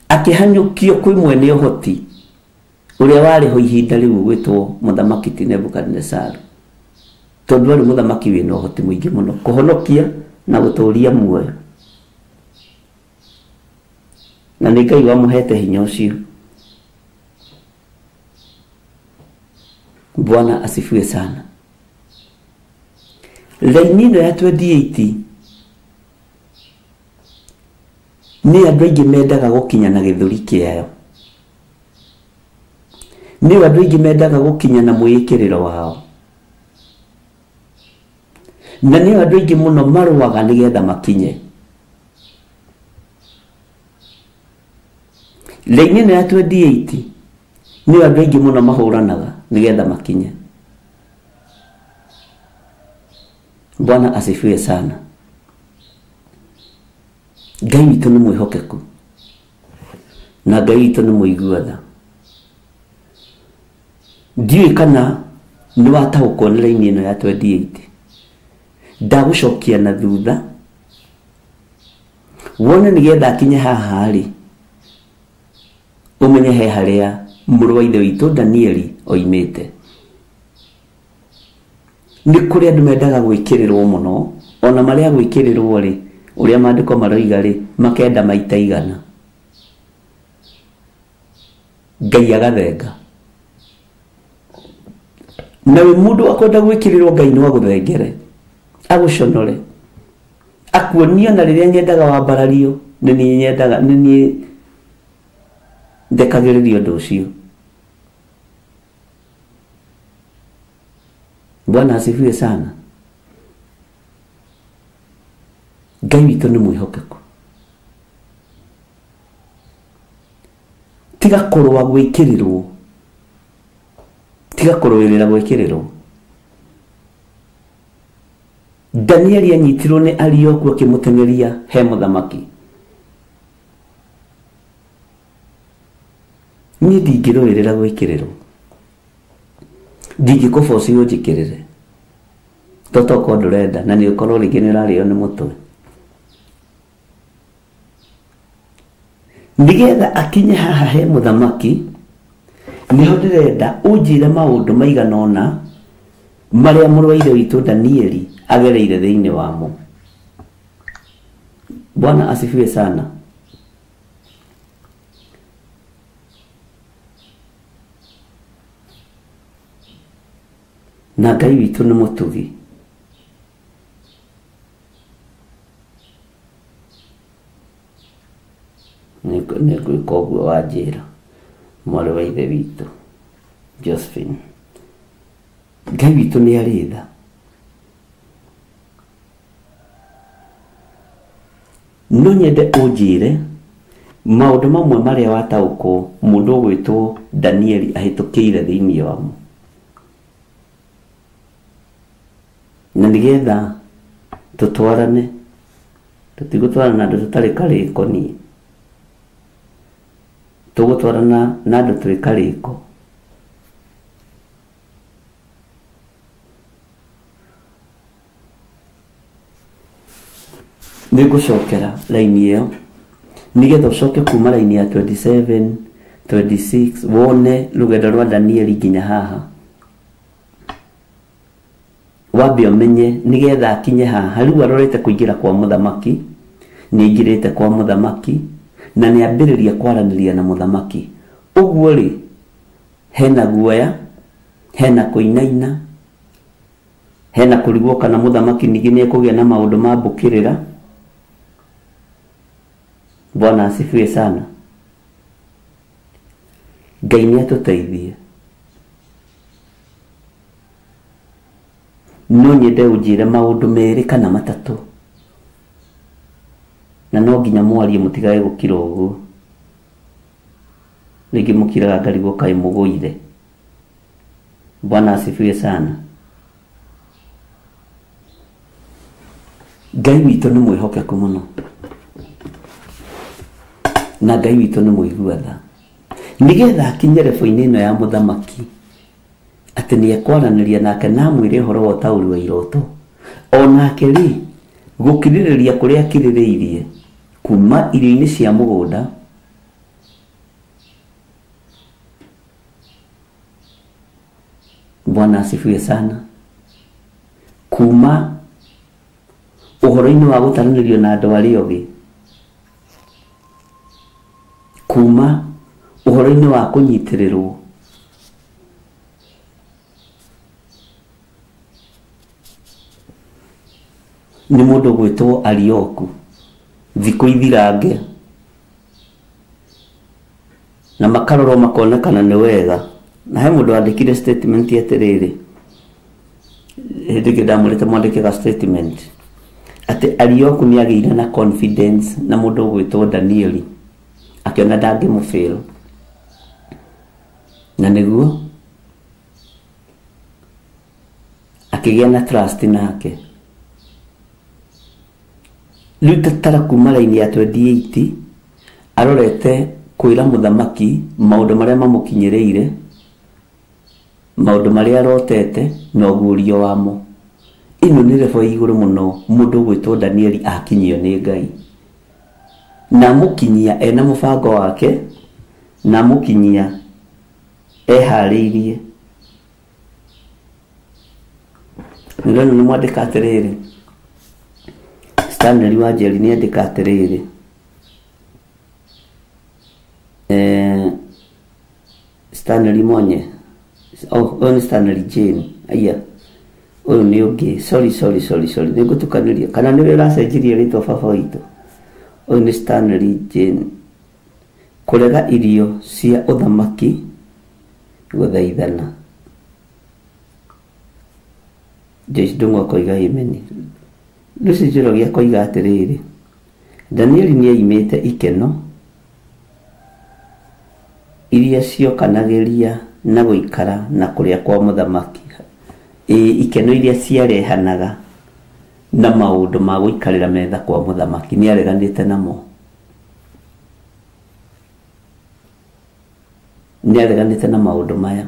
Akĩhanyũkio kwĩ mwene ũhoti ũrĩa warĩ ho ihinda rĩu gwĩtwo mũthamaki ti Nebukadnezaru, tondũ arĩ mũthamaki wĩna ũhoti mũingĩ mũno kũhonokia na gũtũria muoyo, na nĩ Ngai wamũhete hinya ũcio. Bwana asifiwe sana. Raini ĩno ya 28 nĩ andũ aingĩ mendaga gũkinya na gĩthũri kĩayo, nĩ andũ aingĩ mendaga gũkinya na mwĩĩkĩrĩro wao, na nĩ andũ aingĩ mũno marũaga nĩgetha makinye. Raini ĩno ya 28 nĩ andũ aingĩ mũno mahũranaga nĩgetha makinye. Bwana asifiwe sana. Ngai witũ nĩ mwĩhokeku na Ngai witũ nĩ mũigua tha. Ndiũĩ kana nĩ wataũkwo nĩ raini ĩno ya 28. Ndagũcokia na thutha wone nĩgetha akinye haha rĩ, ũmenye he harĩa mũrũ wa ithe witũ Danieli oimĩte. Nĩ kũrĩ andũ mendaga gwĩkĩrĩrwo mũno, ona marĩa gwĩkĩrĩrwo rĩ, Ũrĩa maandĩko maroiga rĩ, makenda maita igana. Ngai agathenga. Na wĩ mũndũ akwenda gwĩkĩrĩrwo Ngai no agũthengere, agũconore, akuonie na rĩrĩa nyendaga wambarario, nĩ niĩ nyendaga, nĩ niĩ ndekagĩrĩria ũndũ ũcio. Bwana asifiwe sana. Ngai witũ nĩ mwĩhokeku. Tiga kũrũa gwĩkĩrĩrwo, tiga kũrũĩrĩra gwĩkĩrĩrwo. Danieli anyitirwo nĩ Arioku akĩmũteng'eria he mũthamaki. Niĩ ndingĩrũĩrĩra gwĩkĩrĩrwo, ndingĩkũboci ũnjĩkĩrĩre, totokorwo ndũrenda na nĩ ũkorwo rĩngĩ nĩ ũrarĩo nĩ mũtwe. Nĩgetha akinye haha he mũthamaki, nĩho ndĩrenda ũnjĩre maũndũ maigana ũna marĩa mũrũ wa ithe witũ Danieli agereire thĩinĩ wamo. Bwana asifiwe sana. Na Ngai witũ nĩ mũtugi. Nĩ ngwĩka ũguo wanjĩra mwarĩ wa ithe witũ Josephine. Ngai witũ nĩ arĩ tha. No nyende ũnjĩre maũndũ mamwe marĩa wataũkwo mũndũ ũgwĩtwo Danieli ahĩtũkĩire thĩinĩ wamo, na nĩgetha tũtwarane, tũtigũtwarana na andũ tũtarĩ karĩko niĩ, tũgũtwarana na andũ twĩ karĩko. Nĩngũcokera raini ĩyo nĩgetha ũcoke kuma raini ya 27, 26 wone rũgendo rwa Danieli nginya haha. Wambe ũmenye nĩgetha akinye haha. Rĩu arorete kũingĩra kwa mũthamaki, nĩ aingĩrĩte kwa mũthamaki na nĩ ambĩrĩria kwaranĩria na mũthamaki. Ũguo rĩ, hena guoya, hena kũinaina, hena kũrigwo kana mũthamaki ningĩ nĩ ekũgĩa na maũndũ ma mbũkĩrĩra. Bwana asifiwe sana. Ngai nĩ atũteithie. No nyende ũnjĩre maũndũ merĩ kana matatũ, na no nginya mwarie mũtigage gũkira ũguo. Rĩngĩ mũkiraga ngarigwo kaĩ mũgũire. Bwana asifiwe sana. Ngai witũ nĩ mwĩhokeku mũno, na Ngai witũ nĩ mũigua tha. Nĩgetha akinye rebo-inĩ ĩno ya mũthamaki, atĩ nĩ ekwaranĩria nake na amwĩre ũhoro wa ũtaũri wa iroto. Onake rĩ, gũkirĩrĩria kũrĩa akirĩrĩirie kuma irio-inĩ cia mũgũnda, Bwana asifiwe sana, kuma ũhoro-inĩ wa gũtaranĩrio na andũ arĩa ogĩ, kuma ũhoro-inĩ wa kũnyitĩrĩrwo, nĩ mũndũ ũgwĩtwo Arioku, thikũ ithirange na makarorwo makonekana nĩ wega. Na he mũndũ wandĩkire statement atĩrĩrĩ, hĩndĩ ĩngĩ ndamwĩrĩte mwandĩke ga statement atĩ Arioku nĩ agĩire na confidence na mũndũ ũgwĩtwo Danieli, akĩona ndangĩmũfail, na nĩguo akĩgĩa na trust nake. Rĩu tatara kuma raini ya 28 arorete kwĩra mũthamaki maũndũ marĩa mamũkinyĩrĩire, maũndũ marĩa arotete na ũguũrio wamo. Ĩno nĩ level ya igũrũ mũno mũndũ ũgwĩtwo Danieli akinyio nĩ Ngai, na amũkinyia ena mũbango wake, na amũkinyia eharĩirie. Nĩndĩrona nĩ mwandĩka atĩrĩrĩ, Stanley Wanjeri nĩ andĩka atĩrĩrĩ, Stanley Monye, oh, ũyũ nĩ Stanley Jane, aya ũyũ nĩ ũngĩ, sorry sorry sorry sorry, nĩ ngũtukanĩria kana nĩwe ũracenjirie rĩtwa baba witũ. Ũyũ nĩ Stanley Jane. Kũrega irio cia ũthamaki gũthaithana. Joyce Ndung'u akoiga amen. Lucy Njoroge akoiga atĩrĩrĩ, Danieli nĩaimĩte ikeno iria ciokanagĩria na gũikara na kũrĩa kwa mũthamaki. Ĩ ikeno iria ciarehanaga na maũndũ ma gũikarĩra metha kwa mũthamaki nĩareganĩte namo. Nĩareganĩte na maũndũ maya.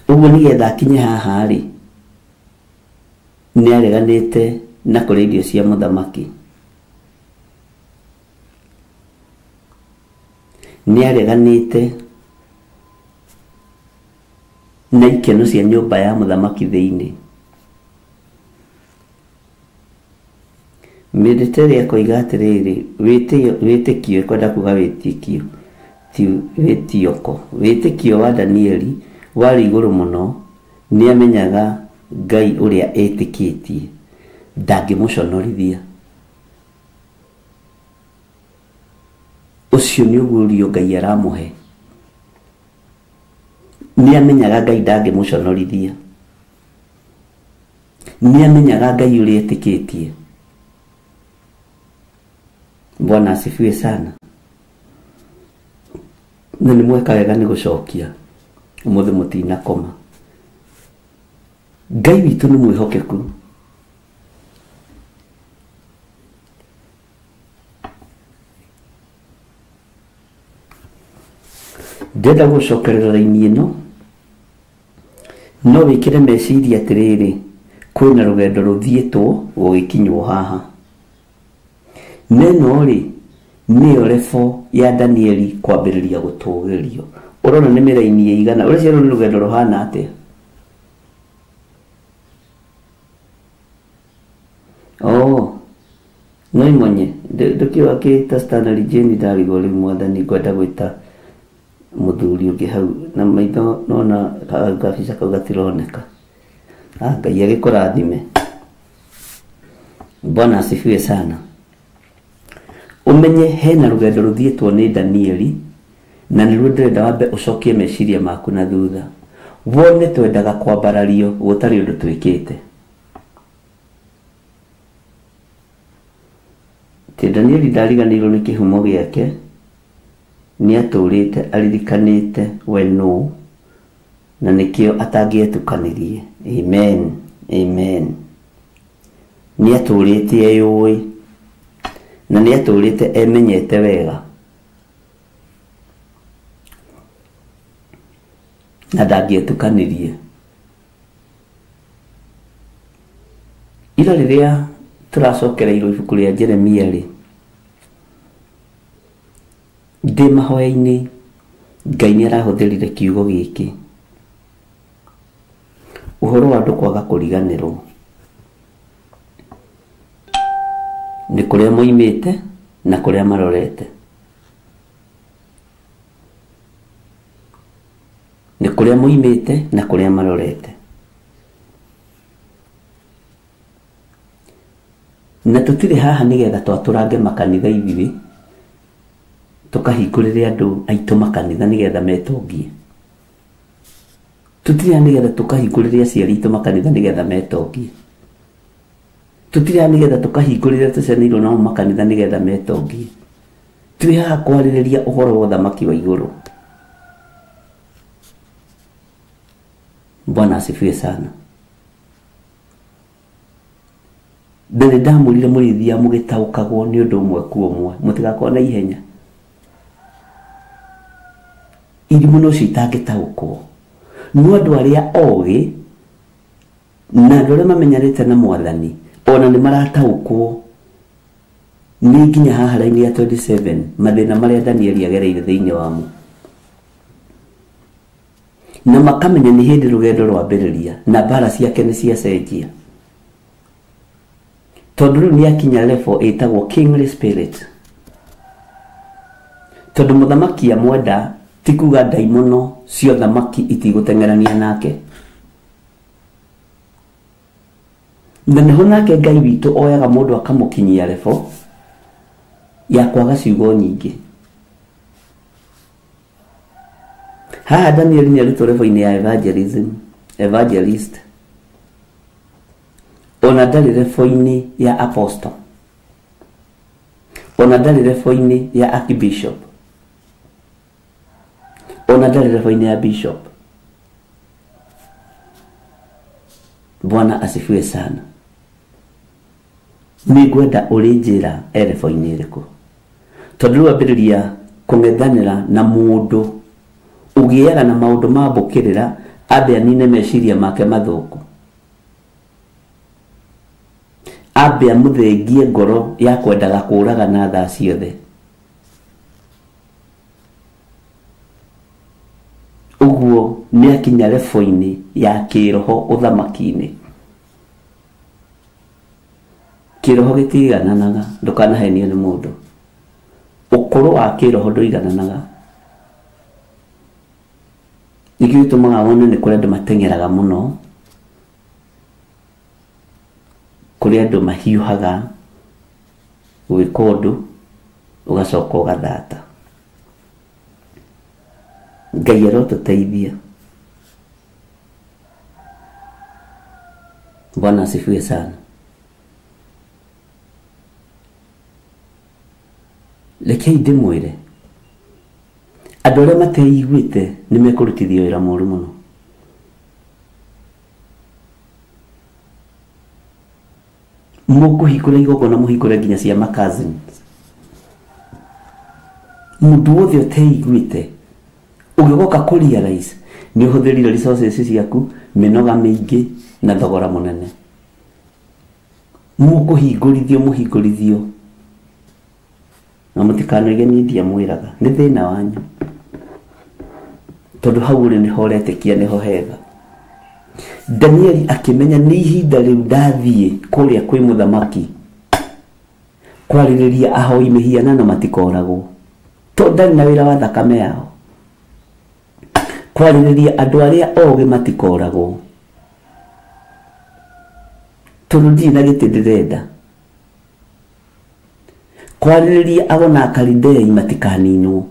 Ũguo nĩgetha akinye haha rĩ, nĩareganĩte na kũrĩa irio cia mũthamaki. Nĩareganĩte na ikeno cia nyũmba ya mũthamaki thĩinĩ. Mĩrĩtere akoiga atĩrĩrĩ, wĩtĩkio, kwenda kuga wĩtĩkio, ti wĩtioko. Wĩtĩkio wa Danieli warĩ igũrũ mũno, nĩamenyaga Ngai ũrĩa etĩkĩtie ndangĩmũconorithia. Ũcio nĩ ũguũrio Ngai aramũhe. Nĩamenyaga Ngai ndangĩmũconorithia. Nĩamenyaga Ngai ũrĩa etĩkĩtie. Bwana asifiwe sana. Na nĩ mweka wega nĩ gũcokia ũmũthĩ mũtinakoma. Ngai witũ nĩ mwĩhokeku. Ndĩrenda gũcokerera raini ĩno, no wĩkĩre meciria atĩrĩrĩ, kwĩna rũgendo rũthiĩtwo gũgĩkinywo haha. Neno rĩ nĩyo level ya Danieli kwambĩrĩria gũtũgĩrio. Ũrona nĩ mĩraini ĩigana, ũreciria rũrũ nĩ rũgendo rũhana atĩa? Oh, no imonye ndũkĩũĩ akĩta Stanley Jane ndarigwo rĩu mwathani ngwenda gwĩta mũthuri ũngĩ hau na maitho nona kabica kau gatironeka. Ngai agĩkũrathime. Bwana asifiwe sana. Ũmenye hena rũgendo rũthiĩtwo nĩ Danieli na nĩruo ndĩrenda wambe ũcokie meciria maku na thutha. Wone twendaga kwambarario gũtarĩ ũndũ twĩkĩte. Ti Danieli ndariganĩirwo nĩ kĩhumo gĩake, nĩatũrĩte aririkanĩte we nũ na nĩkĩo atangĩetukanirie. Amen, amen. Nĩatũrĩte eyũĩ na nĩatũrĩte emenyete wega na ndangĩetukanirie. Ira rĩrĩa tũracokereirwo ibuku rĩa Jeremia rĩ, ndĩ mahoya-inĩ Ngai nĩarahũthĩrire kiugo gĩkĩ, ũhoro wa andũ kwaga kũriganĩrwo nĩ kũrĩa moimĩte na kũrĩa marorete, nĩ kũrĩa moimĩte na kũrĩa marorete. Na tũtirĩ haha nĩgetha twatũrange makanitha ithuĩ, tũkahingũrĩre andũ aitũ makanitha nĩgetha metongie. Tũtirĩ haha nĩgetha tũkahingũrĩre aciari aitũ makanitha nĩgetha metongie. Tũtirĩ haha nĩgetha tũkahingũrĩre tũciaranĩirwo nao makanitha nĩgetha metongie. Twĩ haha kwarĩrĩria ũhoro wa ũthamaki wa igũrũ. Bwana asifiwe sana. Ndarĩ ndamũrire mũrĩithia mũgĩtaũkagwo nĩ ũndũ ũmwe ku ũmwe, mũtigakorwo na ihenya. Irimũ no cio itangĩtaũkwo. No andũ arĩa ogĩ na andũ arĩa mamenyanĩte na mwathani ona nĩ marataũkwo nĩ nginya haha raini ya 27 mathĩna marĩa Danieli agereire thĩinĩ wamo, na makamenya nĩ hĩndĩ rũgendo rwambĩrĩria na mbara ciake nĩ ciacenjia. Tondu riu ni akinya level itagwo kingly spirit. Tondu muthamaki amwenda ti kuga ndaimono cio thamaki itigũteng'erania nake. Na niho nake Ngai witũ oyaga mũndũ akamũkinyia level ya kwaga ciugo nyingĩ. Haha Daniel nĩ arutwo level-inĩ ya evangelism, evangelist. Ona ndarĩ level-inĩ ya apostle. Ona ndarĩ level-inĩ ya archbishop. Ona ndarĩ level-inĩ ya bishop. Bwana asifiwe sana. Nĩngwenda ũrĩ njĩra e level-inĩ ĩrĩkũ. Tondũ rĩu ambĩrĩria kũng'ethanĩra na mũndũ ũgĩaga na maũndũ ma mbũkĩrĩra ambe anine meciria make mathũku. Ambe amũthengie ngoro ya kwendaga kũũragana thaa ciothe. Ũguo nĩ akinya level-inĩ ya kĩroho ũthamaki-inĩ. Kĩroho gĩtiigananaga, ndũkanahenio nĩ mũndũ. Ũkũrũ wa kĩroho ndũigananaga. Nĩkĩo gĩtũmaga wone nĩ kũrĩ andũ mateng'eraga mũno, kũrĩ andũ mahiũhaga gwĩka ũndũ ũgacoka ũgathata. Ngai arotũteithia. Bwana asifiwe sana. Rekei ndĩmwĩre andũ arĩa mateiguĩte nĩ mekũrutithio wĩra mũru mũno. Mũkũhingũra igongona mũhingũre nginya cia ma cousins. Mũndũ wothe ũteiguĩte ũgĩgoka kũ realize nĩ ũhũthĩrire resources ciaku mĩnoga mĩingĩ na thogora mũnene. Mũkũhingũrithio mũhingũrithio na mũtikanoige niĩ ndiamwĩraga, nĩ thĩna wanyu. Tondũ hau ũrĩ nĩho ũretĩkia nĩho hega. Danieli akĩmenya nĩ ihinda rĩu ndathiĩ kũrĩa kwĩ mũthamaki kwarĩrĩria ahoi mĩhianano matikoragwo, tondũ ndarĩ na wĩra wa thakame yao. Kwarĩrĩria andũ arĩa ogĩ matikoragwo, tondũ ndirĩ na gĩtĩ ndĩrenda. Kwarĩrĩria ago na Akalidei matikaninwo.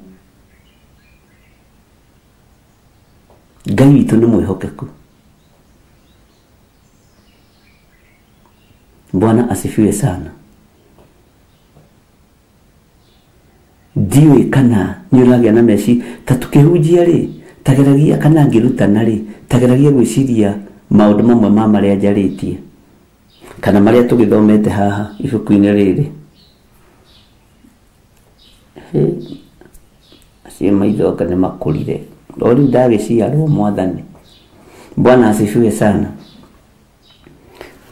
Ngai witũ nĩ mwĩhokeku. Bwana asifiwe sana. Ndiũĩ kana nĩ ũragĩa na meci ta tũkĩhunjia rĩ, tageragia kana ngĩrutana rĩ, tageragia gwĩciria maũndũ mamwe ma marĩa njarĩtie kana marĩa tũgĩthomete haha ibuku-inĩ rĩrĩ. Acio maitho anga nĩ makũrire o rĩu ndagĩciarwo Mwathani. Bwana asifiwe sana.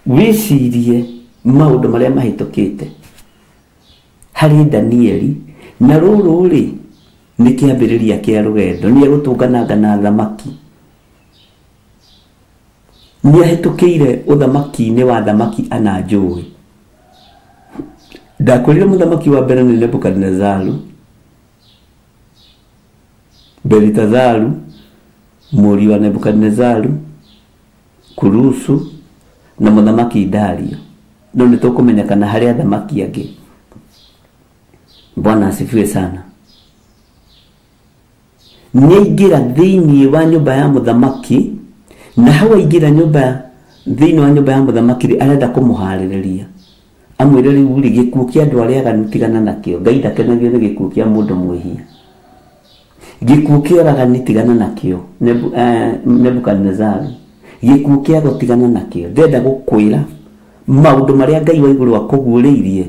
Wĩcirie maũndũ marĩa mahĩtũkĩte harĩ Danieli, na rũrũ rĩ nĩ kĩambĩrĩria kĩa rũgendo. Nĩ egũtũngananga na thamaki. Nĩ ahĩtũkĩire ũthamaki-inĩ wa thamaki ana njũĩ. Ndakwĩrire mũthamaki wa mbere nĩ Nebukadinezaru, Belitazaru mũriũ wa Nebukadinezaru, Kurusu na mũthamaki Dario. No nĩ tũkũmenya kana harĩ athamaki angĩ. Bwana asifiwe sana. Nĩ aingĩra thĩinĩ wa nyũmba ya mũthamaki, na hau aingĩra nyũmba thĩinĩ wa nyũmba ya mũthamaki rĩ, arenda kũmũharĩrĩria amwĩre rĩu rĩ, gĩkuũ kĩa andũ arĩa aganu tigana nakĩo. Ngai ndakenagio nĩ gĩkuũ kĩa mũndũ mwĩhia. Gĩkuũ kĩa oragani tigana nakĩo, Nebukadinezaru. Gĩkuũ kĩa gũtigana nakĩo. Ndĩrenda gũkwĩra maũndũ marĩa Ngai wa igũrũ akũguũrĩirie,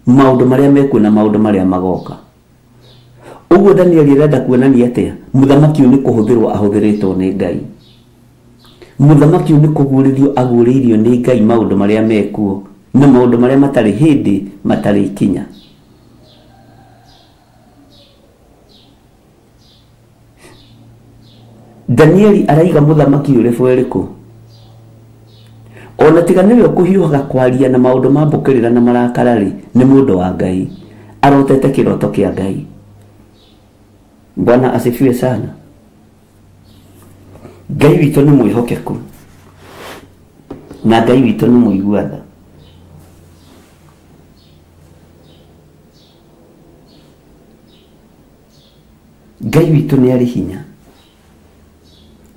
maũndũ marĩa mekuo na maũndũ marĩa magoka. Ũguo Danieli arenda kuonania atĩa? Mũthamaki ũyũ nĩ kũhũthĩrwo ahũthĩrĩtwo nĩ Ngai. Mũthamaki ũyũ nĩ kũguũrĩrio aguũrĩirio nĩ Ngai maũndũ marĩa mekuo na maũndũ marĩa matarĩ hĩndĩ matarĩ ikinya. Danieli araiga mũthamaki ũyũ level ĩrĩkũ? Ona tiga nĩwe ũkũhiũhaga kwaria na maũndũ ma mbũkĩrĩra na marakara rĩ, nĩ mũndũ wa Ngai arotete kĩroto kĩa Ngai. Bwana asifiwe sana. Ngai witũ nĩ mwĩhokeku na Ngai witũ nĩ mũigua tha. Ngai witũ nĩ arĩ hinya.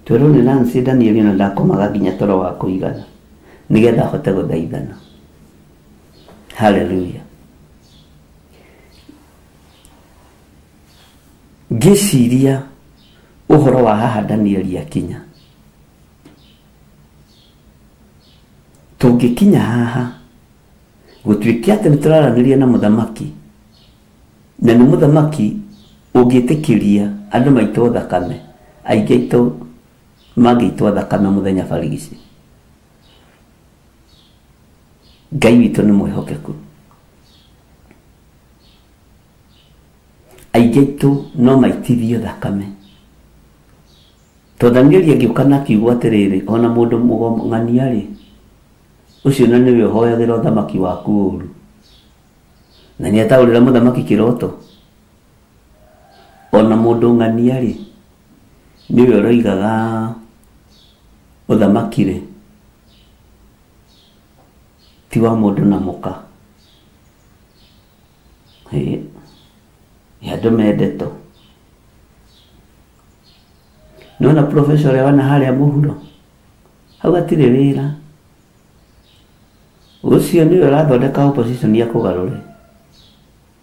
Twerwo nĩ Nancy Daniel na ndakomaga nginya toro wa kũigana nĩgetha ahote gũthaithana. Hallelujah. Ngĩciria ũhoro wa haha Daniel akinya, tũngĩkinya haha gũtuĩke atĩ nĩtũraranĩria na mũthamaki, na nĩ mũthamaki ũngĩtĩkĩria andũ maitwo thakame, aingĩ aitũ mangĩitwo thakame mũthenya barigici. Ngai witũ nĩ mwĩhokeku. Aingĩ aitũ no maitithio thakame. Tondũ Danieli agĩũka na akiuga atĩrĩrĩ, ona mũndũ mũgania rĩ, ũcio na nĩwe ũhoyagĩra ũthamaki waku ũru, na nĩataũrĩra mũthamaki kĩroto. Ona mũndũ ng'ania rĩ, nĩwe ũroigaga ũthamaki rĩ ti wa mũndũ na mũka. Ĩ andũ mendeto. Nĩwona professor ũrĩa wana harĩa mũhuro hau hatirĩ wĩra, ũcio nĩwe ũrathondeka opposition ya kũgarũre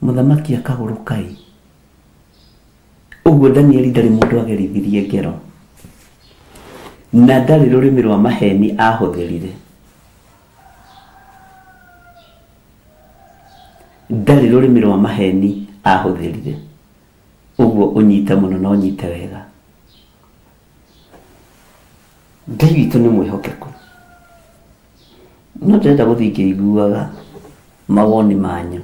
mũthamaki akagũrũka. Ũguo Danieli ndarĩ mũndũ agerithirie ngero, na ndarĩ rũrĩmĩ rwa maheni ahũthĩrire. Ndarĩ rũrĩmĩ rwa maheni ahũthĩrire. Ũguo ũnyite mũno na ũnyite wega. Ngai witũ nĩ mwĩhokeku. No ndĩrenda gũthiĩ ngĩiguaga mawoni manyu.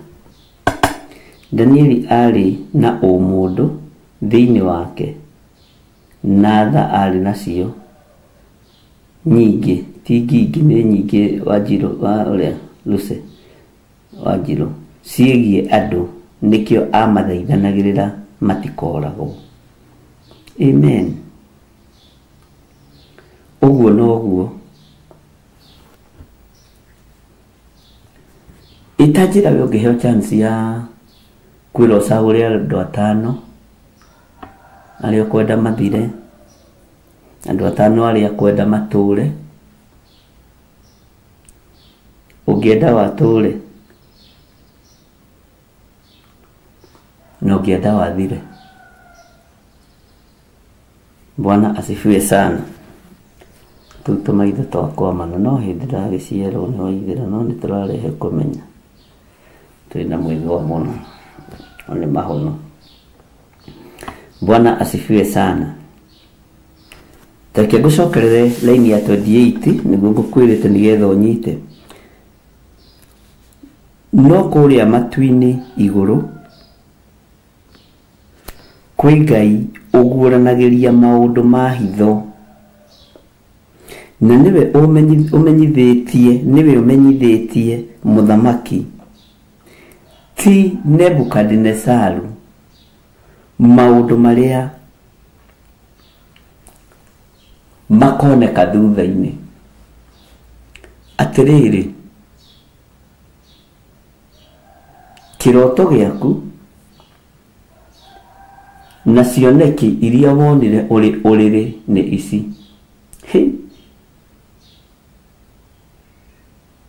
Danieli arĩ na ũmũndũ thĩinĩ wake, na tha arĩ nacio nyingĩ, ti ngingĩ, nĩ nyingĩ. Wanjirũ wa ũrĩa Lucy Wanjirũ ciĩgiĩ andũ, nĩkĩo amathaithanagĩrĩra matikoragwo. Amen. Ũguo noguo ĩtanjĩra we ũngĩheo chance ya kwĩra ũcagũre andũ atano arĩa ũkwenda mathire, andũ atano arĩa kwenda matũre, ũngĩenda watũre na ũngĩenda wathire. Bwana asifiwe sana. Tũu tũmaitho twakwa mana no hĩndĩ ndagĩciarwo nĩ waithĩra, no nĩ tũrarehe kũmenya twĩna mwĩthũa mũno, no nĩ mahono. Bwana asifiwe sana. Reke ngũcokerere line ya 28 nĩguo ngũkwĩrĩte nĩgetha ũnyite. No kũrĩa matu-inĩ igũrũ kwĩ Ngai ũguũranagĩria maũndũ ma hitho, na nĩwe ũmenyithĩtie, nĩwe ũmenyithĩtie mũthamaki ti Nebukadinesaru maũndũ marĩa makoneka thutha-inĩ. Atĩrĩrĩ, kĩroto gĩaku na cioneki iria wonire ũrĩ ũrĩrĩ nĩ ici. Hĩ,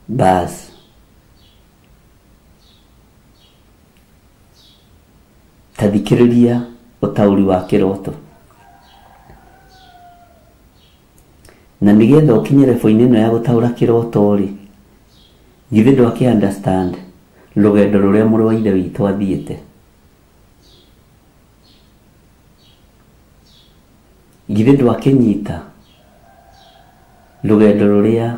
bas ta thikĩrĩria ũtaũri wa kĩroto, na nĩgetha ũkinye level-inĩ ĩno ya gũtaũra kĩroto rĩ, githĩ ndwakĩ understand rũgendo rũrĩa mũrũ wa ithe witũ athiĩte? Githĩ ndwakĩnyita rũgendo rũrĩa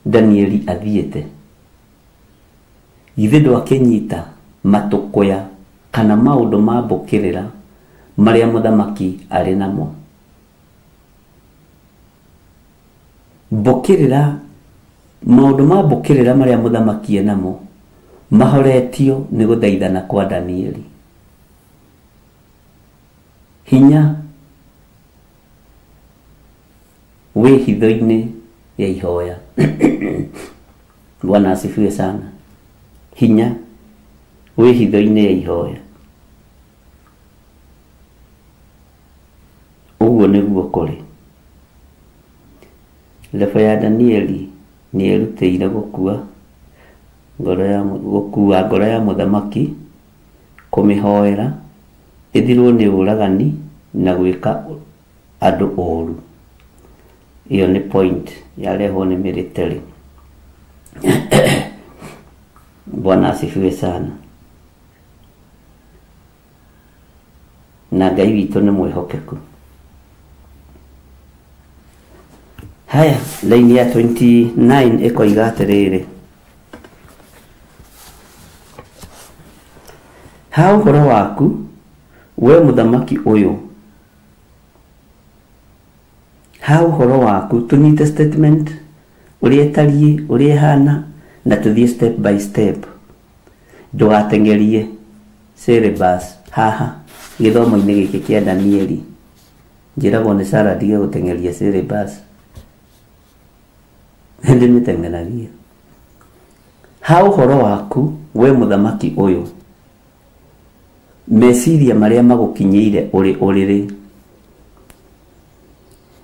Danieli athiĩte? Githĩ ndwakĩnyita matũkũya kana maũndũ ma mbũkĩrĩra marĩa mũthamaki arĩ namo? Mbũkĩrĩra maũndũ ma mbũkĩrĩra marĩa mũthamaki enamo mahoretio nĩ gũthaithana kwa Danieli. Hinya wĩ hitho-inĩ ya ihoya. Bwana asifiwe sana. Hinya wĩ hitho-inĩ ya ihoya. Ũguo nĩguo kũrĩ. Lebo ya Danieli nĩ erutĩire gũkua ngoro ya mũthamaki, kũmĩhoera ĩthirwo nĩ ũragani na gwĩka andũ ũru. Iyo nĩ point yarehwo nĩ military. Bwana asifiwe sana. Na Ngai witũ nĩ mwĩhokeku. Haya, line ya 29 ĩkoiga atĩrĩrĩ, ha ũhoro waku we mũthamaki ũyũ, ha ũhoro waku, tũnyite statement ũrĩa ĩtariĩ, ũrĩa ĩhana, na tũthiĩ step by step. Ndũgateng'erie syllabus haha gĩthomo-inĩ gĩkĩ kĩa Danieli. Njĩragwo nĩ Sarah ndige gũteng'eria syllabus, ndĩmĩteng'eragia. Ha ũhoro waku we mũthamaki ũyũ, meciria marĩa magũkinyĩire ũrĩ ũrĩrĩ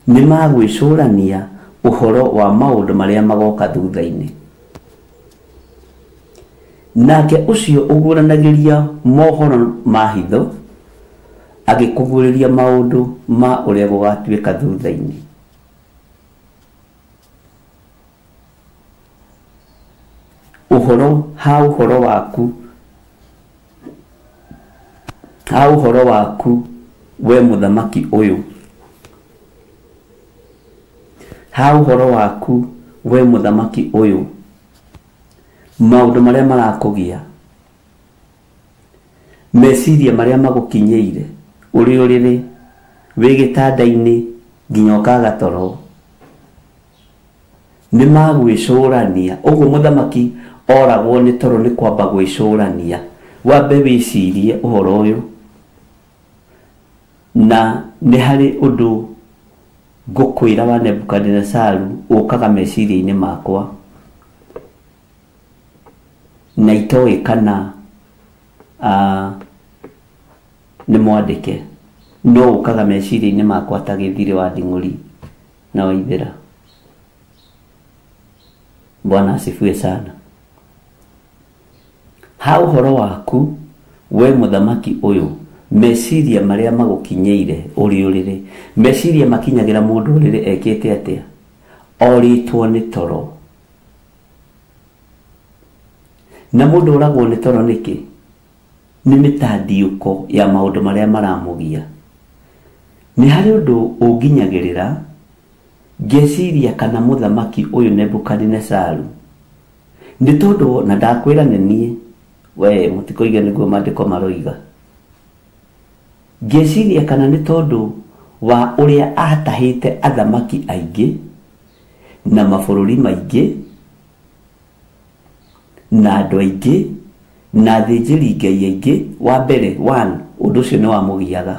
nĩ magwĩcũrania ũhoro wa maũndũ marĩa magoka thutha-inĩ. Nake ũcio ũguũranagĩria mohoro ma hitho agĩkũguũrĩria maũndũ ma ũrĩa gũgatuĩka thutha-inĩ. Ũhoro ha ũhoro waku, ha ũhoro waku we mũthamaki ũyũ, ha ũhoro waku we mũthamaki ũyũ, maũndũ marĩa marakũgia, meciria marĩa magũkinyĩire ũrĩ ũrĩrĩ, wĩ gĩtanda-inĩ nginya ũkaga toro, nĩ magwĩcũrania. Ũguo mũthamaki oragwo nĩ toro nĩ kwamba gwĩcũrania. Wambe wĩcirie ũhoro ũyũ, na nĩ harĩ ũndũ ngũkwĩra wa Nebukadinesaru ũkaga meciria-inĩ makwa na itoĩ kana nĩ mwandĩke, no ũkaga meciria-inĩ makwa ta gĩthirĩ wa nding'ũri na waithĩra. Bwana asifiwe sana. Ha ũhoro waku we mũthamaki ũyũ, meciria marĩa magũkinyĩire ũrĩ ũrĩrĩ, meciria makinyagĩra mũndũ ũrĩrĩ ekĩte atĩa? Orĩtwo nĩ toro. Na mũndũ ũragwo nĩ toro nĩkĩ? Nĩ mĩtandiũko ya maũndũ marĩa maramũgia. Nĩ harĩ ũndũ ũnginyagĩrĩra ngeciria kana mũthamaki ũyũ Nebukadinesaru nĩ tondũ, na ndakwĩra nĩ niĩ, we mũtikoige nĩguo maandĩko maroiga, ngeciria kana nĩ tondũ wa ũrĩa atahĩte athamaki aingĩ na mabũrũri maingĩ na andũ aingĩ na athĩnjĩri Ngai aingĩ. Wa mbere, one, ũndũ ũcio nĩ wamũgiaga.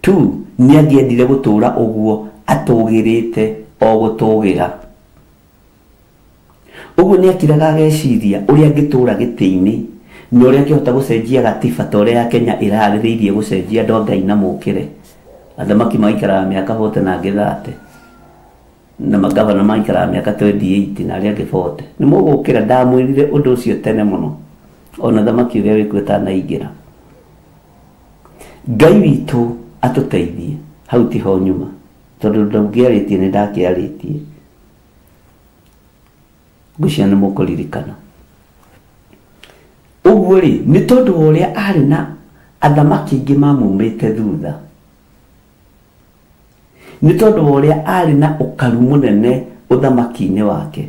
Two, nĩ angĩendire gũtũũra ũguo atũgĩrĩte o gũtũgĩra. Ũguo nĩ akiraga ageciria ũrĩa angĩtũũra gĩtĩ-inĩ na ũrĩa angĩhota gũcenjia gatiba ta ũrĩa ya Kenya ĩrarĩrĩirie gũcenjia andũ a Ngai na mũkĩre. Athamaki maikaraga mĩaka 40 na angĩ 30, na magavana maikaraga mĩaka 28 na arĩa angĩ 40. Nĩ mũgũkĩra, ndamwĩrire ũndũ ũcio tene mũno, ona thamaki ũrĩa wĩkuo ĩtanaingĩra. Ngai witũ atũteithie, hau tiho nyuma, tondũ ndũngĩarĩtie nĩ ndakĩarĩtie. Ngwĩciria nĩ mũkũririkana. Ũguo rĩ, nĩ tondũ wa ũrĩa arĩ na athamaki aingĩ mamumĩte thutha, nĩ tondũ wa ũrĩa arĩ na ũkaru mũnene ũthamaki-inĩ wake,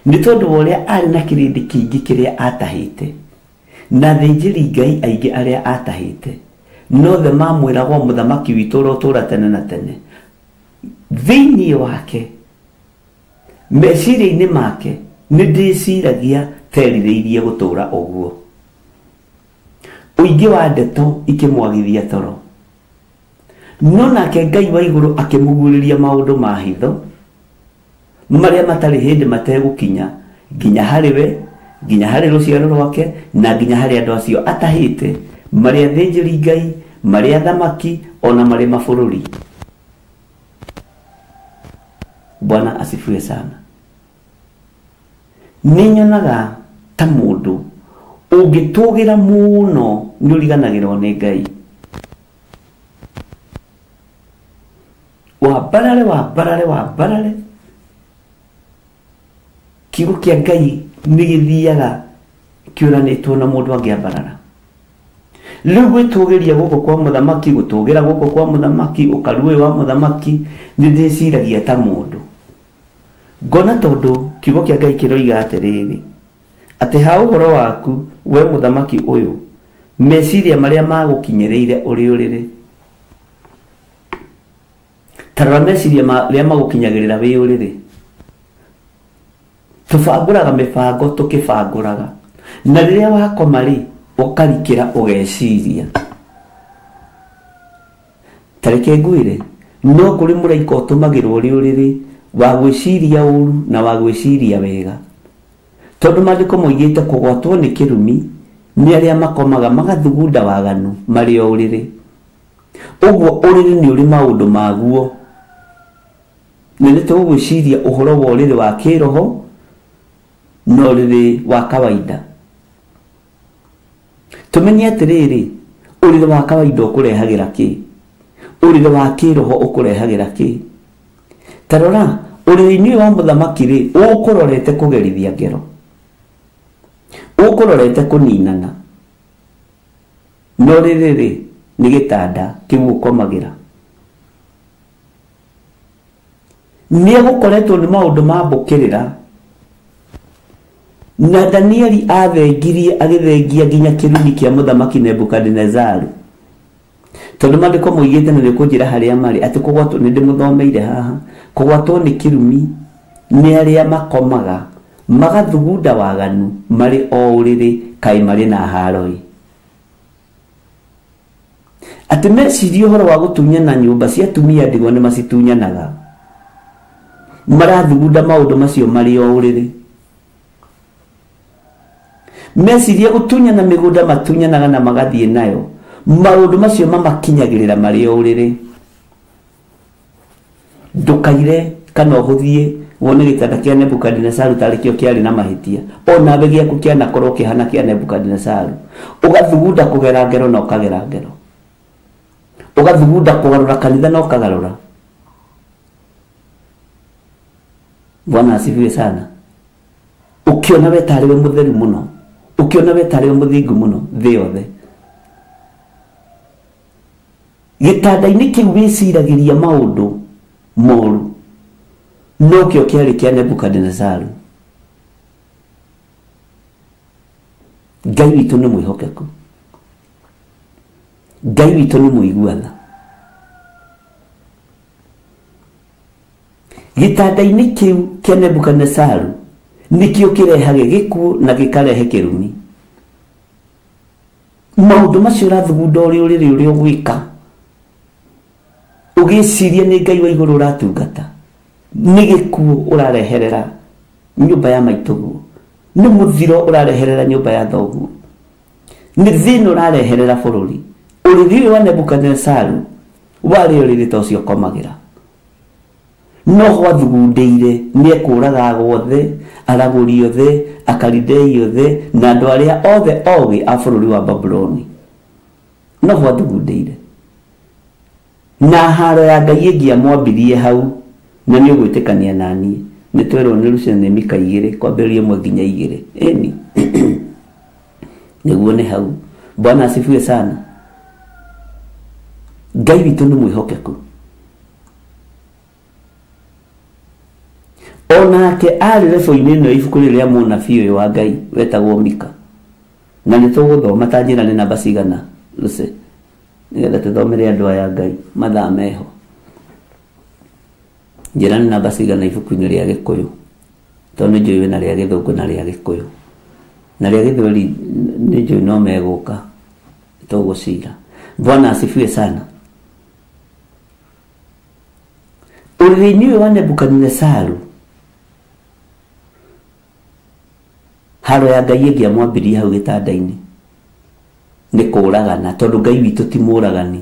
nĩ tondũ wa ũrĩa arĩ na kĩrĩndĩ kĩingĩ kĩrĩa atahĩte na athĩnjĩri Ngai aingĩ arĩa atahĩte, nothe mamwĩragwo mũthamaki witũ ũrĩa ũtũũra tene na tene, Thĩinĩ wake meciria-inĩ make nĩ ndĩciragia terirĩirie gũtũra ũguo. Ũingĩ wa ndeto ikĩmwagithia toro. No nake Ngai wa igũrũ akĩmũguũrĩria maũndũ ma hitho marĩa matarĩ hĩndĩ mategũkinya nginya harĩ we, nginya harĩ rũciaro rwake, na nginya harĩ andũ acio atahĩte, marĩ athĩnjĩri Ngai, marĩ athamaki, ona marĩ mabũrũri. Bwana asifiwe sana. Nĩ nyonaga ta mũndũ ũngĩtũgĩra mũno nĩ ũriganagĩrwo nĩ Ngai. Wambarare, wambarare, wambarare, kiugo kĩa Ngai nĩ gĩthiaga kĩũranĩtwo na mũndũ angĩambarara. Rĩu gwĩtũgĩria gũkũ kwa mũthamaki, gũtũgĩra gũkũ kwa mũthamaki, ũkaru ũyũ wa mũthamaki, nĩ ndĩciragia ta mũndũ. Ngona tondũ kiugo kĩa Ngai kĩroiga atĩrĩrĩ, atĩ ha ũhoro waku we mũthamaki ũyũ, meciria marĩa magũkinyĩrĩire ũrĩ ũrĩrĩ. Ta rora meciria marĩa magũkinyagĩrĩra wĩ ũrĩrĩ. Tũbangũraga mĩbango tũkĩbangũraga, na rĩrĩa wakoma rĩ, ũkarikĩra ũgeciria. Ta reke ngwĩre, no kũrĩ mũraika ũtũmagĩrwo ũrĩ ũrĩrĩ wa gwĩciria ũru na wa gwĩciria wega. Tondũ maandĩko moigĩte kũgwatwo nĩ kĩrumi nĩ arĩa makomaga magathugunda waganu marĩ o ũrĩrĩ. Ũguo ũrĩrĩ nĩ ũrĩ maũndũ maguo. Na nĩ tũgwĩciria ũhoro wa ũrĩrĩ wa kĩroho na ũrĩrĩ wa kawaida. Tũmenye atĩrĩrĩ, ũrĩrĩ wa kawaida ũkũrehagĩra kĩ? Ũrĩrĩ wa kĩroho ũkũrehagĩra kĩ? Ta rora, ũrĩrĩ-inĩ wa mũthamaki rĩ, ũkũrorete kũgerithia ngero, ũkũrorete kũninana, no rĩrĩ rĩ, nĩ gĩtanda kĩu ũkomagĩra. Nĩ egũkoretwo nĩ maũndũ ma mbũkĩrĩra. Na Danieli athengirie agĩthengia nginya kĩrumi kĩa mũthamaki Nebukadinezaru. Tondũ maandĩko moigĩte na nĩ kũnjĩra harĩa marĩ atĩ kũgwatwo, nĩ ndĩmũthomeire haha, kũgwatwo nĩ kĩrumi nĩ arĩa makomaga magathugunda waganu marĩ o ũrĩrĩ, kaĩ marĩ na haro-ĩ. Atĩ meciria ũhoro wa gũtunyana nyũmba cia atumia ndigwa nĩ macitunyanaga, marathugunda maũndũ macio marĩ o ũrĩrĩ. Meciria gũtunyana mĩgũnda matunyanaga na magathiĩ nayo, maũndũ macio mamakinyagĩrĩra marĩ o ũrĩrĩ. Ndũkaire kana ũhũthie wone gĩtanda kĩa Nebukadinezaru tarĩ kĩo kĩarĩ na mahĩtia, onawe gĩaku kĩanakorwo kĩhana kĩa Nebukadinezaru. Ũgathugunda kũgera ngero na ũkagera ngero, ũgathugunda kũgarũra kanitha na ũkagarũra. Bwana asifiwe sana. Ũkĩona we tarĩ we mũtheru mũno, ũkĩona we tarĩ we mũthingu mũno thĩ yothe, gĩtanda-inĩ kĩu wĩciragĩria maũndũ moru, no kĩo kĩarĩ kĩa Nebukadinezaru. Ngai witũ nĩ mwĩhokeku, Ngai witũ nĩ mũigua tha. Gĩtanda-inĩ kĩu kĩa Nebukadinezaru nĩkĩo kĩrehage gĩkuũ na gĩkarehe kĩrumi. Maũndũ macio ũrathugunda ũrĩ ũrĩrĩ ũrĩa ũgwĩka, ũgĩciria nĩ Ngai wa igũrũ ũratungata, nĩ gĩkuũ ũrareherera nyũmba ya maitũguo, nĩ mũthiro ũrareherera nyũmba ya thoguo, nĩ thĩna ũrareherera bũrũri. Ũrĩrĩ ũyũ wa Nebukadinezaru warĩ ũrĩrĩ ta ũcio ũkomagĩra, no gwathugundĩire nĩ ekũraga guothe, aragũri othe, akaridei othe, na andũ arĩa othe ogĩ a bũrũri wa Babuloni. No gwathugundĩire. Na haro ya Ngai ĩngĩamwambirie hau, na nĩ ũgwĩtĩkania na niĩ, nĩ twerwo nĩ Lucia nĩ mika igĩrĩ kwambĩrĩria ĩmwe nginya igĩrĩ. Ĩni nĩguo nĩ hau. Bwana asifiwe sana. Ngai witũ nĩ mwĩhokeku. Onake arĩ rebo-inĩ ĩno ibuku rĩrĩ rĩa mũnabii ũyũ wa Ngai wetagwo Mika, na nĩ tũgũthoma ta njĩra nĩ namba cigana Lucy, nĩgetha tũthomere andũ aya Ngai mathaa meho. Njĩra nĩ namba cigana ibuku-inĩ rĩa Gĩkũyũ, tondũ nĩ njũĩ wĩna rĩa Gĩthũngũ na rĩa Gĩkũyũ, na rĩa Gĩthweri nĩ njũĩ no megũka tũgũcira. Bwana asifiwe sana. Ũrĩrĩ-inĩ ũyũ wa Nebukadinesaru, haro ya Ngai ĩngĩamwambirie hau gĩtanda-inĩ nĩ kũragana, tondũ Ngai witũ ti mũragani.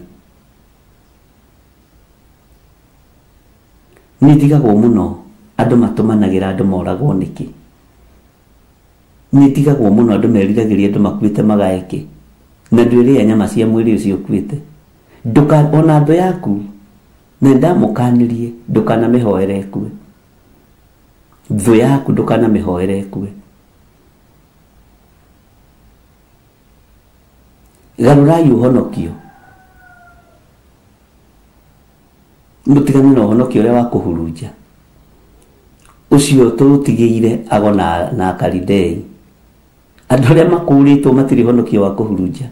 Nĩ ndigagwo mũno andũ matũmanagĩra andũ moragwo nĩkĩ. Nĩ ndigagwo mũno andũ meriragĩria andũ makuĩte magae kĩ, na ndwĩrĩa nyama cia mwĩrĩ ũcio ũkuĩte. Ndũka ona thũ yaku na ndamũkanirie ndũkanamĩhoere ĩkue. Thũ yaku ndũkanamĩhoere ĩkue. Garũrai ũhonokio, mũtigane na ũhonokio ũrĩa wa kũhurunja ũcio tũtigĩire ago na Akalidei. Andũ arĩa makũrĩtwo matirĩ ũhonokio wa kũhurunja.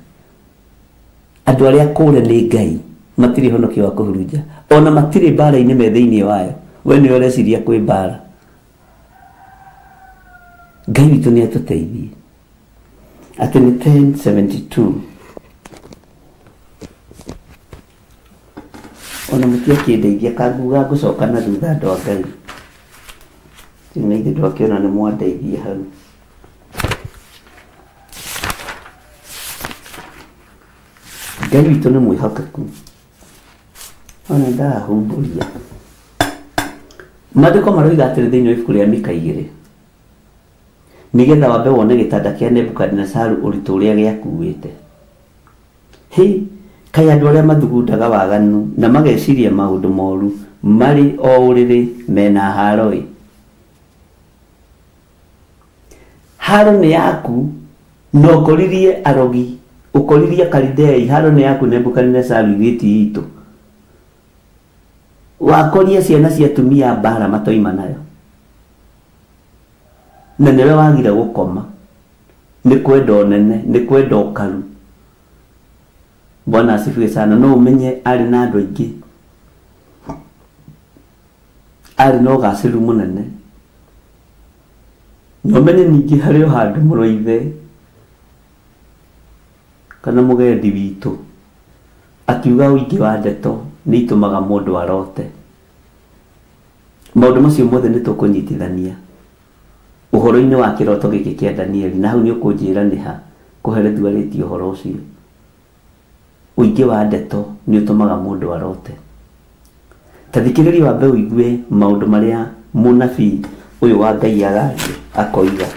Andũ arĩa kũre nĩ Ngai matirĩ ũhonokio wa kũhurunja, ona matirĩ mbara-inĩ me thĩinĩ wayo. We nĩwe ũreciria kwĩ mbara. Ngai witũ nĩ atũteithie. Atĩ nĩ 1072. Ona mũtiakĩndeithia kanguga ngũcoka na thutha andũ a Ngai. Nĩ ithuĩ twakĩona nĩ mwandeithia hau. Ngai witũ nĩ mwĩhokeku. Ona ndahumbũria. Maandĩko maroiga atĩrĩ thĩinĩ wa ibuku rĩa Mika 2, nĩgetha wambe wone gĩtanda kĩa Nebukadinesaru ũritũ ũrĩa gĩakuĩte. Hĩ, kaĩ andũ arĩa mathugundaga waganu na mageciria maũndũ moru marĩ o ũrĩrĩ mena haro-ĩ. Haro nĩ yaku na ũkoririe arogi, ũkoririe Akalidei. Haro nĩ yaku Nebukadinesaru, ithuĩ ti itũ. Wakorie ciana cia atumia mbara matoima nayo, na nĩwe wagire gũkoma nĩ kwenda ũnene, nĩ kwenda ũkaru. Bwana asifiwe sana. No ũmenye arĩ na andũ aingĩ, arĩ na ũgacĩru mũnene. Na ũmenye ningĩ harĩ o handũ mũrũ kana mũgendi witũ akiuga ũingĩ wa ndeto nĩ itũmaga mũndũ arote. Maũndũ macio mothe nĩ tũkũnyitithania ũhoro-inĩ wa kĩroto gĩkĩ kĩa Danieli, na hau nĩ ũkũnjĩra nĩ ha kũherethu arĩtie ũhoro ũcio. Ũingĩ wa ndeto nĩ ũtũmaga mũndũ arote. Ta thikĩrĩria wambe ũigue maũndũ marĩa mũnabii ũyũ wa Ngai araria akoiga.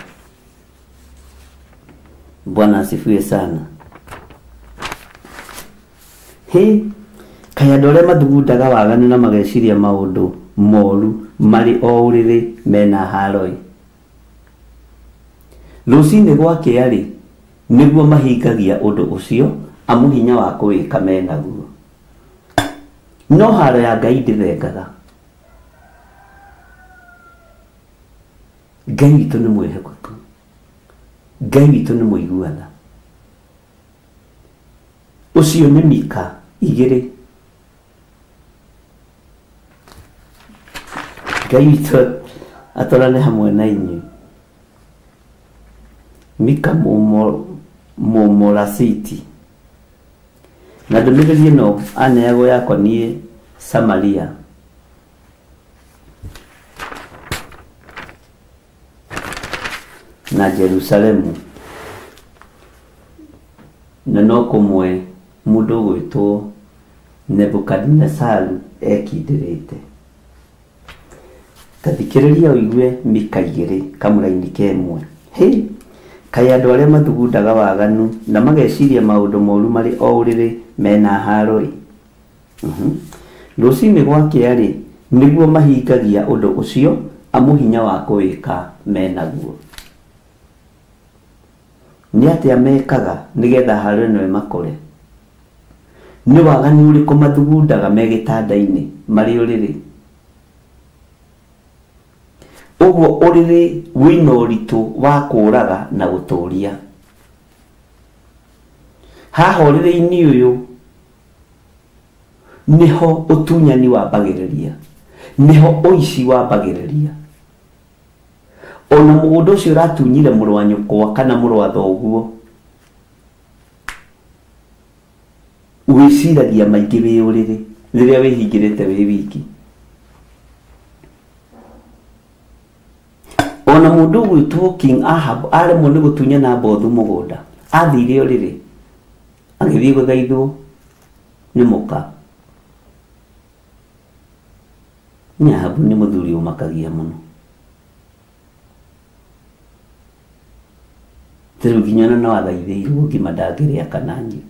Bwana asifiwe sana. Hĩ, kaĩ andũ arĩa mathugundaga waganu na mageciria maũndũ moru marĩ o ũrĩrĩ mena haro-ĩ. Rũcinĩ gwakĩa-rĩ, nĩguo mahingagia ũndũ ũcio, amu hinya wa kũwĩka menaguo. No haro ya Ngai ndĩthengaga. Ngai witũ nĩ mwĩhokeku. Ngai witũ nĩ mũiguana. Ũcio nĩ Mika 2. Ngai witũ atwarane hamwe na inyuĩ. Mika Mũmorasiti. Na ndũmĩrĩri ĩno aneagwo yakoniĩ Samaria. Na Jerusalemu, na no kũmwe mũndũ ũgwĩtwo Nebukadinesaru ekindĩrĩte. Ta thikĩrĩria ũigue Mika 2 kamũraini ka 1. Hĩ, kaĩ andũ arĩa mathugundaga waganu na mageciria maũndũ moru marĩ o ũrĩrĩ mena haro-ĩ. Rũcinĩ gwakĩa-rĩ, nĩguo mahingagia ũndũ ũcio, amu hinya wa kũwĩka menaguo. Nĩ atĩa mekaga nĩgetha haro ĩno ĩmakore? Nĩ waganu ũrĩkũ mathugundaga me gĩtanda-inĩ marĩ ũrĩrĩ? Ũguo ũrĩrĩ wĩna ũritũ wa kũũraga na gũtũũria. Haha ũrĩrĩ-inĩ ũyũ nĩho ũtunyani wambagĩrĩria, Niho ũici wambagĩrĩria. Ona mũgũnda ũcio ũratunyire mũrũ wa nyũkwa kana mũrũ wa thoguo, wĩciragia maingĩ wĩ ũrĩrĩ rĩrĩa wĩhingĩrĩte wĩ wiki. Ona mũndũ ũgwĩtwo King Ahab aremwo nĩ gũtunya Nabothu mũgũnda, athire ũrĩrĩ agĩthiĩ gũthaithwo nĩ mũka. Nĩ Ahabu nĩ mũthuri ũmakagia mũno. Rĩu nginya ona no athaithĩirwo ngima ndangĩrĩa kana nyue.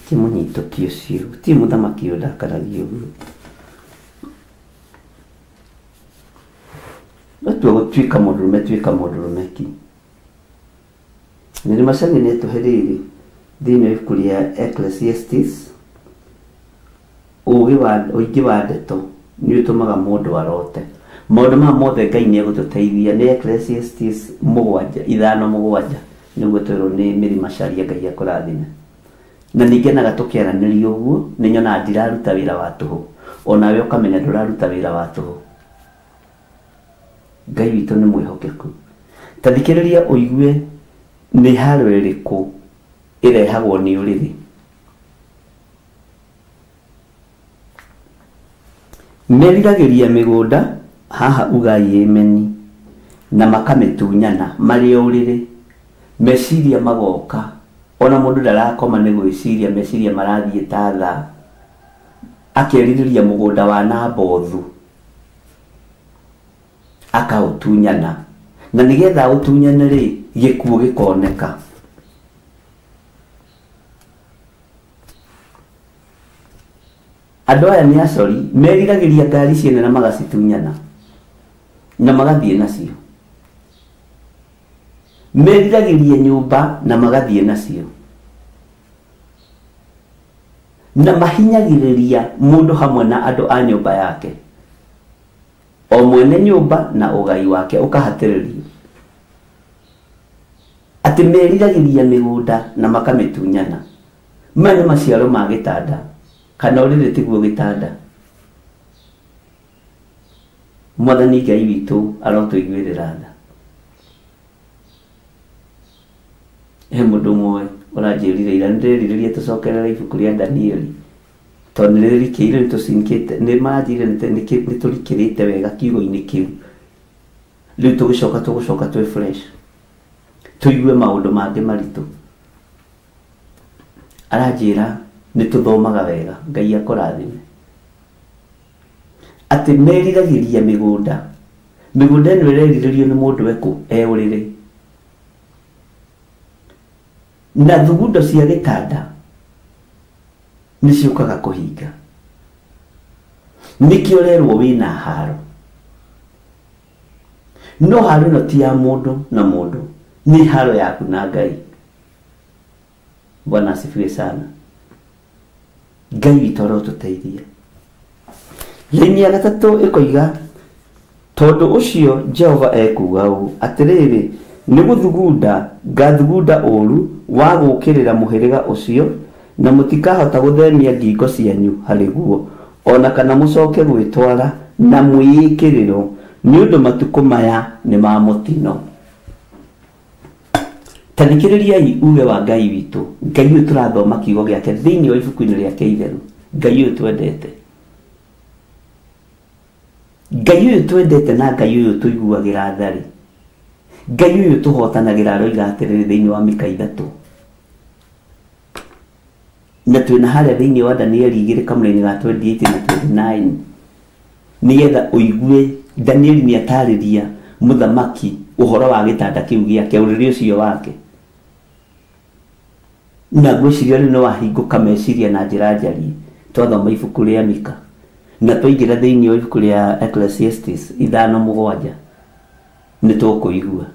Ti mũnyitũki ũcio, ti mũthamaki ũyũ ndakaragia ũguo. Watua gũtuĩka mũndũrũme, tuĩka mũndũrũme ki. Nĩ macani nĩ tũhe rĩrĩ thĩinĩ wa ibuku rĩa Ecclesiastes, ũũgĩ wa ũingĩ wa ndeto nĩ ũtũmaga mũndũ arote. Maũndũ maya mothe Ngai nĩ egũtũteithia. Nĩ Ecclesiastes 5:7 nĩguo twĩrwo nĩ Mary Macharia, Ngai akũrathime. Na nĩ ngenaga tũkĩaranĩria ũguo, nĩ nyonaga ndiraruta wĩra wa tũhũ, onawe ũkamenya ndũraruta wĩra wa tũhũ. Ngai witũ nĩ mwĩhokeku. Ta thikĩrĩria ũigue nĩ haro ĩrĩkũ ĩrehagwo nĩ ũrĩrĩ. Meriragĩria mĩgũnda haha ugai ĩmeni na makamĩtunyana marĩ o ũrĩrĩ. Meciria magoka, ona mũndũ ndarakoma nĩ gwĩciria, meciria marathiĩ ta thaa, akerirĩria mũgũnda wa Nabothu akaũtunyana, na nĩgetha ũtunyane rĩ, gĩkuũ gĩkoneka. Andũ aya nĩ acori, meriragĩria ngari ciene na magacitunyana na magathiĩ nacio. Meriragĩria nyũmba na magathiĩ nacio, na mahinyagĩrĩria mũndũ hamwe na andũ a nyũmba yake, o mwene nyũmba na ũgai wake ũkahatĩrĩrio. Atĩ meriragĩria mĩgũnda na makamĩtunyana. Maya nĩ maciaro ma gĩtanda, kana ũrĩrĩ tiguo gĩtanda. Mwathani Ngai witũ arotũiguĩrĩra tha. He mũndũ ũmwe ũranjĩrire ira, nĩndĩrerirĩria tũcokerere ibuku rĩa Danieli, tondũ nĩrĩrikĩire, nĩtũcinkĩte, nĩmanjĩrire nĩtũrikĩrĩte wega kiugo-inĩ kĩu. Rĩu tũgũcoka twĩ fresh, tũigue maũndũ mangĩ maritũ. Aranjĩra nĩtũthomaga wega, Ngai akũrathime. Atĩ meriragĩria mĩgũnda, mĩgũnda ĩno ĩrerirĩrio nĩ mũndũ ekũ e ũrĩrĩ, na thugundo cia gĩtanda nĩ ciũkaga kũhinga. Nĩkĩo ũrerwo wĩna haro, no haro ĩno ti ya mũndũ na mũndũ, nĩ haro yaku na Ngai. Bwana asifiwe sana. Ngai witũ arotũteithia. Raini ya gatatũ ĩkoiga, tondũ ũcio Jehova ekuuga ũũ, atĩrĩrĩ, nĩ gũthugunda ngathugunda ũũru wa gũũkĩrĩra mũhĩrĩga ũcio, na mũtikahota gũthemia ngingo cianyu harĩ guo, ona kana mũcoke gwĩtwara na mwĩĩkĩrĩro, nĩ ũndũ matukũ maya nĩ ma mũtino. Ta thikĩrĩriai uge wa Ngai witũ, Ngai ũyũ tũrathoma kiugo gĩake thĩinĩ wa ibuku-inĩ rĩake itheru, Ngai ũyũ twendete, Ngai ũyũ twendete na Ngai ũyũ tũiguagĩra tharĩ, Ngai ũyũ tũhotanagĩra aroiga atĩrĩrĩ thĩinĩ wa Mika 3, na twĩna harĩa thĩinĩ wa Danieli 2 kamũra-inĩ ga 28 na 29, nĩgetha ũigue Danieli nĩ atarĩria mũthamaki ũhoro wa gĩtanda kĩu gĩake, ũrĩrĩ ũcio wake. Na ngwĩciria rĩu nĩ wahingũka meciria na njĩra njariĩ twathoma ibuku rĩa Mika na twaingĩra thĩinĩ wa ibuku rĩa Ecclesiastes 5:7, nĩ tũkũigua.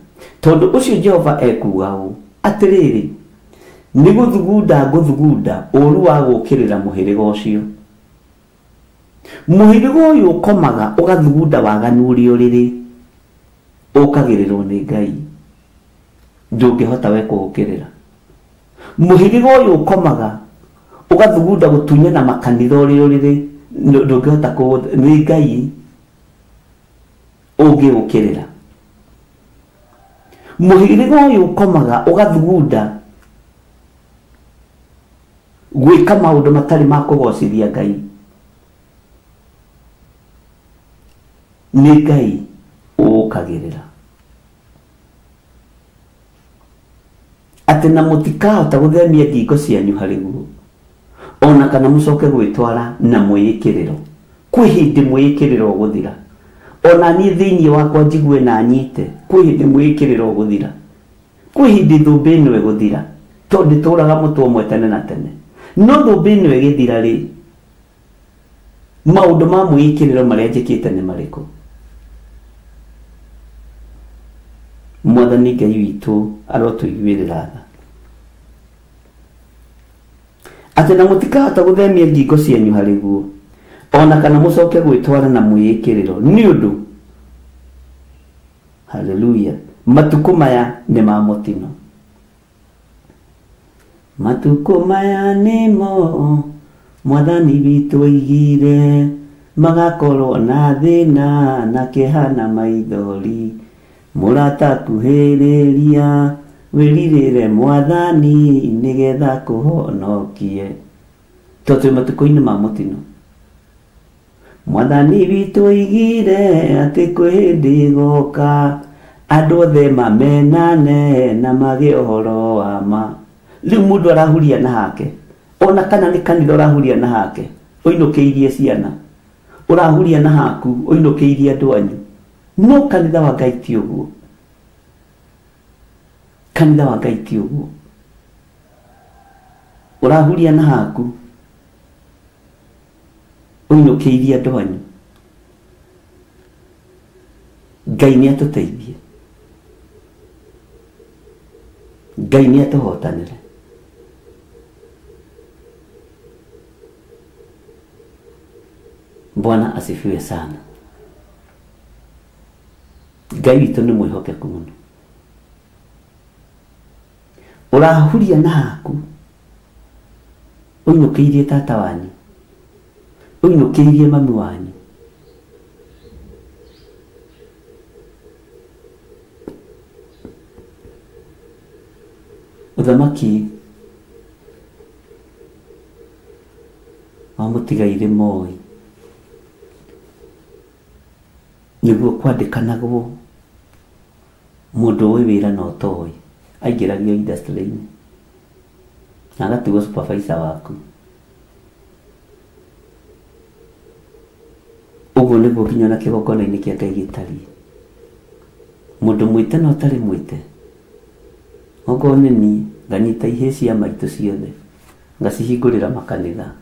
Tondũ ũcio Jehova ekuuga ũũ, atĩrĩrĩ, nĩ gũthugunda ngũthugunda ũũru wa gũũkĩrĩra mũhĩrĩga ũcio. Mũhĩrĩga ũyũ ũkomaga ũgathugunda waganu ũrĩa ũrĩrĩ, ũkagĩrĩrwo nĩ Ngai, ndũngĩhota we kũũkĩrĩra. Mũhĩrĩga ũyũ ũkomaga ũgathugunda gũtunyana makanitha ũrĩa ũrĩrĩ, Ndũngĩhota nĩ Ngai ũngĩũkĩrĩra. Mũhĩrĩga ũyũ ũkomaga ũgathugunda gwĩka maũndũ matarĩ ma kũgocithia Ngai. Nĩ Ngai ũũkagĩrĩra. Atĩ na mũtikahota gũthemia ngingo cianyu harĩ guo, ona kana mũcoke gwĩtwara na mwĩĩkĩrĩro. Kwĩ hĩndĩ mwĩĩkĩrĩro ũgũthira. Ona niĩ thĩinĩ wakwa njigue na nyite, kwĩ hĩndĩ mwĩĩkĩrĩro ũgũthira. Kwĩ hĩndĩ thũmbĩ ĩno ĩgũthira, tondũ ndĩtũraga mũtwe ũmwe tene na tene. No thũmbĩ ĩno ĩgĩthira rĩ, maũndũ ma mwĩĩkĩrĩro marĩa njĩkĩte nĩ marĩkũ? Mwathani Ngai witũ arotũiguĩrĩra tha. Atĩ na mũtikahota gũthemia ngingo cianyu harĩ guo, ona kana mũcoke gwĩtwara na mwĩĩkĩrĩro, nĩ ũndũ haleluya, matukũ maya nĩ ma mũtino. Matukũ maya nĩmo Mwathani witũ oigire, magakorwo na thĩna na kĩeha na maithori. Mũrata kuhĩrĩria, wĩrirĩre Mwathani nĩgetha kũhonokie. Tondũ twĩ matukũ-inĩ ma mũtino. Mwathani witũ oigire atĩ kwĩ hĩndĩ ĩgoka, andũ othe mamenane na magĩe ũhoro wa ma. Rĩu mũndũ arahuria na hake, ona kana nĩ kanitha ũrahuria na hake, ũinũkĩirie ciana, ũrahuria na haku, ũinũkĩirie andũ anyu. No kanitha wa Ngai ti ũguo. Kanitha wa Ngai ti ũguo. Ũrahuria na haku, ũinũkĩirie andũ anyu. Ngai nĩ atũteithie. Ngai nĩ atũhotanĩre. Bwana asifiwe sana. Ngai witũ nĩ mwĩhokeku mũno. Ũrahuria na haku, ũinũkĩirie tata wanyu, ũinũkĩirie mami wanyu. Ũthamaki wa mũtigairĩ Moi nĩguo kwandĩkanagwo mũndũ ũĩ wĩra na ũtoĩ aingĩragio industry-inĩ na agatigwo supervisor waku. Ũguo nĩguo nginya ona kĩgongona-inĩ kĩa Ngai gĩtariĩ. Mũndũ mwĩte na ũtarĩ mwĩte, okorwo nĩ niĩ nganyita ihĩĩ cia maitũ ciothe ngacihingũrĩra makanitha,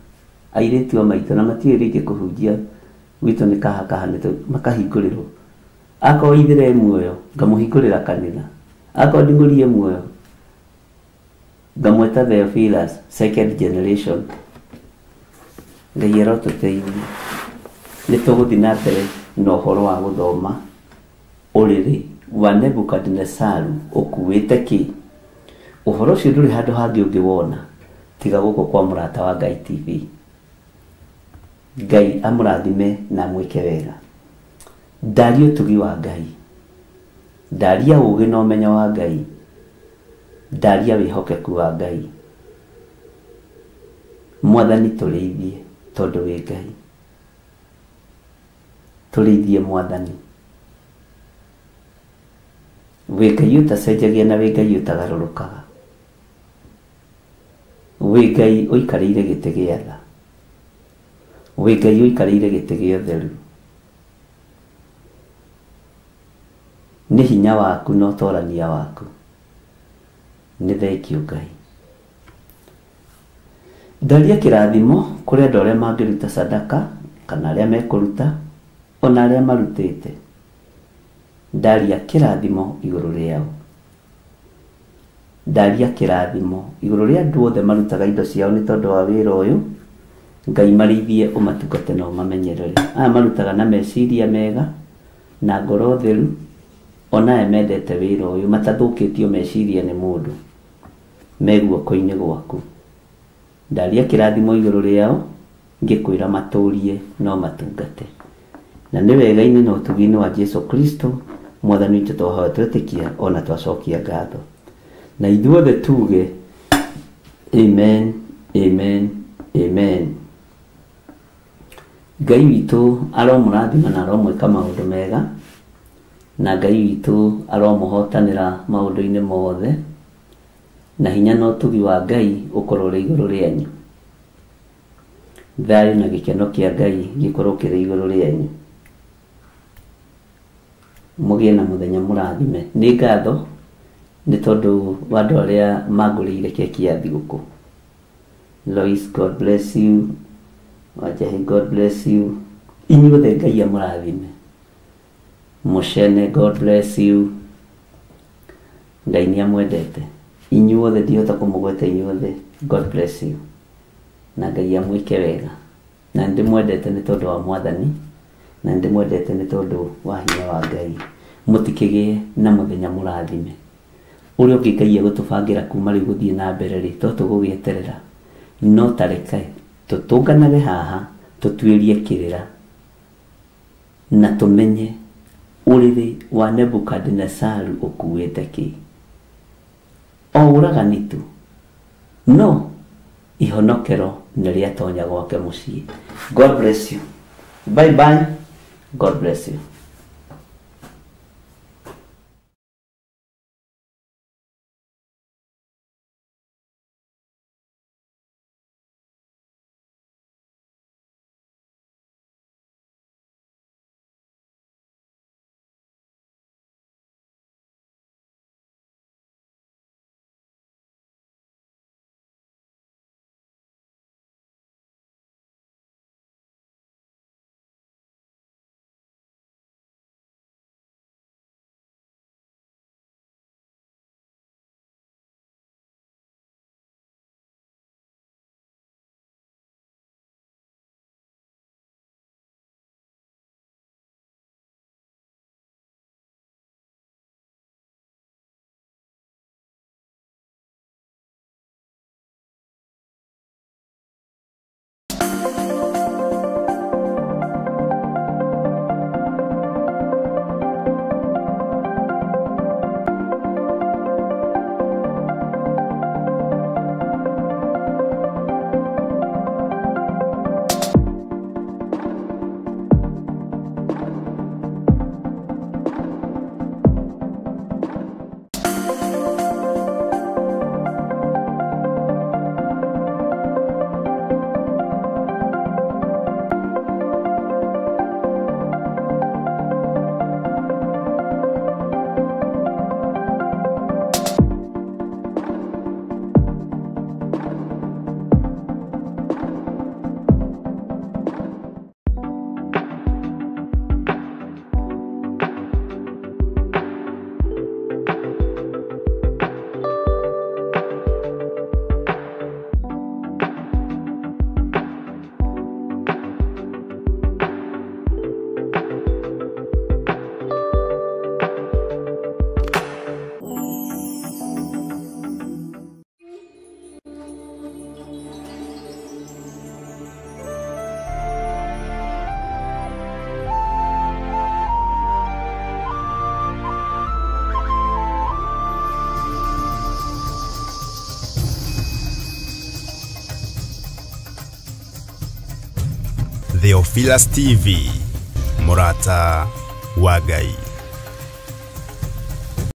airĩtu a maitũ na matiũĩ rĩngĩ kũhunjia gwitũ nĩ kaha kaha nĩ makahingũrĩrwo. Akorwo ithĩre e muoyo ngamũhingũrĩra kanitha, akorwo nding'ũrie muoyo ngamwĩta Theophilus second generation. Ngai arotũteithia. Nĩ tũgũthiĩ na mbere na ũhoro wa gũthoma ũrĩrĩ wa Nebukadinesaru ũkuĩte kĩ. Ũhoro ũcio ndũrĩ handũ hangĩ ũngĩwona tiga gũkũ kwa Mũrata wa Ngai TV. Ngai amũrathime na amwĩke wega. Ndaria ũtugi wa Ngai, ndaria ũũgĩ na ũmenyo wa Ngai, ndaria wĩhokeku wa Ngai. Mwathani tũrĩithie tondũ wĩ Ngai. Tũrĩithie Mwathani. Wĩ Ngai ũtacenjagia na wĩ Ngai ũtagarũrũkaga. Wĩ Ngai ũikarĩire gĩtĩ gĩa tha. Wĩ Ngai ũikarĩire gĩtĩ gĩa ũtheru. Nĩ hinya waku na ũtorania waku. Nĩ thengiũ Ngai. Ndaria kĩrathimo kũrĩ andũ arĩa mangĩruta sadaka kana arĩa mekũruta ona arĩa marutĩte. Ndaria kĩrathimo igũrũ rĩao. Ndaria kĩrathimo igũrũ rĩa andũ othe marutaga indo ciao nĩ tondũ wa wĩra ũyũ. Ngai marĩithie ũmatungate na ũmamenyerere. Aya marutaga na meciria mega na ngoro theru, ona aya mendete wĩra ũyũ matathũkĩtio meciria nĩ mũndũ, me guoko-inĩ gwaku. Ndaria kĩrathimo igũrũ rĩao Ngĩkwĩra matũrie no matungate. Na nĩ wega-inĩ na ũtugi-inĩ wa Jesu Kristo mwathani witũ twahoya twetĩkia ona twacokia ngatho. Na ithuothe tuge amen, amen, amen. Ngai witũ aromũrathima na aromwĩka maũndũ mega, na Ngai witũ aromũhotanĩra maũndũ-inĩ mothe, na hinya na ũtugi wa Ngai ũkorwo ũrĩ igũrũ rĩanyu. Thayũ na gĩkeno kĩa Ngai gĩkorwo kĩrĩ igũrũ rĩanyu. Mũgĩe na mũthenya mũrathime. Nĩ ngatho nĩ tondũ wa andũ arĩa mangũrĩire keki ya thigũkũ. Lois, God bless you. Wanjahi, God bless you. Inyuothe Ngai amũrathime. Mũcene, God bless you. Ngai nĩ amwendete. Inyuothe ndihota kũmũgweta inyuothe. God bless you. Na Ngai amwĩke wega. Na ndĩmwendete nĩ tondũ wa mwathani, na ndĩmwendete nĩ tondũ wa hinya wa Ngai. Mũtikĩgĩe na mũthenya mũrathime. Ũrĩa ũngĩ Ngai egũtũbangĩra kuma rĩu gũthiĩ na mbere rĩ, to tũgũgĩeterera. No tareke tũtũnganage haha, tũtuĩrie kĩrĩra, na tũmenye ũrĩrĩ wa Nebukadinesaru ũkuĩte kĩ. O ũragani tu, no ihonokero nĩ rĩatonya gwake mũciĩ. God bless you. Bye bye. God bless you. Theophilus TV, Murata wa Ngai.